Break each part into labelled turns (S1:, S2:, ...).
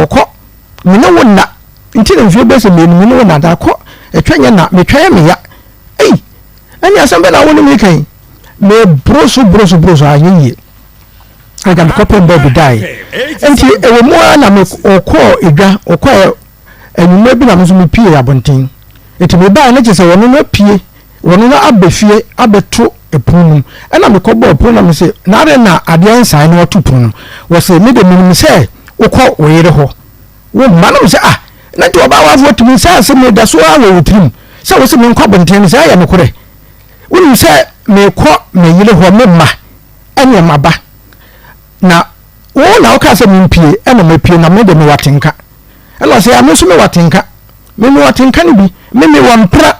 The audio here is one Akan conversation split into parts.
S1: Ɔkɔ, me ne wo nna nti na mfie bɛsɛ mmienu me ne wo nna da kɔ, ɛtwa nyɛ na metwa yɛ meya. Ei, ɛne asɛm bɛ na wo ne me ka yi? Meboro so boro so boro so anyɛ yie. Agya mekɔpɛ baabi daeɛ. Nti ɛwɔ mu ara na ɔkɔɔ edwa, ɔkɔɛ anwummerɛ bi na me nso mepie abɔnten. Nti mebaeɛ no kyerɛ sɛ wɔno no apue, wɔno no aba fie abɛto pono no mu. Ɛna mekɔbɔɔ pono na mese, na adɛn na adeɛ nsaeɛ na wato pono no? Wɔse, me de menim sɛ wokɔ wo yere hɔ, wo mma. Na mese, ah, na nti ɔbaa wafoɔ tumi sɛ asɛm yi da so ara wɔ wo tirim sɛ wose menkɔ abɔnten no, sɛ ɛyɛ nokorɛ? Wonim sɛ mekɔ me yere hɔ, me mma ɛne maba, na wo na wokaa sɛ mempue, ɛna mapue, na me de mewɔ atenka. Ɛna ɔse, ah, me nso mewɔ atenka, me mewɔ atenka no bi, me mewɔ mpra,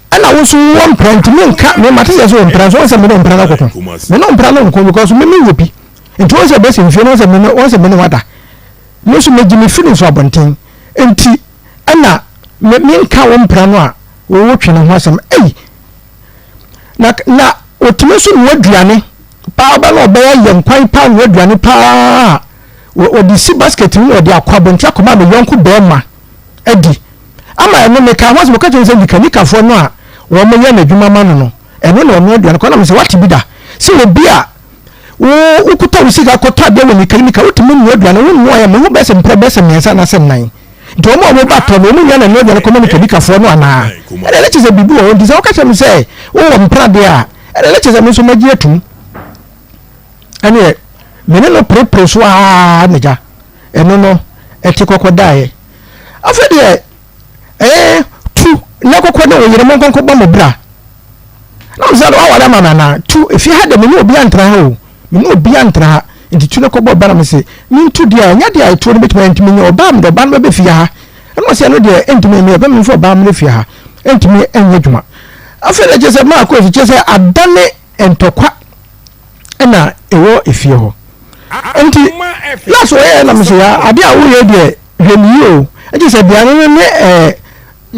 S1: ɛna wo nso wowɔ mpra, nti menka, me mate sɛ sɛ wɔ mpra, nso wɔn sɛ me ne mpra no akɔko, me ne mpra no nko, because me mewɔ bi, nti wɔn sɛ bɛsi mfie no, wɔn sɛ me ne, wɔn sɛ me ne wada, me nso megye me feelings wɔ abɔnten, nti ɛna me menka wo mpra no a wɔwɔ twe ne ho asɛm, ei, na na otumi nso noa aduane paa, ɔba na ɔbɛyɛ yɛ nkwan paa, noa aduane paa, wɔde si basket mu na wɔde akɔ abɔnten akɔma me yɔnko bɛrima adi. Ama ɛno meka ho asɛm, ɔka kyerɛ me sɛ nikanikafoɔ no a wɔyɛ n'adwuma ma no no, ɛno na ɔnoa aduane kɔ. Na mesɛ wate bi da sɛ obi a wo wokuta wo sika kɔtɔ adeɛ wɔ nikanika wotumi noa aduane, wonnoa yɛ meho bɛyɛ sɛ mprɛ bɛyɛ sɛ mmiɛnsa anaasɛ nnan. Nti wɔn a wɔba tɔ no, wɔn nyinaa na ɛnoa aduane kɔma nikanikafoɔ no anaa? Ɛna ɛno kyerɛ sɛ biribi wɔ hɔ. Nti sɛ woka kyerɛ me sɛ wowɔ mpra deɛ a, ɛna ɛno kyerɛ sɛ me nso magye atum. Ɛneɛ me ne no perepere so aa na gya ɛno no ɛte kɔkɔ daeɛ. Afei deɛ ɛɛ tu na kɔkɔ ne wo yere mo nkɔnkɔ bɔ mo bra. Na mo sɛ waware ama me anaa? Tu efie ha deɛ me ne obi antra ha o. Me ne obi antra ha. Nti tu na kɔbɔ bra na me se mentu deɛ a ɛnyɛ deɛ a ɛtuo no bɛtumi ayɛ nti menya ɔbaa mede ɔbaa no bɛbɛ fie ha. Ɛna ɔsɛ ɛno deɛ ɛntumi ɛnyɛ ɔbɛ memfa ɔbaa mmerɛ fie ha ɛntumi ɛnyɛ adwuma. Afei deɛ kyerɛ sɛ maa kɔ kyerɛ sɛ adane ntɔkwa na ɛwɔ efie hɔ nti last wɔyɛ na mesɛ ya adeɛ a woyɛ deɛ hwɛ ne yie o ɛgye sɛ aduane no ne ɛɛ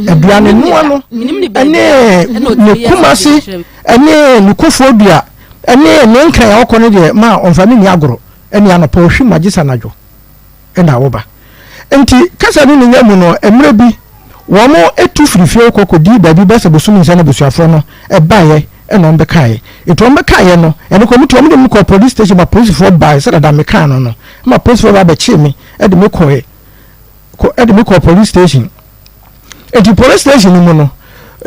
S1: aduane noa no ɛne ne kumase ɛne ne kofoɔ dua ɛne ne nkran a ɔkɔ no deɛ ma ɔnfa ne ni agorɔ ɛne anɔpa ɔhwi ma gye sɛ anadwo. na woba. Enti kasa no ne nya mu no, mmerɛ bi, wɔn tu firi fie hɔ kɔ kɔdii baabi bɛyɛ sɛ bosome nsia na abusuafoɔ no baeɛ na wɔn bɛkaeɛ. Enti wɔn bɛkaeɛ no, ɛno koraa wɔtu wɔn de me kɔɔ police station ma polisifoɔ baeɛ sɛ dada mekaa no no, ma polisifoɔ ba bɛkyee me de me kɔɛ, kɔ de me kɔɔ police station. Enti police station no mu no,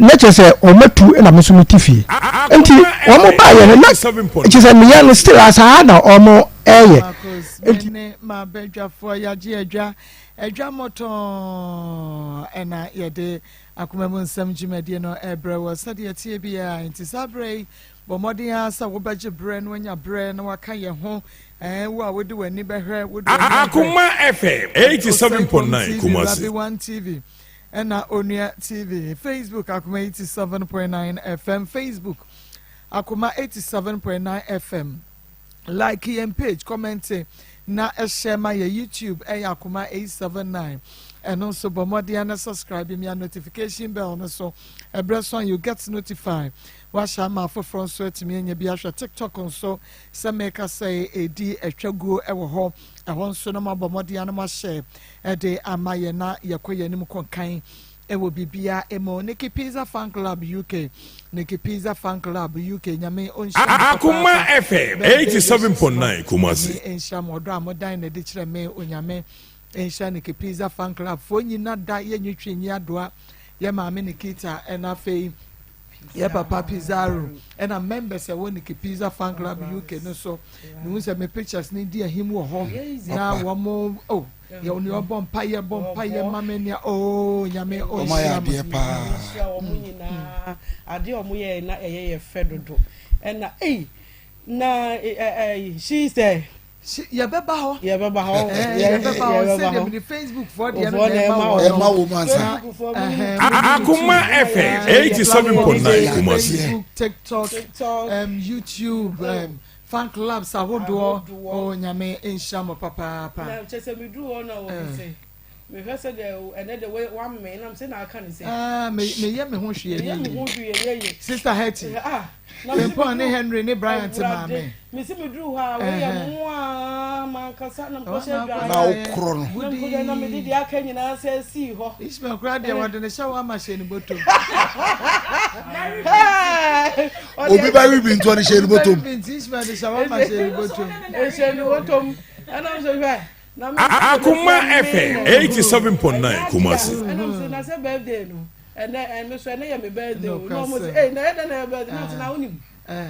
S1: na kyerɛ sɛ wɔn atu na me nso mete fie. Enti wɔn baeɛ no, na kyerɛ sɛ meyɛ no still asaa na wɔn ɛyɛ.
S2: Marcus, me ne m'abadwafoɔ yɛagye adwa, adwa mmɔtɔɔ ɛna yɛde akoma mu nsɛm dwumadie no ɛbrɛ wɔ sɛdeɛ ɛteɛ biara. Nti saa berɛ yi, bɔ mmɔden ara sɛ wobɛgye berɛ na wanya berɛ na waka yɛn ho. Ɛɛ, wo a wode w'ani bɛhwɛ, wode w'ani ahwɛ.
S3: Akoma FM 87.9
S2: TV,
S3: Kumasi.
S2: Rabi One TV, ɛna Onua TV, Facebook Akoma 87.9 FM, Facebook Akoma 87.9 FM. Like yɛn page, kɔmɛnte na hyɛ ma yɛ YouTube ɛyɛ Akoma 879. Ɛno nso bɔ mmɔden na subscribe mia notification bell no so. Ɛbrɛ so a you get notified. Wahyɛ ama afoforɔ nso atumi anya bi ahwɛ. TikTok nso sɛ meka sɛ ɛdi atwa guo ɛwɔ hɔ. Ɛhɔ nso na moabɔ mmɔden na moahyɛ ɛde ama yɛn na yɛkɔ yɛn anim kɔnkan ɛwɔ bibia emu. Nikki Pizza Fan Club UK, Nikki Pizza Fan Club UK, Nyame onhyira mo
S3: Akoma
S2: papaapa.
S3: FM
S2: Birthday wishes no,
S3: 87.9 Kumasi.
S2: Nyame nhyira mo. Ɔdɔ a mo dan na ɛde kyerɛ me, Onyame nhyira Nikki Pizza Fan Club foɔ nyina da yɛ nwitwi nyi adoa yɛ maame Nikita ɛna afei yɛ papa Pizarro ɛna members ɛwɔ Nikki Pizza Fan Club UK no so. Mehu sɛ me pictures ne di ahim wɔ hɔ na wɔn oh yɛ nea ɔbɔ mpa yɛ bɔ mpa yɛ ma me nea oh Nyame
S4: Wɔn ayɛ
S2: ɔnhyira mo.
S4: adeɛ paa.
S5: Nhyira wɔn nyinaa. Adeɛ a wɔn yɛɛ na ɛyɛ yɛ fɛ dodo. Ɛna ei na ɛ ɛ she sɛ.
S2: Yɛbɛba hɔ.
S5: Yɛbɛba hɔ.
S2: Ɛɛ yɛbɛba hɔ sɛdeɛ mede Facebook foɔ deɛ no na ɛma wɔn.
S4: Ɛma wɔn ansa.
S3: Akoma FM 87.9 Kumasi.
S2: Facebook, TikTok, YouTube, fan clubs ahodoɔ. Oh Nyame nhyira mo papaapa.
S5: Na kyɛ sɛ meduru hɔ na wɔn sɛ. Mehwɛ sɛ deɛ ɛnɛ de wamee nam sɛ na aka ne sɛ.
S2: Ah, me meyɛ me ho hwee
S5: ɛnyɛ me ho hwee ɛnyɛ yie.
S2: Sister Hetty.
S5: Ah,
S2: Frimpong ne Henry ne Bryant maame.
S5: Mesi me duru hɔ a woyɛ mo a mankasa na mekɔhyɛ dwan.
S4: Na wokorɔ no.
S5: Na mekɔhyɛ na mede deɛ aka nyinaa sɛ sii hɔ.
S2: Ishmael koraa deɛ wɔde ne hyɛ wɔ ama hyɛ ne bɔtɔm.
S4: Obi bɛ wi bi nti ɔde hyɛ ne bɔtɔm.
S2: Bi nti Ishmael de hyɛ wɔ ama hyɛ ne bɔtɔm.
S5: Ɛhyɛ ne bɔtɔm. Ɛnam sɛ hwɛ.
S3: Akoma FM 87.9 Kumasi.
S5: Ɛnam sɛ na sɛ birthday no ɛnɛ ɛno so ɛnɛ yɛ me birthday o na ɔmo sɛ ɛy na ɛdɛ na yɛ birthday na ɔsɛ na wonim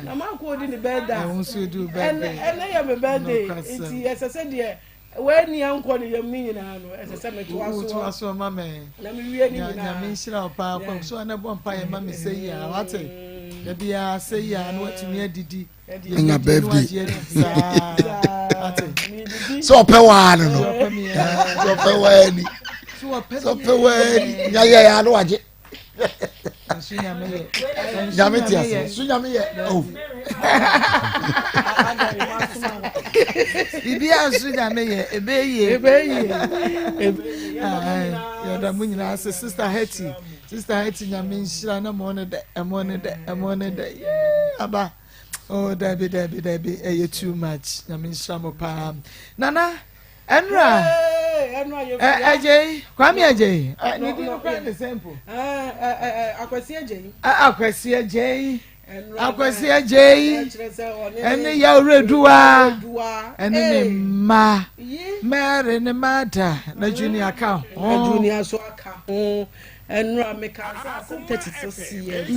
S5: na maa ko odi ne birthday ɛnɛ ɛnɛ yɛ me birthday nti ɛsɛ sɛ deɛ w'ani ankɔ ne yam ne nyinaa no ɛsɛ sɛ metoa so
S2: wotoa so ma me
S5: na mewie ne nyinaa.
S2: Nyame nhyira wo paa kɔ so ana bɔ mpa yɛ ma me sɛ yi a wate da biara sɛ yi a na watumi adidi
S4: anya birthday sɛ ɔpɛ waa no no sɛ ɔpɛ waa ni sɛ ɔpɛ waa ni nya yɛ ya no wagye nyame te ase so nyame yɛ o
S2: biribiara nso nyame yɛ ebe yie
S5: ebe yie
S2: yɛda mo nyinaa ase sister Hetty sister Hetty nyame nhyira na mo ne dɛ ɛmo ne dɛ ɛmo ne dɛ yee aba. Oh dabi dabi dabi ɛyɛ too much nyame nhyira mo paa nana ɛnura ɛgyei kwame ɛgyei ne din no kora ne sɛ mpo
S5: akwasi ɛgyei
S2: akwasi ɛgyei akwasi ɛgyei ɛne yawureduwa ɛne ne mma mary ne mada na junior ka ho
S5: junior so aka ho Ɛnora mekaa sɛ asɛm 36 years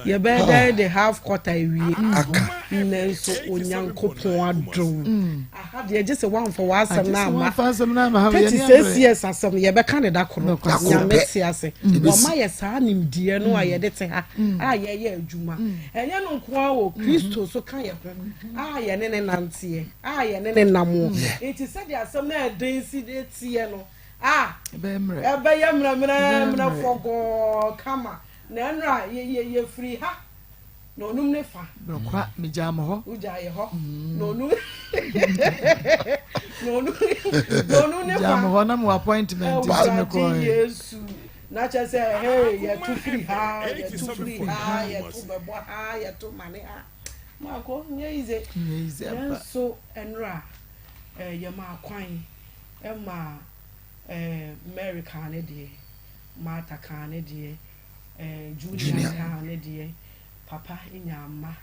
S5: yɛbɛyɛ dɛn de half quarter awie nanso Onyankopɔn adom aha deɛ gye sɛ woamfa w'asɛm no amma 36 years asɛm yɛbɛka ne da koro Nyame te ase wama yɛ saa nimdeɛ no a yɛde te ha a yɛyɛ adwuma ɛnyɛ no nko ara wɔ Kristo so ka yɛ ho a yɛne ne nanteɛ a yɛne ne nam nti sɛdeɛ asɛm no ɛden si teɛ no a ɛbɛyɛ mmerɛmmerɛmmerɛ fɔgɔɔ kama na ɛnora yɛfiri ha na onum ne fa.
S2: Nokwa megyaa mo hɔ.
S5: Wogyaa yɛ hɔ na onum na onum na onum ne fa.
S2: Gyaa mo hɔ na mo appointment nti mekɔɛ.
S5: Awurade Yesu na kyerɛ sɛ hey yɛto firi ha yɛto firi ha yɛto bɛbɔ ha yɛto mane ha maako nyɛ yize nanso ɛnora yɛmaa kwan. Ɛma Mary kaa ne deɛ, Martha kaa ne deɛ, Junior kaa ne deɛ, papa nyaa mma,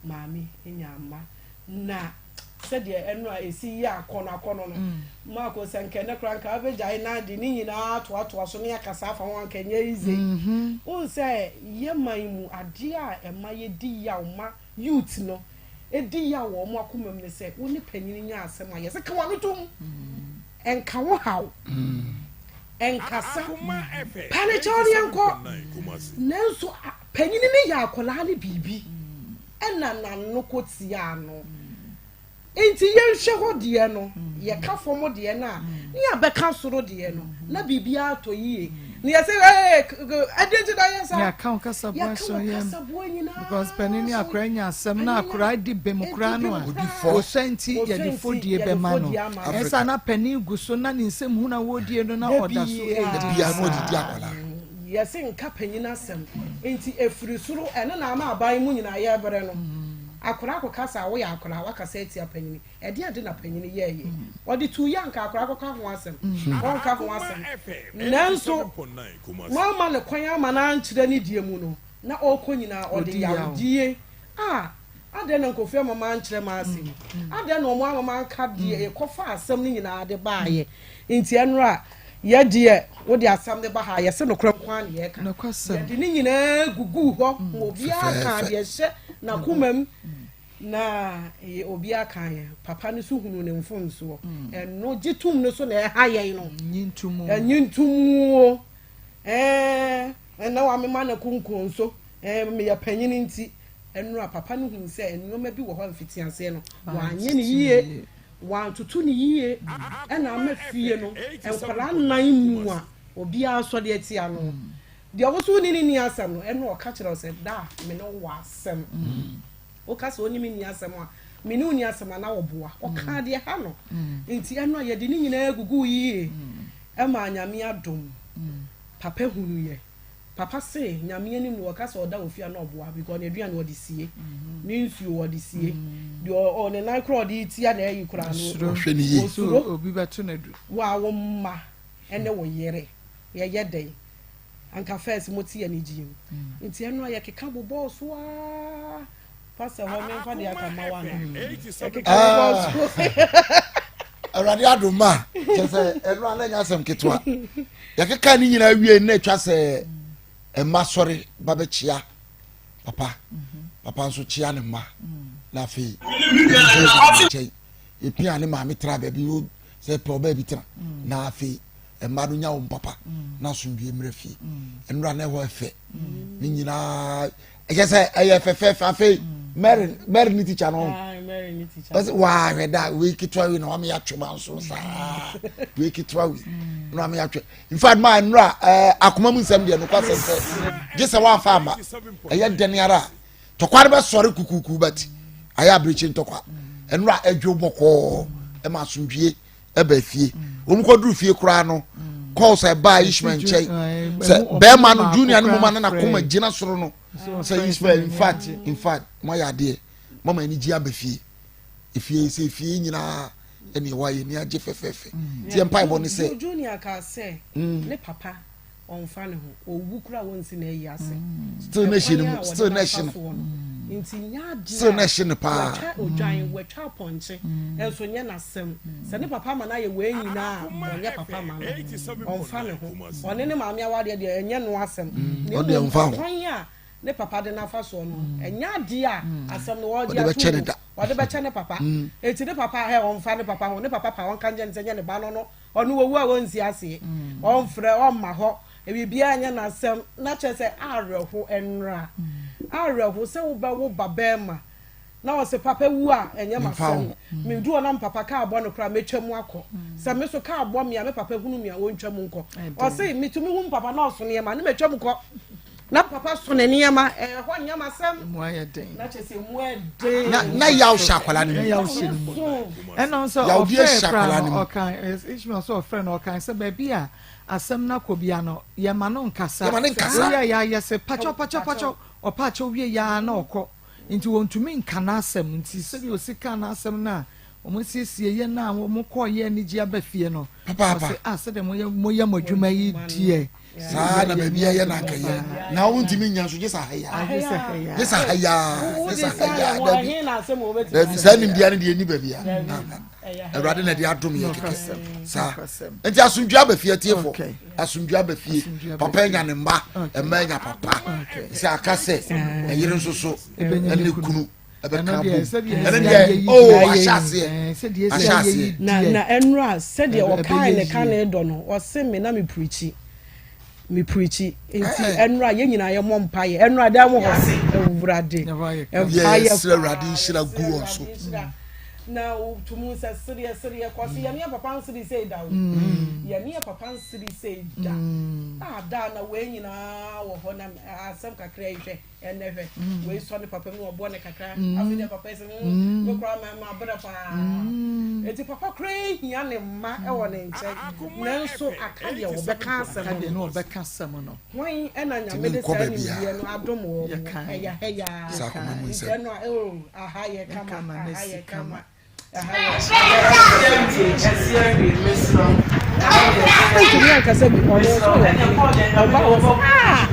S5: maame nyaa mma. Na sɛdeɛ ɛno a ɛsi yɛ akɔnɔ akɔnɔ no, Marko sɛ nka ɛnɛ koraa nka wobɛgyae na de ne nyinaa atoatoa so ne akasa afa ho anka ɛnyɛ easy. Wohu sɛ yɛ man mu adeɛ a ɛma yɛdi yaw ma Youth no di yaw wɔ wɔn akoma mu ne sɛ wo ne panyin nya asɛm a yɛsɛ ka w'ano tom, ɛnka wo haw, ɛnkasa, pa ne kyɛw ne yɛnkɔ. Nanso panyin no yɛ akwadaa no biribi ɛna n'ano kɔ tia no. Enti yɛnhwɛ hɔ deɛ no, yɛka fam deɛ no a, ne yɛabɛka soro deɛ no, na biribiara atɔ yie. Na yɛsɛ ee ɛdeɛ nti na yɛ saa.
S2: Yɛaka wo kasaboa
S5: ahyɛ
S2: yɛn because panin ne akora nya asɛm na akora di bem koraa no a ɔsua nti yɛde fodie bɛma no. Ɛsa na panin gu so na ne nsɛm hunu a wɔredie no na ɔda so
S4: redi saa.
S5: Yɛse nka panyin asɛm nti ɛfiri soro ɛno na ama aban mu nyinaa yɛbrɛ no. Akwadaa akɔka sɛ woyɛ akwadaa wakasa atia panyini ɛdeɛn ade na panyini yɛɛyɛ ɔde tuu yɛ anka akwadaa akɔka ho asɛm ɔnka ho asɛm nanso moama no kwan ama no ankyerɛ ne deɛ mu no na ɔrekɔ nyinaa ɔde yawdie a adɛn na nkurɔfoɔ ama mankyerɛ m'asɛm adɛn na wɔn ama manka deɛ ɛkɔfa asɛm no nyinaa de baayɛ Nti ɛnora yɛ deɛ wode asɛm no ba ha a yɛse nokorɛ nko ara na yɛka. Yɛde ne nyinaa guguu hɔ ma obiara kaa deɛ ɛhyɛ n'akoma mu na obiara kaa yɛn. Papa no nso hunuu ne mfomsoɔ. Ɛno gye tom no so na ɛha yɛn no. Ɛnye ntomu o. Ɛɛ ɛnna wamema no konkonso. Ɛɛ meyɛ panyin nti. Ɛnora papa no hunuu sɛ nneɛma bi wɔ hɔ a mfitiaseɛ no wanyɛ no yie. Wantoto no yie na ama fie no nkwadaa nnan mu a obiara sɔre atia no. Deɛ wo so wo ne no nni asɛm no, ɛna ɔka kyerɛ wo sɛ, da a me ne wo wɔ asɛm. Woka sɛ wo ne me nni asɛm a, me ne wo nni asɛm a na wɔboa. Ɔkaa deɛ ɛha no. Nti ɛno a yɛde ne nyinaa guguu yie. Ɛmaa Nyame adom papa hunuiɛ. Papa se Nyame anim no ɔka sɛ ɔda wɔ fie a na ɔboa because n'aduane ɔde sie, ne nsuo ɔde sie, deɛ ɔ ne nan koraa ɔde tia na ayi koraa no
S4: Ɔhwɛ no yie.
S5: ɔsuro.
S2: Obi bɛto no adu.
S5: Wo a wo mma ne wo yere yɛyɛ dɛn? Anka first mote anigyeɛ mu nti ɛno a yɛkeka bobɔɔ so aa. Pastor hɔ memfa deɛ aka mma wo ana? Yɛkeka bobɔɔ so.
S4: Awurade adom ma kyɛ sɛ ɛno a na ɛnyɛ asɛm ketewa. Yɛkeka ne nyinaa wie na atwa sɛ mma sɔre ba bɛkyea papa, papa nso kyea ne mma na afei nkyɛn yɛpia ne maame tra baabi sɛ pɛ ɔbaa bi tena na afei mma no nya wɔn papa na asomdwie mmerɛ fie. Nnora na ɛhɔ ɛfɛ ne nyinaa ɛkyɛ sɛ ɛyɛ fɛfɛɛfɛ. Afei Mary, Mary ne tikya no ɔsɛ waahwɛ da wei ketewa wei na wame yɛatwe ma nso saa wei ketewa wei na wame yɛatwe. In fact maa nnora ɛɛ akoma mu nsɛm deɛ nokwa sɛm sɛ gye sɛ wafa ama ɛyɛ dɛn ara a tɔkwa no bɛsɔre kukuku but ayɛ abirekyi ntɔkwa. Nnora adwo bɔkɔɔ ɛma asomdwie ɛba fie. Wɔn kɔ duru fie koraa no, calls a ɛbaa Ishmael nkyɛn sɛ bɛrima no junior no mu ma no n'akoma gyina soro no sɛ Ishmael, in fact mo ayɛ adeɛ, mo ama ani gye aba fie. Efie sɛ efie nyinaa ɛne ɛwɔ ayɛ ni agye fɛfɛɛfɛ tiɛ. Mpaebɔ ne sɛ
S5: Junior kaa sɛ ne papa ɔnfa ne ho, owu kura wɔnsi na ayi ase.
S4: Still na ɛhyɛ ne mu, still na ɛhyɛ no.
S5: Nti nyɛ adeɛ
S4: still na ɛhyɛ no paa.
S5: Watwa odwan, watwa apɔnkye nso nyɛ n'asɛm sɛ ne papa ama no ayɛ wei nyinaa a, ɔnyɛ papa ma no, ɔnfa ne ho. Ɔne ne maame awadeɛ deɛ, ɛnyɛ no asɛm na
S4: ɔdeɛ
S5: mmom
S4: ɔmfa ho.
S5: Kwan a ne papa de n'afa soɔ no, ɛnyɛ adeɛ a asɛm no ɔde
S4: ɔde bɛkyɛ ne
S5: ato
S4: da.
S5: Ɔde bɛkyɛ ne papa. Eti ne papa hɛ, ɔnfa ne papa ho. Ne papa pa ɔnka nkyɛn sɛ nyɛ ne ba no no ɔno owu a wɔnsi aseɛ, ɔnfrɛ, ɔmma hɔ, biribiara nyɛ n'asɛm. Na kyerɛ sɛ awerɛho nnora awerɛho sɛ wobɛwo ba bɛrima na ɔsɛ papa wu a ɛnyɛ
S4: mfa
S5: m'asɛm.
S4: wo.
S5: Medu hɔ na me papa kaa bɔ no koraa, mɛtwa mu akɔ. Sɛ me so kaa bɔ me a, me papa hunu me a, ɔntwa mu nkɔ. Ɔse metumi hu me papa na ɔso nneɛma ne mɛtwa mu kɔ na papa so ne nneɛma ɛhɔ nyɛ m'asɛm.
S2: Mu ayɛ den.
S5: Na kyerɛ sɛ mu ɛden.
S4: Na yaw hyɛ akwadaa no
S2: na
S4: mu.
S2: Yaw hyɛ ne mu. Ɛna nso
S4: Yawdeɛ
S2: ɔfrɛ
S4: hyɛ
S2: koraa
S4: akwadaa
S2: no
S4: no mu.
S2: ɔka Ishmael sɛ ɔfrɛ no, ɔka sɛ baabi a asɛm no akɔ bia no, yɛma no nkasa.
S4: Yɛma no nkasa.
S2: Woyɛ yɛ ayɛ sɛ pakyɛw pakyɛw pakyɛw, ɔpa wie yɛa na ɔkɔ nti wɔntumi nka n'asɛm. Nti sɛdeɛ osi ka n'asɛm no a wɔn asiesie yɛ no a wɔn kɔɔ yɛ anigye aba fie no,
S4: Papaapa.
S2: ɔsɛ a sɛdeɛ moyɛ mo adwuma yi deɛ
S4: saa na baabi a yɛ na akɛyɛ na wontumi nya nso gye sɛ ahaya.
S2: Agye sɛ hɛya.
S4: Gye sɛ ahaya, gye sɛ ahaya. Dabi
S5: ɛhe na asɛm wɔ
S4: dabi, saa nimdeɛ no deɛ ɛni baabi a Awurade na ɛde adom yɛ kɛkɛ saa. Nti asomdwe aba fie atiefo. Asomdwe aba fie.
S2: Asomdwe aba
S4: papa
S2: fie.
S4: Anya ne mma, ɛmma anya papa. Sɛ aka sɛ ɛyere nso so
S2: ɛbɛnya
S4: ɛne
S2: ne kunu.
S4: Kunu ɛbɛka
S2: Ɛno
S4: bom
S2: deɛ, sɛdeɛ
S4: ɛno
S2: ɛsi
S4: deɛ
S2: ayɛ yi
S4: oh
S2: deɛ,
S4: ahyɛ aseɛ.
S2: Sɛdeɛ ɛsi
S4: ahyɛ
S2: ayɛ yi
S4: aseɛ.
S5: Na
S2: deɛ
S5: na ɛnora sɛdeɛ ɔkae
S2: ɛbɛyɛ
S5: ne ka
S2: yie.
S5: ne dɔ no, ɔse me na me pirikyi, me pirikyi nti ɛnora yɛn nyinaa yɛmmɔ mpaeɛ ɛnora dan mu hɔ. Awurade,
S2: Na wayɛ kama.
S5: mpaeɛ
S4: Yɛsrɛ Awurade nhyira gu wɔn so.
S5: Nhyira na wotumu sɛ sereɛ sereɛ kɔ se yɛne yɛ papa nsere sei da o, yɛne yɛ papa nsere sei da a da na wei nyinaa wɔ hɔ na asɛm kakra yi, hwɛ ɛnɛ, hwɛ wei sɔ ne papa mu, ɔbɔ ne kakra. Afei deɛ papa yi sɛ me koraa ma ma brɛ paa. Eti papa koraa hia ne mma ɛwɔ ne nkyɛn, nanso aka deɛ wɔbɛka
S2: aka
S5: asɛm
S2: deɛ
S5: no
S2: na ɔbɛka asɛm no.
S5: Hwan ɛna Nyame
S4: Tumi
S5: de
S4: nkɔ
S5: saa
S4: baabiara.
S5: nimdeɛ no adom wɔ mo?
S2: Yɛkae.
S5: Ɛyɛ ha yaa.
S4: Saa akoma mu
S5: nti
S4: nsɛm.
S5: ɛno a oh, aha yɛ kama.
S2: Kama na
S5: aha
S2: si
S5: yɛ kama.
S2: Kama.
S5: Aha yɛ ntumi ankasa bi. Ɔno nso wɔ ɔba wɔ sɛ ah,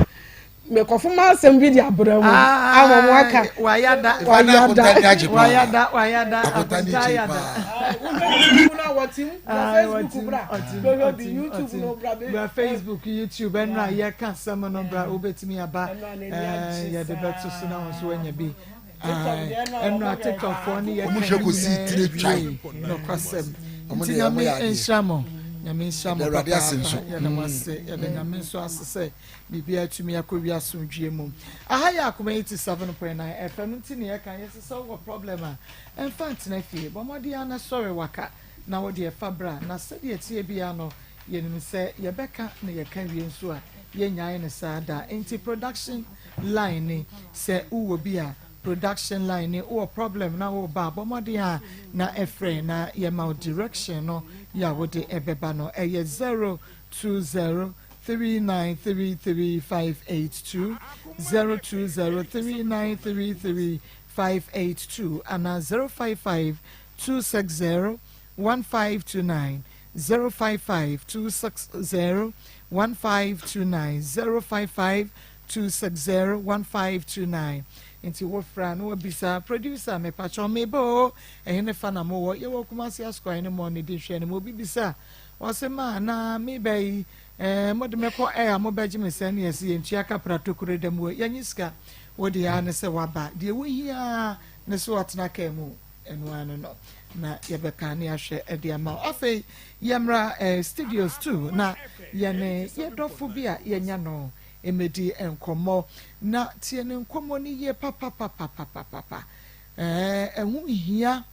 S5: mekɔfo ma asɛm bi de abrɛ mu ama mo aka.
S2: Wayada.
S4: Wayada.
S5: Wayada.
S4: Agye paa.
S2: Wayada, wayada.
S4: Akonta ne
S2: akonta
S4: gye
S2: ayada.
S4: paa.
S5: Facebook no a wɔtim bra.
S2: Ah,
S5: Facebook
S2: wɔtim,
S5: bra.
S2: ɔtim,
S5: bɛhwɛ bi
S2: ɔtim,
S5: YouTube
S2: ɔtim.
S5: no bra bɛ
S2: Bra Facebook, YouTube, ɛno a yɛka asɛm no, bra, wobɛtumi aba.
S5: Ɛno a n'ani
S2: ɛɛ,
S5: agye
S2: yɛde bɛto so na wo nso woanya bi.
S5: TikTok deɛ ɛno a
S2: ɛno a
S5: wɔbɛhwɛ.
S2: TikTok foɔ ne yɛka
S4: Ɔmo hwɛ kɔsi
S2: nyinaa
S4: tire twan.
S2: wie. Nokwasɛm.
S4: Ɔmo
S2: Nti
S4: deɛ ɔmo
S2: Nyame
S4: yɛ adeɛ.
S2: nhyira mo, Nyame nhyira mo.
S4: Yɛda Awurade ase nso.
S2: Papaapa, yɛda mo ase. Yɛda Nyame nso ase sɛ biribiara atumi akɔ wi asomdwie mu. Aha yɛ Akoma 87.9 FM. Nti ne yɛka yɛsɛ sɛ wowɔ problem a, ɛmfa ntena fie. Bɔ mmɔden a na sɔre waka na wode ɛfa bra. Na sɛdeɛ ɛteɛ biara no, yɛnim sɛ yɛbɛka na yɛka wie nso a, yɛnyae no saa da. Nti production line ni sɛ wowɔ bi a. Production line ni wowɔ problem na woba a, bɔ mmɔden a na ɛfrɛ na yɛma wo direction no yɛ a wode ɛbɛba no. Ɛyɛ 020 3933 582, 020 3933 582 anaa 055 260 1529, 055 260 1529, 055 260 1529. Nti wofrɛ a na wabisa producer, mepakyɛw meba o, ɛhe ne fa na mowɔ? Yɛwɔ Kumase Asokwa ne mɔ ne di hwɛ no ma obi bisa ɔse ma na meba yi mode mɛkɔ ɛ a mobɛgye me sɛ ne yɛsɛ yɛntua kapra tokuro da mu yɛnye sika. Wode a ne sɛ waba deɛ wohia ne sɛ watena kaa mu, ɛno ano no na yɛbɛka ne ahwɛ ɛde ama wo. Afei yɛmmra studios 2 na yɛne yɛdɔfo bi a yɛnya no mmɛdi nkɔmmɔ na tie ne nkɔmmɔ no yie papapapapapapa. Ɛho hia,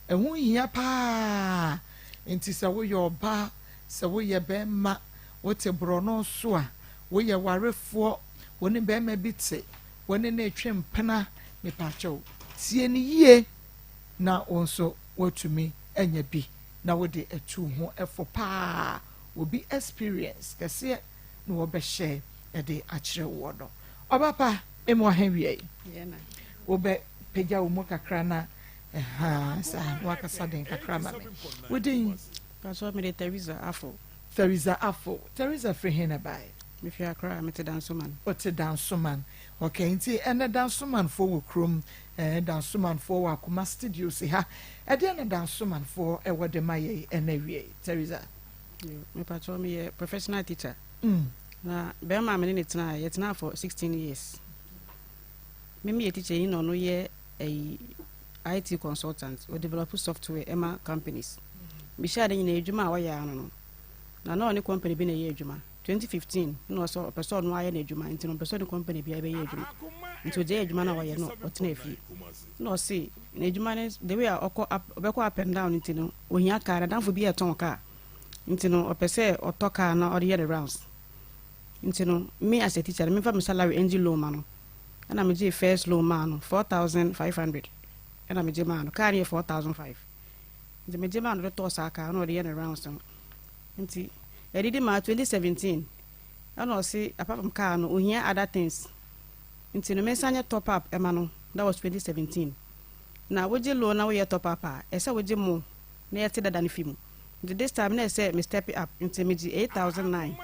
S2: ɛho hia paa. Nti sɛ woyɛ ɔbaa, sɛ woyɛ bɛrima, wote borɔno so a, woyɛ warefoɔ, wo ne bɛrima bi te, wo ne ne twe mpena, mepakyɛw tie ne yie na wo nso woatumi anya bi na wode atu ho ɛfo paa. Obi experience kɛseɛ na wɔbɛhyɛ ɛde akyerɛ woɔ no. Ɔba pa, emu ahe wie yi wobɛ pagya wo mu kakra na ɛha saa na wakasa den kakra ma me. Wodin?
S6: Pastor, mede Teresa Afo.
S2: Teresa Afo. Teresa, firi he na bae?
S6: Mefi Accra, mete Dansoman.
S2: Wote Dansoman. Okay, nti ɛnɛ Dansomanfoɔ wɔ kurom, Dansomanfoɔ wɔ Akoma Studios ha. Ɛdeɛ na Dansomanfoɔ ɛwɔ de ma yɛ ɛnɛ wie, Teresa?
S6: Mepatɔ, meyɛ professional teacher. Na bɛrima a mene ne tena, yɛtena for 16 years. Me meyɛ teacher yi na ɔno yɛ ɛyi IT consultant, o develop software ɛma companies. Mehyia ade nyinaa, adwuma a ɔyɛ ano no na ɔne company bi na ɛyɛ adwuma. 2015 na ɔsɛ ɔpɛ sɛ ɔno ayɛ n'adwuma, nti no ɔpɛ sɛ ɔne company bi bɛyɛ adwuma, nti ɔgye adwuma no a ɔyɛ no, ɔtena fie na ɔse n'adwuma no, the way a ɔkɔ up, ɔbɛkɔ up and down, nti no ohia car. Nadamfo bi ɛtɔn car, nti no ɔpɛ sɛ ɔtɔ car na ɔde yɛ ne rounds. Nti no me as a teacher no, memfa me salary ɛngye loan ma no. Ɛna megye first loan maa no, 4500 ɛna megye maa no. Car no yɛ 4500, nti megye maa no de tɔɔ saa car na ɔde yɛ ne rounds no. Nti ɛdidi maa 2017 ɛna ɔse apart from car no, ohia other things, nti no mensa nyɛ top up ɛma no. That was 2017. Na wogye loan na woyɛ top up a, ɛsɛ wogye mo na yɛte dada no fi mu. Nti this time na ɛsɛ me step up, nti megye 8900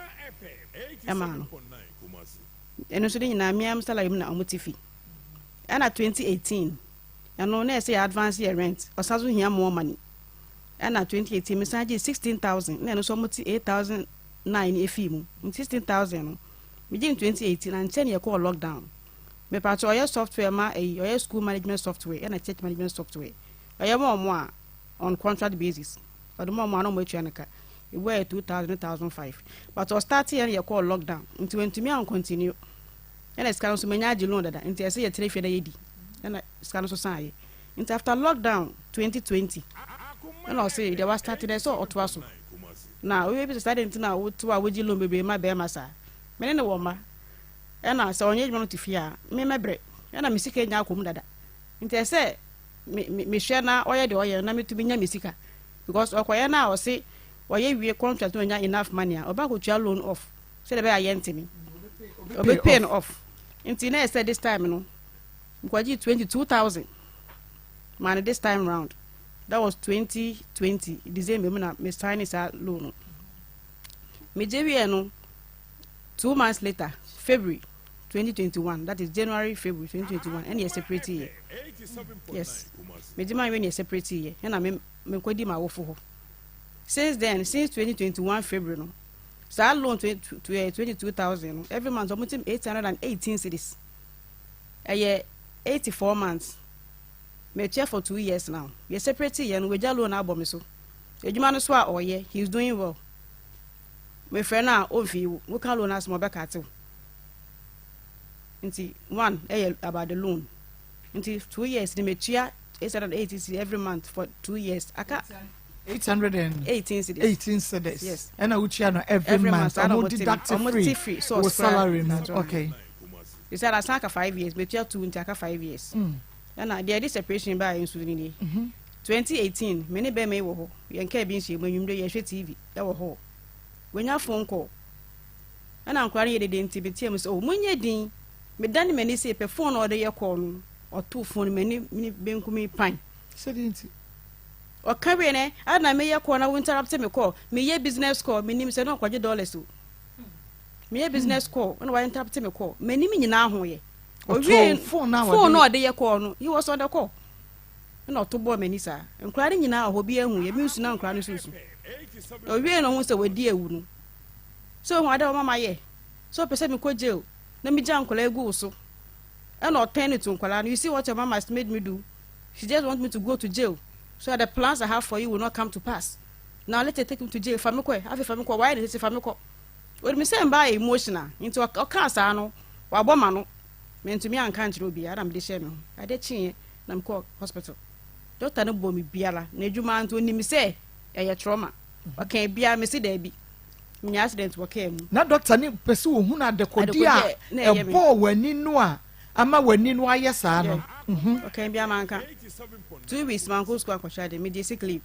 S6: ɛma no. Ɛno nso de nyinaa mmea salary mu na ɔmo te fi. Ɛna 2018 ɛno na ɛsɛ yɛ advance yɛ rent, ɔsan so hia more money. Ɛna 2018 mesan gye 16,000 na ɛno nso ɔmo te 8900 efi mu. Nti 16,000 no megye no 2018 na nkyɛn yɛ kɔɔ lockdown. Mepatɛ ɔyɛ software ma ɛyi, ɔyɛ school management software ɛna church management software. Ɔyɛ ma ɔmo a on contract basis, ɔde ma ɔmo a na ɔmo atua ne ka, ebu ayɛ 2000, 1005, but ɔstart yɛ no, yɛ kɔɔ lockdown, nti wɔntumi an continue. Ɛna sika no nso menya agye loan dada, nti ɛsɛ yɛ tena fie na yɛdi, ɛna sika no nso san yɛ. Nti after lockdown 2020 ɛna ɔsɛ deɛ wa start dɛ sɛ ɔtoa so. Na owie bi sɛ saa de, nti na woto a wogye loan bebree ma bɛrima saa, mene ne wɔ mma, ɛna sɛ ɔnyɛ adwuma no te fie a, me mɛbrɛ, ɛna me sika nya akɔ mu dada, nti ɛsɛ me me mehwɛ na ɔyɛ deɛ ɔyɛ na metumi nya me sika, because ɔkɔyɛ no a ɔse ɔyɛ wie contract na ɔnya enough money a, ɔba akɔtua loan off sɛdeɛ ɛbɛyɛ a yɛntemi ɔbɛ pay no off. Nti na ɛsɛ this time no nkɔgye 22,000 maa no this time round. That was 2020 December mu na me sign saa loan no. Megye wie no, 2 months later, February 2021, that is January, February 2021, ɛna yɛ separate yɛ. Yes, megye maa wie na yɛ separate yɛ, ɛna me menkɔdi ma awofo hɔ. Since then, since 2021 February no, saa loan 22,000 no, every month ɔmo tim 818 cedis. Ɛyɛ 84 months. Metua for 2 years now. Yɛ separate yɛ no, wagya loan abɔ me so. Adwuma no so a ɔyɛ, he is doing well. Mefrɛ no a, ɔmfi wo woka loan asɛm, ɔbɛka tew. Nti one ɛyɛ about the loan. Nti 2 years ni metua 880 cedis every month for 2 years aka.
S2: 818
S6: cedis.
S2: Cedis.
S6: Yes.
S2: Ɛna wotua no every
S6: every
S2: month?
S6: Month.
S2: Ɔmo deduct
S6: ɔmo
S2: free
S6: te free source
S2: wo salary mu.
S6: That's right.
S2: Okay.
S6: They said asan aka 5 years. Metua two, nti aka 5 years. Ɛna deɛ ɛde separation baeɛ nso no nie. 2018 me ne bɛrima yi wɔ hɔ, yɛn kaa bi nhyia mu, anwummerɛ yɛhwɛ TV ɛwɔ hɔ. Wɔnya phone call. Ɛna nkwadaa no yɛ dede nti meteɛ mu sɛ, oh, monyɛ din. Medane m'ani sɛ pɛ phone na ɔde yɛ call no, ɔtoo phone no m'ani ne benkum yi pan.
S2: Sɛdeɛ nti?
S6: Ɔka wie ne, ada meyɛ call na wo interrupt me call. Meyɛ business call, menim sɛ na ɔkɔgye dollars o. Meyɛ business call, ɛna wa interrupt me call. M'anim nyinaa ho yɛ.
S2: Ɔtoo phone na
S6: phone na ɔde yɛ call no, he was on the call. Ɛna ɔto bɔɔ m'ani saa. Nkwadaa no nyinaa wɔ hɔ bi ehu, yɛ mi nsu na nkwadaa no nso nsu. Owie na ohun sɛ wadi ewu no. So ohun ade a ɔmama yɛ. So ɔpɛ sɛ mekɔ jail na megya nkwadaa egu wo so. Ɛna ɔtɛn ne to nkwadaa no. You see what your mama has made me do? She just want me to go to jail so that the plans I have for you will not come to pass. Now let her take me to jail. Fa me kɔ ɛ. Afei fa me kɔ. Wayɛ ne sɛ fa me kɔ. Onim sɛ mbaa yɛ emotional nti ɔkaa saa no wabɔ ma no. Mentumi anka nkyerɛ obiara na mede hyɛ me ho. Ade kyeeɛ na mekɔ hospital. Doctor no bɔ me biara na adwuma nti onim sɛ ɛyɛ trauma. Ɔka biara mesi daabi. Menya accident wɔ kaa mu.
S2: Na doctor ne pɛ sɛ ohun adekode
S6: Adekode
S2: a
S6: a na ɛyɛ me.
S2: Ɛbɔɔ w'ani no a ama w'ani no ayɛ saa no.
S6: Ɔka biara manka. 2 weeks mankɔ school akɔhwɛ ade, mede sick leave.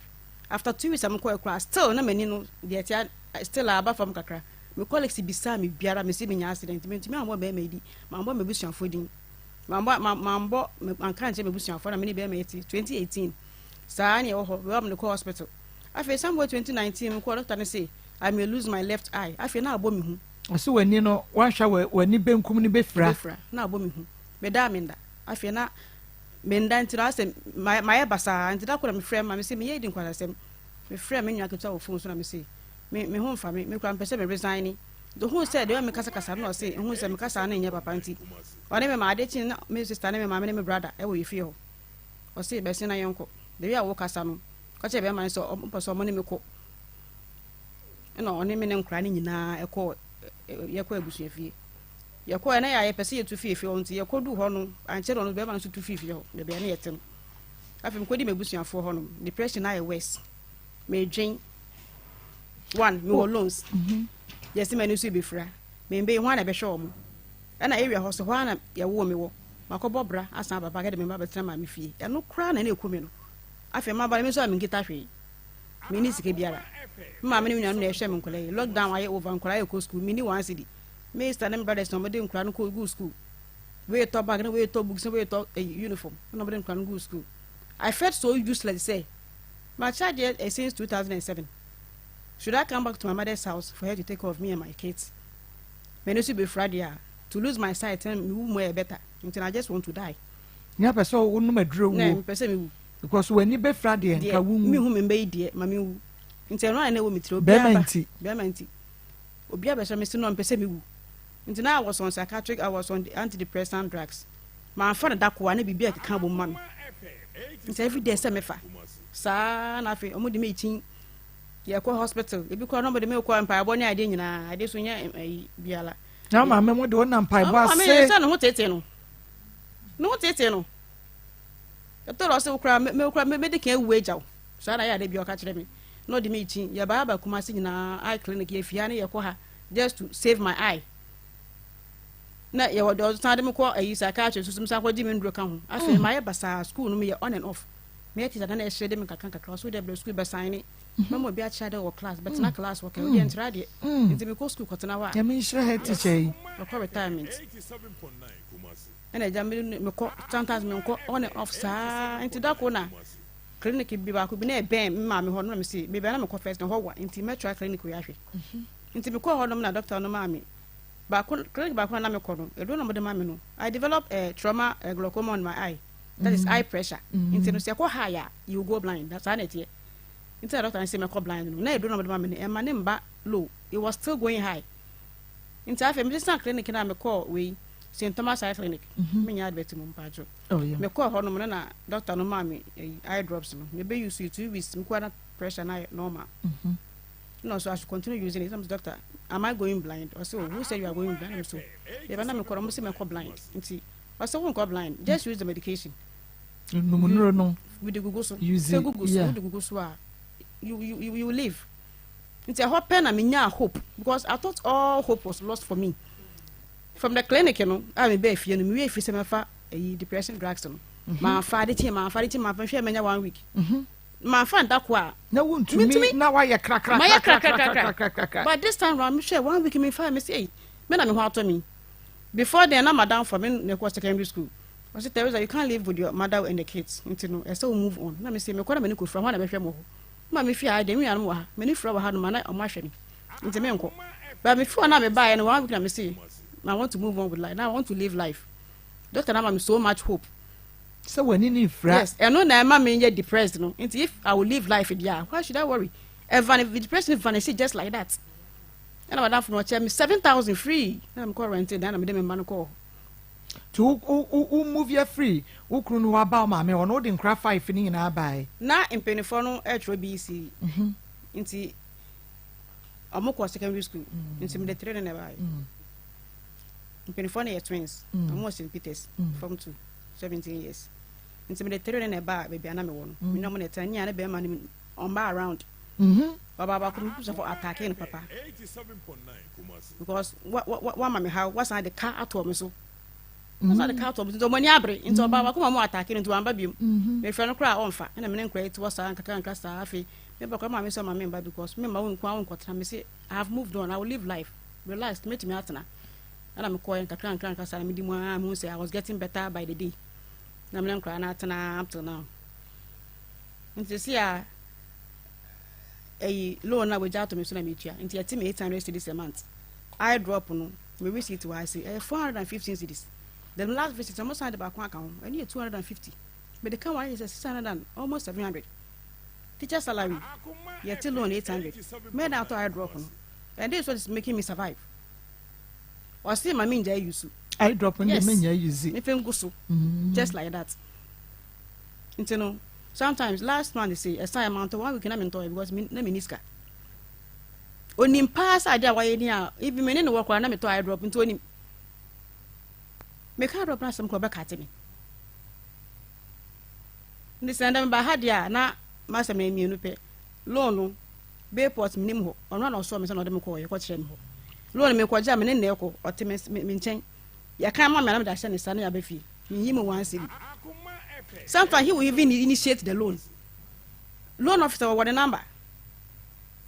S6: After 2 weeks a mekɔ akura still na m'ani no deɛ tia still aba fam kakra. Me colleagues bisaa me biara, mesi menya accident. Mentumi ambɔ bɛrima yi di, mambɔ m'abusuafoɔ din, mambɔ mambɔ manka nkyerɛ m'abusuafoɔ na me ne bɛrima yi ti 2018 saa ne ɛwɔ hɔ wɛwɔ me de kɔ hospital. Afei somewhere 2019 mekɔ, doctor no say I may lose my left eye. Afei na abɔ me hu.
S2: Ɔsɛ w'ani no wanhwɛ w'ani benkum no bɛfira.
S6: Bɛfira na abɔ me hu. Meda menda, afei na menda nti na asɛ mayɛ basaa. Nti da koro na mefrɛ ma me sɛ meyɛ di nkwadasɛm. Mefrɛ me nua ketewa wɔ phone so na me se me ho mfa me, me kura mpɛ sɛ me resign ni de hu sɛ deɛ me kasakasa no, ɔse hu sɛ me kasa no nyɛ papa. Nti ɔne me ma ade kyi na me sister ne me maame ne me brother ɛwɔ yɛ fie hɔ. Ɔse bɛsi na yɛnkɔ de wi a wo kasa no kɔkyɛ bɛrima no sɛ ɔmpɛ sɛ ɔmo ne me kɔ. Ɛna ɔne me ne nkora no nyinaa ɛkɔ, yɛkɔ abusua fie. Yɛkɔ ɛna yɛ a yɛpɛ sɛ yɛtu fie fie hɔ. Nti yɛkɔdu hɔ no ankyɛ no bɛrima no nso tu fie fie hɔ baabi a ne yɛte no. Afei mekɔdi m'abusuafoɔ hɔ nom, depression ayɛ worse. Medwen one, mewɔ loans, yɛsɛ m'ani so bɛfira membe ho a na ɛbɛhwɛ wɔ mo. Ɛna area hɔ so hɔ a na yɛwoo me wɔ makɔbɔ bra asan aba ba kɛde me ba bɛtena maame fie. Ɛno koraa na ɛna ɛku me no. Afei maba no, me nso a menkita hwee, menni sika biara. Me maame ne me nuanom na ɛhwɛ me. Nkɔla yi lockdown ayɛ over, nkɔla yɛ kɔ school, menni 1 cedi. Me sister ne me brothers na wɔde nkɔla no kɔ gu school. Wei tɔ bag na wei tɔ books na wei tɔ uniform na wɔde nkɔla no gu school. I felt so useless sɛ my child yɛ since 2007. Should I come back to my mother's house for her to take care of me and my kids? Mɛno nso bɛfura deɛ a to lose my sight na mewu mu ɛyɛ better. Nti I just want to die.
S2: Ní apɛ sɛ wonom aduro
S6: na
S2: wuo.
S6: Mepɛ sɛ mewu.
S2: Because w'ani bɛfira deɛ nka
S6: deɛ
S2: wonwu.
S6: Mehu me mbɛyi deɛ ma mewu. Nti ɛno a na ɛwɔ me tiri.
S2: Bɛrima
S6: obiara ba
S2: nti.
S6: Bɛrima nti obiara bɛsɛ me si no mpɛ sɛ mewu. Nti na I was on psychiatric, I was on the antidepressant drugs. Manfa no da koa na biribi a ɛkeka bɔ mu ma me. Nti every day sɛ mefa saa na afei ɔmo de me kyin yɛkɔ hospital. Ebi kora na ɔmo de me kɔ mpaebɔ ne adeɛ nyinaa adeɛ so nyɛ ɛyi biara.
S2: Na maame mo de wonam mpaebɔ
S6: Ɔmo maame
S2: ase.
S6: Sɛ ne ho tete no, ne ho tete no, ɛtɔ dɔ sɛ wokura me wokura me mede kan ewu agya wo saa na yɛ ade bi. Ɔka kyerɛ me na ɔde me kyin yɛba aba Kumasi nyinaa, eye clinic yɛ fia ne yɛkɔ ha just to save my eye. Na yɛwɔ de ɔsan de me kɔ ayi psychiatrist soso san kɔ gye me nduro ka ho. Afei mayɛ basaa. School no meyɛ on and off. Meyɛ teacher na ɛhyɛ de me kakra kakra so de brɛ school bɛsan ne mɛma obi akyerɛ dɛ wɔ class bɛtena class wɔ kɛ obi nkyerɛ adeɛ. Nti mekɔ school kɔtena hɔ a
S2: Nyame nhyira head teacher yi.
S6: Mekɔ retirement ɛna agya me mekɔ sometimes menkɔ, on and off saa. Nti da ko na clinic bi baako bi na ɛbɛn me maame hɔ no na mesi baabi a na mekɔ first na hɔ wa nti mɛtry clinic wei ahwɛ. Nti mekɔ hɔ nom na doctor no maa me baako, clinic baako na mekɔ no edu na ɔmode ma me no. I develop trauma glaucoma on my eye, that is eye pressure. Nti no sɛ ɛkɔ high a you go blind. Saa na ɛteɛ. Nti na doctor no sɛ mɛkɔ blind no na edu na ɔmode ma me no ɛma ne mba low, it was still going high. Nti afei mesesa clinic na mekɔɔ wei St Thomas Eye Clinic. Menya advert mu mpaadwo.
S2: Oh, yeah.
S6: Mekɔɔ hɔ nom no na doctor no maa me eye drops no. Mebe use it 2 weeks mekɔɔ na pressure na ayɛ normal. No, so I should continue using it. I'm doctor, am I going blind? Ɔsɛ, oh, who said you are going blind? I'm so yɛbɛ na mekɔ no ɔmo sɛ mɛkɔ blind. Nti ɔsɛ wonkɔ blind, just use the medication.
S2: Numunuro no.
S6: Wode gugu so.
S2: Use
S6: sɛ
S2: it,
S6: gugu so. Wode gugu so a you live. Nti ɛhɔ pɛ na menya hope because I thought all hope was lost for me. From the clinic no a mebɛɛ fie no mewie fi sɛ mɛfa ɛyi depression drugs no. Manfa ade kye manfa ade kye manfa hwɛ manya one week. Manfa nda ko a.
S2: Na wontumi na wayɛ krakra.
S6: Mayɛ krakrakrakra. But this time round mehwɛ one week memfa me sɛ me na me ho atɔ me. Before then na madam for me na ɛkɔ secondary school. Ɔse Teresa you can't live with your mother and the kids nti no ɛsɛ wo move on. Na me se mekɔ na m'ani kɔfira hwan na bɛhwɛ mo hɔ. Ma me fie ha deɛ me nuanom wɔ ha m'ani fira wɔ ha nom a na ɔmo ahwɛ me nti menkɔ. But me fie hɔ na mebaeɛ no one week na me se I want to move on with life now I want to live life. Doctor no ama me so much hope.
S2: Sɛ w'ani no nfira.
S6: Yes, ɛno na ɛma me yɛ depressed no. Nti if I will live life deɛ a, why should I worry? Ɛvane, depression vanish just like that. Ɛna madamfo no ɔkyɛ me 7,000 free. Ɛna mekɔ rente dan na mede me mma no kɔɔ hɔ.
S2: Nti wo wo wo move afiri wo kunu no hɔ aba wo maame hɔ no wode nkora five no nyinaa baeɛ?
S6: Na mpaninfoɔ no ɛretwerɛ BEC nti ɔmo kɔ secondary school nti mede three no na ɛbaeɛ. Mpaninfoɔ no yɛ twins ɔmo wɔ St Peters form 2 17 years nti mede three no na ɛbaa baabi a na mewɔ no me ne ɔmo na ɛtena ne a ne bɛrima no ɔmba around ɔbaa baako no sɔfo atake no papa because wa wa wama me haw wasan de ka ato ɔmo so wasan de ka ato ɔmo so nti ɔmo ani abere nti ɔbaa baako ma ɔmo atake no nti wamba biom mefrɛ no koraa ɔmfa ɛna me ne nkora yi te hɔ saa nkakra nkakra saa afei me ba koraa maame sɛ ɔma me mba because me mma wo nko a wo nkɔtena me se I have moved on I will live life relaxed mɛtumi atena ɛna mekɔɛ nkakra nkakra nkakra saa na medi mu ara mehu sɛ I was getting better by the day na me ne nkora no atena up till now nti sɛ a ɛyi loan a wagya ato me so na metua nti ɛte me 800 cedis a month. Eye drop no me receipt wɔ ha sei ɛyɛ 415 cedis. The last visit ɔmo san de baako aka ho ɛno yɛ 250 mede ka wɔn ayɛ sɛ 600 and almost 700. Teacher salary yɛte loan 800 mɛyɛ dɛn atɔ eye drop no and this is what is making me survive. Ɔse ma mengyae use.
S2: Eye drop no deɛ mengyae use.
S6: Mefa ngu so just like that. Nti no sometimes last month sei ɛsan yɛ mantɔ one week na mentɔɛ because me na menni sika. Onim paa sɛ adeɛ a wayɛ ni a even me ne no wɔ koraa na metɔ eye drop nti onim. Meka eye drop no asɛm koraa ɔbɛkate me. Nti sɛ ndɛ meba ha deɛ a na masɛm yɛ mmienu pɛ. Loan no Bayport menim hɔ ɔno a na ɔsɔɔ me nsa na ɔde me kɔɔ yɛ kɔkyerɛ me hɔ. Loan no mekɔgye a me ne na ɛkɔ ɔte me me nkyɛn. Yɛka ama me a na mede ahyɛ ne nsa na yɛaba fie. Minyi mu one cedi. Sometimes he will even initiate the loan. Loan officer wɔwɔ ne number.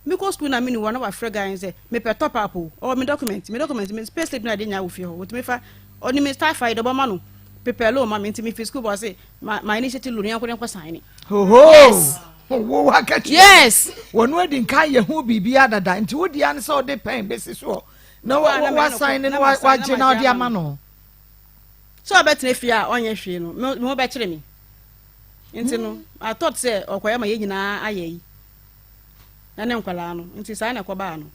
S6: Mekɔ school na mene wɔ na wafrɛ guy no sɛ mepɛ top up o. Ɔwɔ me document, me document, me pay slip na ade nyinaa wɔ fie hɔ. Wɔtumi fa ɔne me staff yi de ɔbɛma no prepare loan ma me nti mefi school bɔ ɔse ma ma initiate loan yɛnkɔ yɛnkɔ sign ne.
S2: Hoho.
S6: Yes.
S2: Wo wakatua.
S6: Yes.
S2: Wɔn adi nkan yɛ ho biribi adada nti wo deɛ ne sɛ ɔde pɛn bɛsi soɔ na wasan ne na wagye na ɔde ama no.
S6: Sɛ ɔbɛtena fie a ɔnyɛ hwee no, me ho bɛkyere me. Nti no, I thought sɛ ɔkɔyɛ ma yɛn nyinaa ayɛ yi. Na ne nkwadaa no, nti saa na ɛkɔbaa no.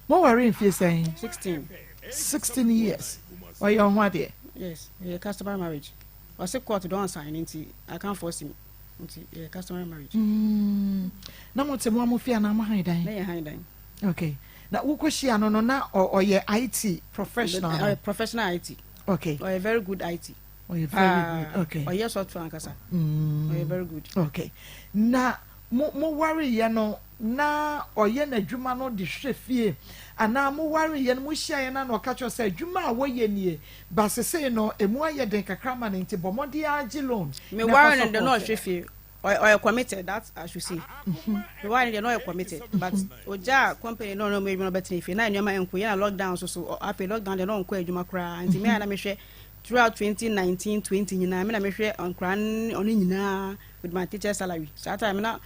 S2: Mo ware mfie sɛn?
S6: 16.
S2: 16 years. Ɔyɛ ɔho adeɛ?
S6: Yes, ɛyɛ customary marriage. Ɔse court don sign nti I can't force him. Nti ɛyɛ customary marriage.
S2: Mm. Na mo te mo a mo fie anaa mo han dan?
S6: Na yɛ han dan.
S2: Okay. Na wokɔ hyia no no na ɔyɛ IT professional.
S6: Ɔyɛ professional IT.
S2: Okay.
S6: Ɔyɛ very good IT.
S2: Ɔyɛ very good. Okay.
S6: Ɔyɛ software ankasa. Mm. Ɔyɛ very good.
S2: Okay. Na mo mo ware yɛ no na ɔyɛ n'adwuma no de hwɛ fie anaa mo ware yɛ no mo hyia yɛ na na ɔka kyerɛ sɛ adwuma a wɔyɛ nie ba sesei no emu ayɛ den kakra ma no nti bɔ mmɔden agye loan.
S6: Me ware no de na ɔhwɛ fie. Ɔyɛ committed that I should say. Me ware no deɛ na ɔyɛ committed but ogyaa company na ɔno ɔmo adwuma na ɔbɛtena fie na nneɛma nko yɛ na lockdown so so afei lockdown deɛ na ɔnkɔ adwuma koraa nti me a na mehwɛ throughout 2019 20 nyinaa me na mehwɛ nkora ne ɔno nyinaa with my teacher salary saa time na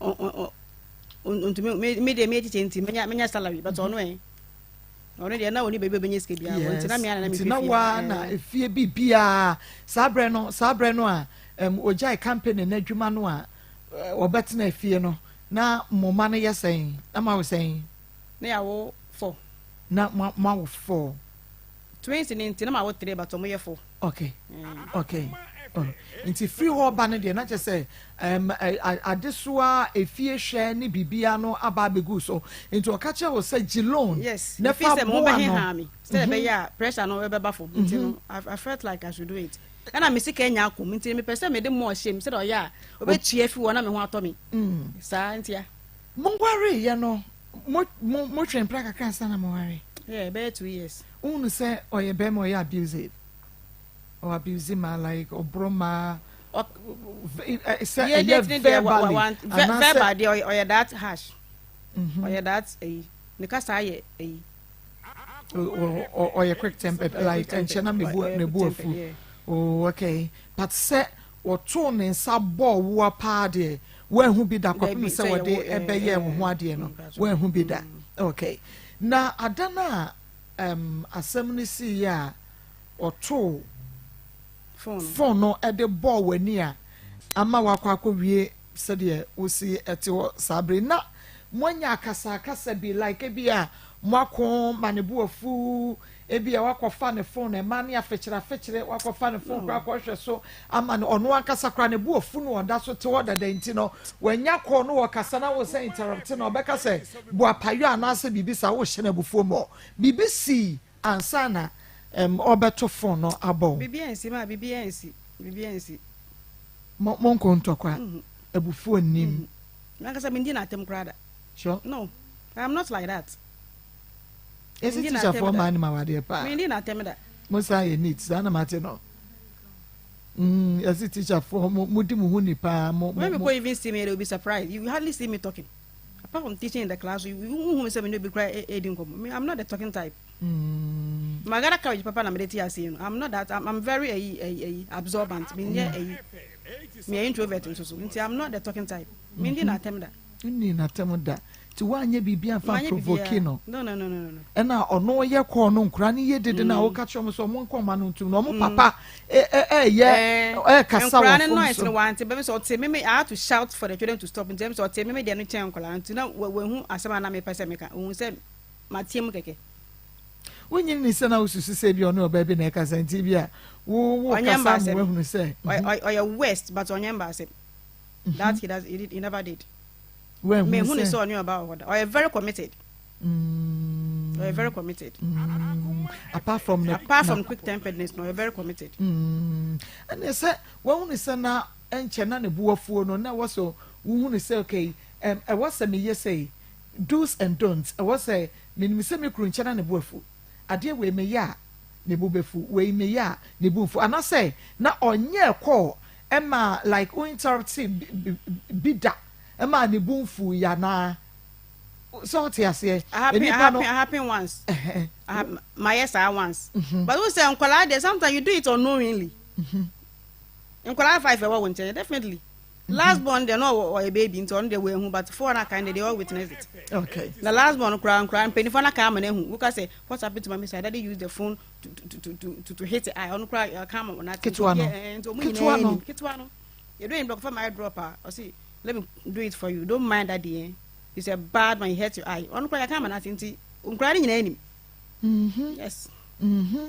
S6: ɔntumi me deɛ meyɛ teacher nti menya menya salary but ɔno ɛ ɔno deɛ na ɔni baabi a ɔbɛnya sika biara wɔ nti na me ara na mehwɛ
S2: fie. Nti na waa na efie biribiara saa berɛ no saa berɛ no a um, ogyae company no adwuma no a wɔbɛtena fie no na mo mma no yɛ sɛn na moawo sɛn?
S6: Na yɛawo four.
S2: Na moawo four.
S6: Twins no nti na mawo three but ɔmo yɛ four.
S2: Okay okay oh. Nti firi hɔ ba no deɛ na kyerɛ sɛ um, adesoa efie hwɛ ne biribiara no aba abɛgu so nti ɔka kyerɛ wo sɛ gye loan
S6: yes,
S2: na fa boa no.
S6: Me sɛ ɛbɛyɛ a pressure no ɛbɛba fam nti no I felt like I should do it. Ɛna me sika anya akɔ mu nti mepɛ sɛ mede more hyɛ mu sɛdeɛ ɔyɛ a ɔbɛtua afi hɔ na me ho atɔ me saa ntia.
S2: Mowareeɛ no mo mo motwee mpena kakra ansa na moware?
S6: Yeah, ɛbɛyɛ 2 years.
S2: Wohunu sɛ ɔyɛ bɛrima ɔyɛ abusive? Ɔ abuse mmaa like ɔboro mmaa sɛ ɛyɛ verbally
S6: anaasɛ. Verbal deɛ ɔyɛ that harsh. Mhm. Ɔyɛ that ɛyi ne kasa ayɛ ɛyi.
S2: Ɔyɛ quick tempered like nkyɛn na mebu mebu afu. Oh okay but sɛ wɔtoo ne nsa bɔɔ woa paa deɛ woanhu bi da kɔpem sɛ wɔde ɛbɛyɛ wo ho adeɛ no woanhu bi da okay na ada no a um, asɛm no siiɛ a ɔtoo fon no de bɔɔ w'ani a ama woakɔ akɔwie sɛdeɛ wosi te hɔ saa bere na moanya akasakasa bi like ebi a moako ma ne bo afu ebi a wakɔfa ne fon ɛma ne afekyere afekyere wakɔfa ne fon koraa kɔhwɛ so ama no ɔno ankasa koraa ne bo afu no ɔda so te hɔ dada nti no wanya kɔɔ no wɔkasa na wo sɛ interrupt na ɔbɛka sɛ boapayɔ anaasɛ biribi saa wohyɛ no abufuo mmɔ biribi sii Ansa na ɛm ɔbɛto phone no abɔ wo.
S6: Biribi ansi maa biribi ansi biribi ansi.
S2: Mo mo nko ntɔkwa abufuo nnim.
S6: Me ankasa mendi n'atam koraa da.
S2: Sure.
S6: No I am not like that.
S2: Yɛsi teacher foɔ maa nim awadeɛ paa.
S6: Mendi n'atam da.
S2: Mo san yɛ neat saa na mate no. Mm, yɛsi teacher foɔ mo mo di mo ho ni paa mo
S6: mo. When people even see me they will be surprised. You hardly see me talking. Apart from teaching in the class, you who me say me no be cry e di nkomo. Me I'm not the talking type. Mm. My Ghana courage papa na me dey ase no. I'm not that. I'm, I'm very eh eh eh absorbent. Me nye eh me introvert nso so. Nti I'm not the talking type. Me ndi na atem da.
S2: Nni na atem da. Ti woanyɛ biribi amfa provoke no.
S6: No no no no no.
S2: Ɛna ɔno yɛ kɔɔ no nkora no yɛ dede na woka kyerɛ ɔmo sɛ ɔmo nkɔ ɔmo ano ntum na ɔmo papa ɛyɛ ɛkasa wɔ
S6: fom so. Nkora no noise no wante bɛbi sɛ ɔte meme I had to shout for the children to stop nti ɛmi sɛ ɔte meme deɛ no kyɛn nkora nti na wɔhu asɛm a na mepɛ sɛ meka ohun sɛ mateɛ mu kɛkɛ.
S2: Wonyini ni sɛ na wosusu sɛ bi ɔne ɔbaa bi na ɛkasa nti bi a wo wo kasa ma wahunu sɛ.
S6: Ɔyɛ worst but ɔnyɛ mba asɛm that he does he never did.
S2: Wahunu sɛ.
S6: Mehu ne sɛ ɔne ɔbaa wɔ hɔ da ɔyɛ very committed. Mm. Ɔyɛ very committed.
S2: Mm. Apart from
S6: the, apart from quick temperedness, no, ɔyɛ very committed.
S2: Mm. Ɛna sɛ wɔhunu sɛ na nkyɛn na ne bo afuo no na ɛwɔ sɛ wohunu sɛ okay ɛwɔ sɛ meyɛ sɛ do's and don'ts ɛwɔ sɛ menim sɛ me kuru nkyɛn na ne bo afu adeɛ wei meyɛ a ne bo bɛfu wei meyɛ a ne bo nfu anasɛ na ɔnyɛ kɔɔ ɛma like wo interrupt bi da ɛma ne bo nfu yɛ anaa. Sɛ ɔte aseɛ.
S6: Nipa no. Happen once. Mayɛ saa once. Mhm. But wo sɛ nkwadaa deɛ sometimes you do it unknowingly. Mhm. Nkwadaa five ɛwɔ wo nkyɛn definitely. Mhm. Last born deɛ no ɔyɛ baby nti ɔno deɛ wɔahu but four na kan deɛ they all witness it.
S2: Okay.
S6: The last born koraa nkwadaa mpanyinfoɔ na kan ama no ehu. Woka sɛ what happened to my sister daddy use the phone to to to to to to hit the eye ɔno koraa ɔka ama wɔn ate.
S2: Ketewa no.
S6: Ketewa no. Ketewa no. Yɛdu yɛn blɔkɔfɛ my drop a ɔsi let me do it for you don't mind daddy eh. He's a bad man, he hurt your eye. Ɔno koraa yɛka ama no ase nti nkwadaa no nyinaa nim.
S2: Mm-hmm.
S6: Yes.
S2: Mm-hmm.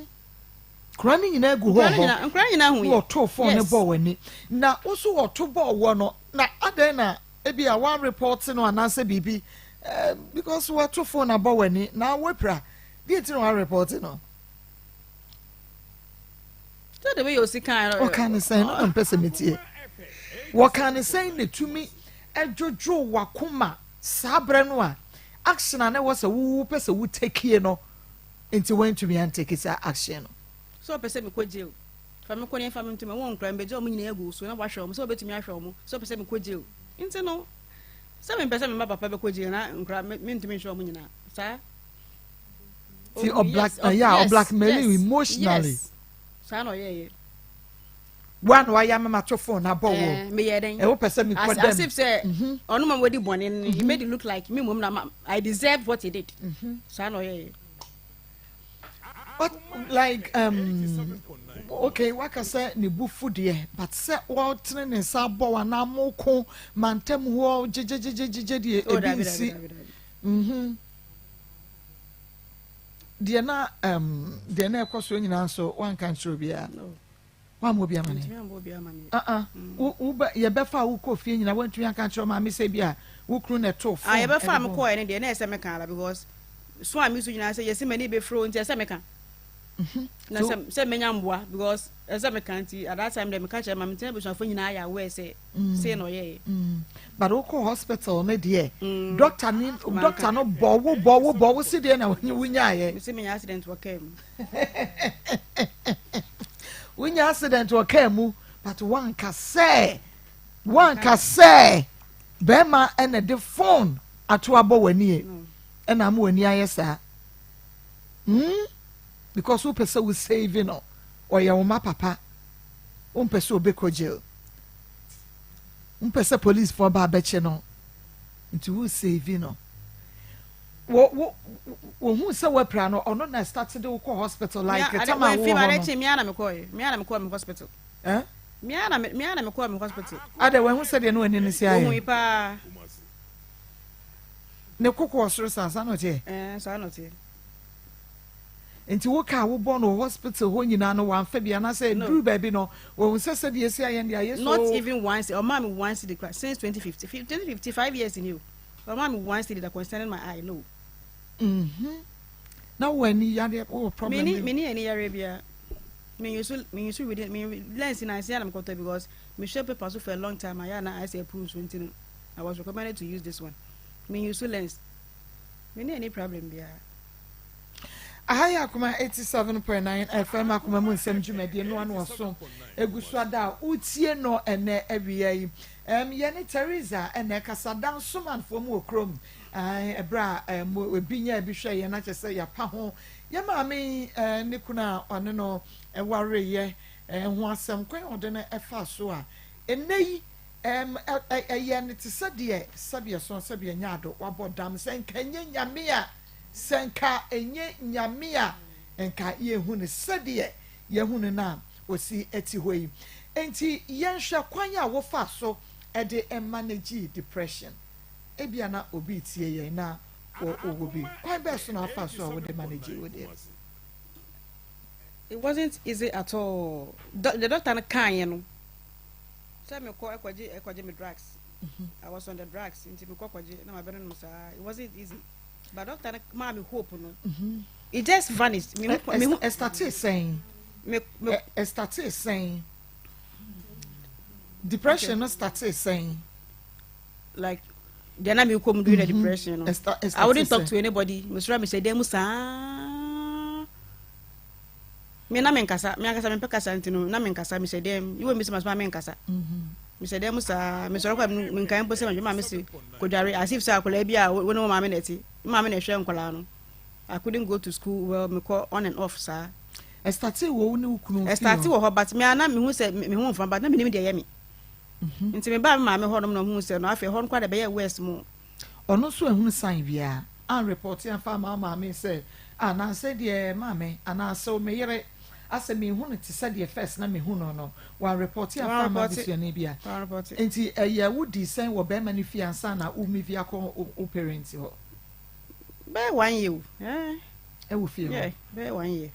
S2: Nkwadaa no nyinaa gu hɔ hɔ.
S6: Nkwadaa nyinaa hu yɛ.
S2: Wɔto fɔn ne bɔ w'ani. Na woso wɔto bɔ wɔ no na adɛn na ebi a wɔn report no anaasɛ biribi eh, because wɔto fɔn abɔ w'ani na wɔapira deɛ ti na wɔn report no.
S6: Sɛ de bɛyɛ osi kan.
S2: Ɔka ne sɛn no na mpɛ sɛ metie. Wɔka ne sɛn na tumi dwodwoo w'akoma saa berɛ no a action a na ɛwɔ sɛ wopɛ sɛ wo takie no nti woantumi antake saa action no.
S6: Sɛ ɔpɛ sɛ mekɔ jail fa me kɔ ne fa me ntom ɛwɔ nkura mbɛgye wɔn nyinaa agu wo so na wahwɛ wɔn sɛ wobɛtumi ahwɛ wɔn sɛ ɔpɛ sɛ mekɔ jail nti no sɛ mempɛ sɛ mema papa bɛkɔ jail na nkura mentumi nhwɛ wɔn nyinaa saa.
S2: Ti ɔblack ɛyɛ a ɔblackmail you emotionally.
S6: Saa na ɔyɛɛyɛ.
S2: Wa na wayɛ ama mato phone abɔ wo.
S6: Eh, meyɛ dɛn?
S2: Ɛwɔ pɛ sɛ mekɔ dɛm.
S6: As if sɛ mhm. ɔno ma wadi bɔne no, he mhm. made it look like me mmom na I deserve what he did. Mhm. Saa na ɔyɛɛyɛ.
S2: But like um, okay, waka sɛ ne bu fu deɛ, but sɛ wɔtene ne nsa abɔ wo anaa moko mantam hɔ gyegyegyegyegye deɛ
S6: oh,
S2: ebi nsi. Mhm. Deɛ na um, deɛ na ɛkɔ soɔ nyinaa nso wanka nkyerɛ obiara.
S6: No.
S2: Wammɔ obi amane. Uh -uh.
S6: Mm.
S2: Wo, wo bɛ, yɛbɛfa a wokɔ fie nyinaa wantumi anka nkyerɛ maame sɛ bi a wo kunu na ɛtoo fon.
S6: Ah, yɛbɛfa a mekɔɛ no deɛ na ɛsɛ meka ala because so a mesu nyinaa sɛ yɛsi m'ani bɛfiri nti ɛsɛ meka.
S2: Mhm.
S6: Na sɛ sɛ menya mboa because ɛsɛ meka nti at that time deɛ meka kyerɛ maame nti na abusuafo nyinaa yɛ aware sɛ
S2: Mm.
S6: Sei na ɔyɛeɛ.
S2: Mm. But wokɔ hospital no deɛ
S6: mm.
S2: doctor ni doctor no bɔ wo bɔ wo bɔ wo si deɛ na wonyaayɛ.
S6: Mesi menya accident wɔ kaa mu.
S2: Wonya accident wɔ kaa mu but wanka sɛ wanka sɛ bɛrima ɛna de phone ato abɔ w'ani ɛna ama w'ani ayɛ saa because wopɛ sɛ wo save no, ɔyɛ wo ma papa, wompɛ sɛ obɛkɔ jail, wompɛ sɛ policefoɔ ba abɛkye no, nti wo save no. Wo wo wohu sɛ woapira no, ɔno na start de wo kɔ hospital like tam a wowɔ hɔ no?
S6: Mia na mekɔɛ, mia na mekɔɔ me hospital.
S2: Eh?
S6: Mia na mekɔɔ me hospital.
S2: Ada wahu sɛdeɛ ne w'ani no si ayɛ?
S6: Ohun paa.
S2: Ne koko wɔ soro saa na ɔteɛ?
S6: Ɛɛ, saa na ɔteɛ.
S2: Nti wo kaa wobɔ no wɔ hospital hɔ nyinaa no, wamfa bi anaasɛ
S6: No.
S2: duru baabi no wɔhu sɛ sɛdeɛ ɛsi ayɛ no deɛ ayɛ so?
S6: Not even once. Ɔmaa me one cedi kora since 2015, 2015, 5 years ni o. Ɔmaa me one cedi that concerning my eye, no.
S2: Na wowɔ ani yadeɛ, wowɔ problem
S6: Meni
S2: bi?
S6: Meni ani yare bia. Me use reading me lens na nsia na me kɔtɔ because me hwɛ paper so for a long time ayɛ na ayɛ sɛ ɛpuru nso, nti no I was recommended to use this one. Me use lens. Meni any problem bia.
S2: Aha yɛ Akoma 87.9 FM, Akoma mu nsɛm dwumadie no ano ɔso egu so ada a wotie no ɛnɛ awia yi. Yɛne Teresa ɛna ɛkasa, Dansomanfoɔ mu wɔ kurom. Ɛberɛ a ebi nya ebi hwɛ yɛn akyɛ sɛ yɛapa ho yɛ maame yi, ne kunu a ɔne no ɛwareyɛ ho asɛm, kwan a ɔde no ɛfa so a ɛnɛ yi ɛyɛ ne te sɛ deɛ sɛdeɛ so sɛdeɛ nya ado wabɔ dam, sɛ nka nye Nyame a, sɛ nka enye Nyame a, nka yɛhu no sɛdeɛ yɛhu no no a osi ti hɔ yi. Nti yɛnhwɛ kwan a wofa so ɛde manage depression. Ebia na obi tie yɛn na ɔwɔ bi, kwan bɛɛ so na afa so a wode manage wo deɛ?
S6: It wasn't easy at all. The doctor no kan yɛ no sɛ mekɔ ɛkɔgye me drugs. I was on the drugs, nti mekɔ kɔgye na ma bɛ no saa. It wasn't easy, but doctor no maa me hope no, it just vanished. Me hu me hu.
S2: Ɛstartee sɛn?
S6: Me
S2: Ɛstartee sɛn? Depression no startee sɛn?
S6: Like deɛ na mi kɔ mu during the depression no,
S2: Ɛstartee
S6: I wouldn't talk
S2: sɛn?
S6: to anybody. Mesra mi hyɛ dan mu saa, me na me nkasa, me ankasa me mpɛ kasa, nti no na me nkasa, me hyɛ dan mu. Iwe mi sɛ ma soma me nkasa, me hyɛ dan mu saa, me sɔrɔ kɔ me nkan mpo sɛ ma me si kodware as if sɛ akwadaa bi a wo ne wo maame na ɛte, me maame na ɛhwɛ nkwadaa no. I couldn't go to school well, me kɔ on and off saa.
S2: Ɛstartee wɔ wo ne wo kunu fie
S6: Ɛstarte
S2: hɔ?
S6: Wɔ hɔ, but me ana mehu sɛ me ho mfa, but na menim deɛ ɛyɛ me, nti me baa me maame hɔ nom na ɔhu sɛ no afei hɔ no koraa de bɛyɛ worse mu.
S2: Ɔno nso ehunu sign biara an report amfa ama wo maame sɛ anaasɛ deɛ maame anaasɛ me yere asɛ mehu no te sɛ deɛ first na mehu no, wan report amfa ama
S6: Wan report.
S2: abusuani bia?
S6: Report.
S2: Nti ɛyɛ wodi sɛn wɔ bɛrima no fie ansa na wo move akɔ wo parents hɔ?
S6: Bɛyɛ one year o, eh.
S2: Ɛwɔ fie hɔ?
S6: Yeah, bɛyɛ one year.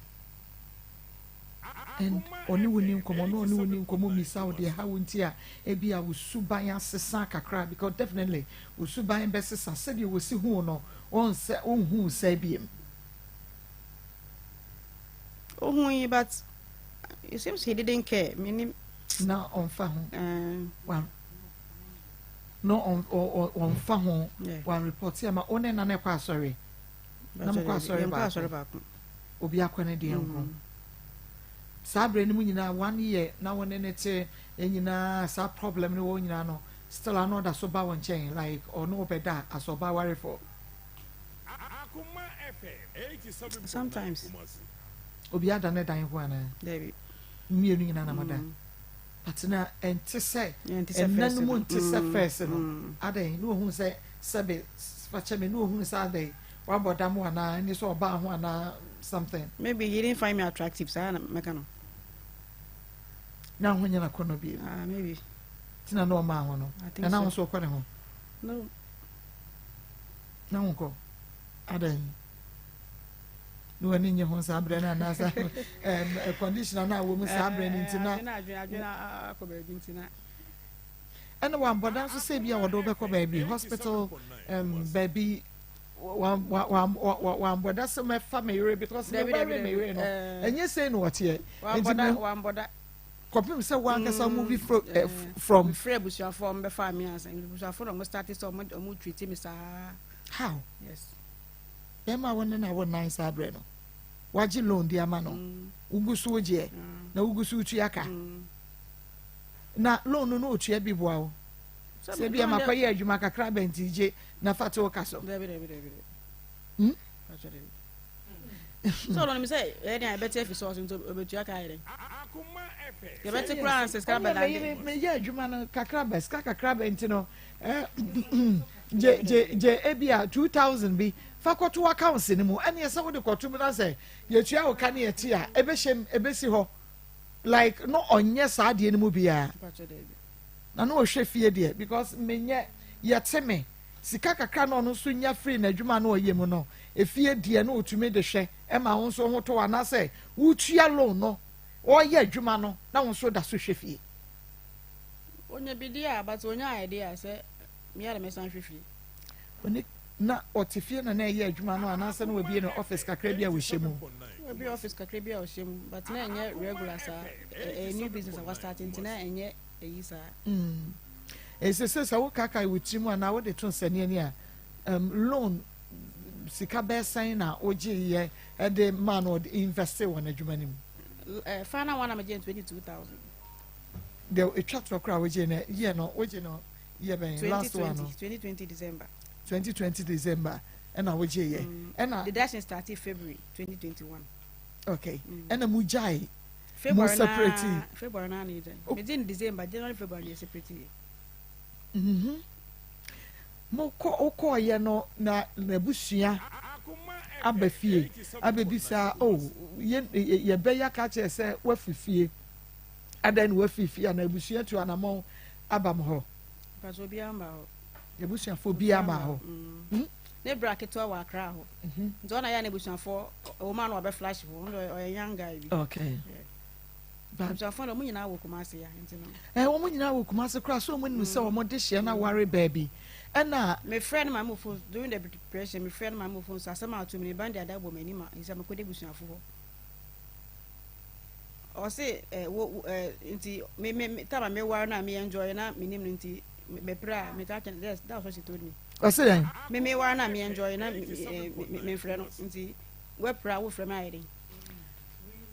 S2: And ɔne wo ni nkɔmmɔ na ɔne wo ni nkɔmmɔ misa wo deɛ ha wo nti a ebi a wo suban asesa kakra, because definitely wo suban bɛsesa sɛdeɛ wɔsi hu no, ɔnsɛ ɔnhu sɛ biem?
S6: Ohun yi, but it seems he didn't care, menim.
S2: Na ɔmfa ho?
S6: Eh.
S2: Wa no ɔmfa ho?
S6: Yeah.
S2: Wan report ama wo ne na ne kɔ asɔre na mokɔ asɔre
S6: Yɛnkɔ
S2: baako?
S6: Asɔre baako.
S2: Obi akɔ ne deɛ nko. Saa berɛ no mu nyinaa, one year na wo ne ne te nyinaa, saa problem no wɔ nyinaa no, still ano ɔda so ba wɔ nkyɛn, like ɔno wobɛda as ɔba warefo?
S6: Sometimes.
S2: Obi ada ne dan ho anaa?
S6: Dabi.
S2: Mmienu nyinaa na moda, but na ɛnte sɛ
S6: Ɛnte sɛ
S2: ɛnna
S6: first
S2: no mu
S6: no.
S2: nte sɛ first no. Adɛn ne ohun sɛ sɛbe fakyɛ me ne ohun sɛ adɛn wabɔ dam anaa ne sɛ ɔbaa ho anaa something?
S6: Maybe he didn't find me attractive, saa na mɛka no.
S2: Na ho nyɛ nakɔnɔ bio?
S6: Ah, maybe.
S2: Tina na ɔmaa ho no?
S6: I think
S2: Na na
S6: so.
S2: ho so ɔkɔ ne ho?
S6: No.
S2: Na ho nkɔ adɛn ne w'ani nye ho saa berɛ no anaasɛ conditioner no a wɔ mu saa berɛ no nti na?
S6: Adwene adwene akɔ baabi nti na.
S2: Ɛna wambɔ da nso sɛ bi a wɔde wobɛkɔ baabi hospital, baabi wambɔ da sɛ mɛfa me yere because
S6: Dabi,
S2: meware
S6: dabi,
S2: me yere no,
S6: dabi.
S2: ɛnyɛ sei na wɔteɛ
S6: Wambɔ
S2: nti
S6: da, wambɔ da.
S2: Kɔpem sɛ woankasa movie from
S6: Mefrɛ abusuafoɔ, ɔmo bɛfa me ansa. Abusuafoɔ na ɔmo start sɛ ɔmo treat me saa.
S2: How?
S6: Yes.
S2: Bɛrima a wo ne na wo nan saa berɛ no? Wagye loan de ama no. Wogu so wogyeɛ na wogu so wotua ka. Na loan no na otua bi boa wo. Sɛ bi a makɔyɛ adwuma kakra bɛn nti gye na fa to wo ka so.
S6: Dabi dabi dabi.
S2: Hmm?
S6: Sɛ ɔno nim sɛ ɛyɛ den a yɛbɛte afi sɔɔso nti obetua ka ayɛ dɛn. Yɛbɛte koraa sɛ sika bɛda
S2: de. Meyɛ adwuma no kakra bɛ sika kakra bɛ nti no gye gye gye ebi a 2000 bi fa kɔto accounts no mu ɛne sɛ wode kɔto mu na sɛ yɛtua wo ka ne yɛte a ɛbɛhyɛ mu ɛbɛsi hɔ like no ɔnyɛ saa adeɛ no mu biara na no ɔhwɛ fie deɛ because menyɛ yɛte me sika kakra na ɔno nso nya firi n'adwuma na ɔyɛ mu no efie deɛ na ɔtumi de hwɛ ɛma wo nso ho tɔ anaasɛ wotua loan no ɔyɛ adwuma no na wo nso da so hwɛ fie.
S6: Onya bi deɛ a but onya ayɛ deɛ a sɛ meyɛ na mɛsan hwɛ fie.
S2: Oni na ɔte fie na na ɛyɛ adwuma no anaasɛ na wabie no office kakra bi a wɔhyɛ mu.
S6: Wabie office kakra bi a ɔhyɛ mu but na ɛnyɛ regular saa ɛyɛ new business a wastart nti na ɛnyɛ ɛyi saa.
S2: Mm. Ɛsɛ sɛ sɛ wokakae wo tirim anaa wode to nsɛnneani a um, loan sika bɛyɛ sɛn na wogyeeɛ de maa no ɔde investe wɔ n'adwuma no mu?
S6: Uh, final one I'm getting 22,000.
S2: Deɛ ɛtwa torɔ koraa wogye no yɛ no wogye no yɛ bɛn last one no
S6: 2020 December.
S2: 2020 December ɛna wogye yɛ ɛna
S6: deduction started February 2021.
S2: Okay ɛna mu gyae mo separate.
S6: February na na gyae megye no December, January, February na separate yɛ.
S2: Mo kɔ wokɔɔyɛ no na n'abusua aba fie abɛbisa oh yɛ yɛbɛyɛ aka kyerɛ sɛ wafi fie adɛn na wafi fie ana abusua tu anamɔn aba mo hɔ.
S6: Mpatsɔ obiara mba hɔ.
S2: Abusuafoɔ biara mba hɔ.
S6: Mm. Ne bra ketewa wɔ Accra hɔ. Mhm. Nti ɔna yɛ a n'abusuafoɔ ɔwɔ mu a na wabɛ flash hɔ. Ɔno ɔyɛ young guy bi.
S2: Okay.
S6: Abusuafoɔ no wɔn nyinaa wɔ Kumasi ya nti no.
S2: Ɛ wɔn nyinaa wɔ Kumasi koraa so wɔn nim sɛ wɔn de hyɛ na ware baabi ɛna.
S6: Me frɛ no maame wɔ phone during the depression me frɛ no maame wɔ phone so asɛm a ato mi ne ban de ada bɔ m'anim a nti mekɔ de abusuafo hɔ. Ɔse ɛ wo ɛ nti me me time a me ware no a me enjoy na me nim no nti me pere a me ka kyɛn yes that was what she told me.
S2: Ɔse dɛn?
S6: Me me ware no a me enjoy na me me me frɛ no nti wɛpere a wo frɛ me ayɛ den.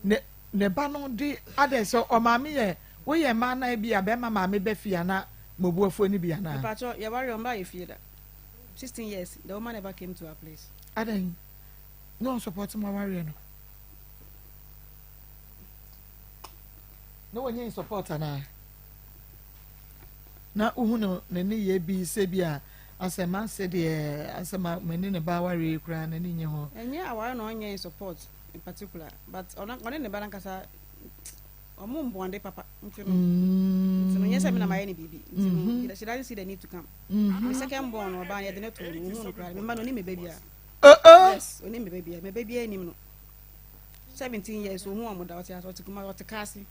S2: Ne ne ba no de adɛn sɛ ɔmaame yɛ woyɛ mmaa na ebi a bɛrima maame bɛ fie ana mɔbuafoɔ no bi anaa.
S6: Mepakyɛ yɛ ware ɔmba yɛ fie da 16 years the woman never came to our place.
S2: Adɛn na ɔnsupɔte mo awareɛ no. Na wɔnyɛ in support anaa? Na wohu no ne nneyɛɛ bi sɛ bi a asɛ m'ase deɛ asɛ ma m'ani ne ba awareɛ yi koraa n'ani nye ho.
S6: Ɛnyɛ aware na ɔnyɛ in support in particular but ɔno ɔne ne ba no ankasa ɔmo mbɔnde papa nti no nti no nyɛ sɛ me na mayɛ ne biribi nti no she doesn't see the need to come. Me second born ɔbaa no yɛde ne too no ohun no koraa me mma no onim me ba biara. Yes onim me ba biara me ba biara nim no. 17 years ohun wɔn da ɔte ase ɔte kuma ɔte kaase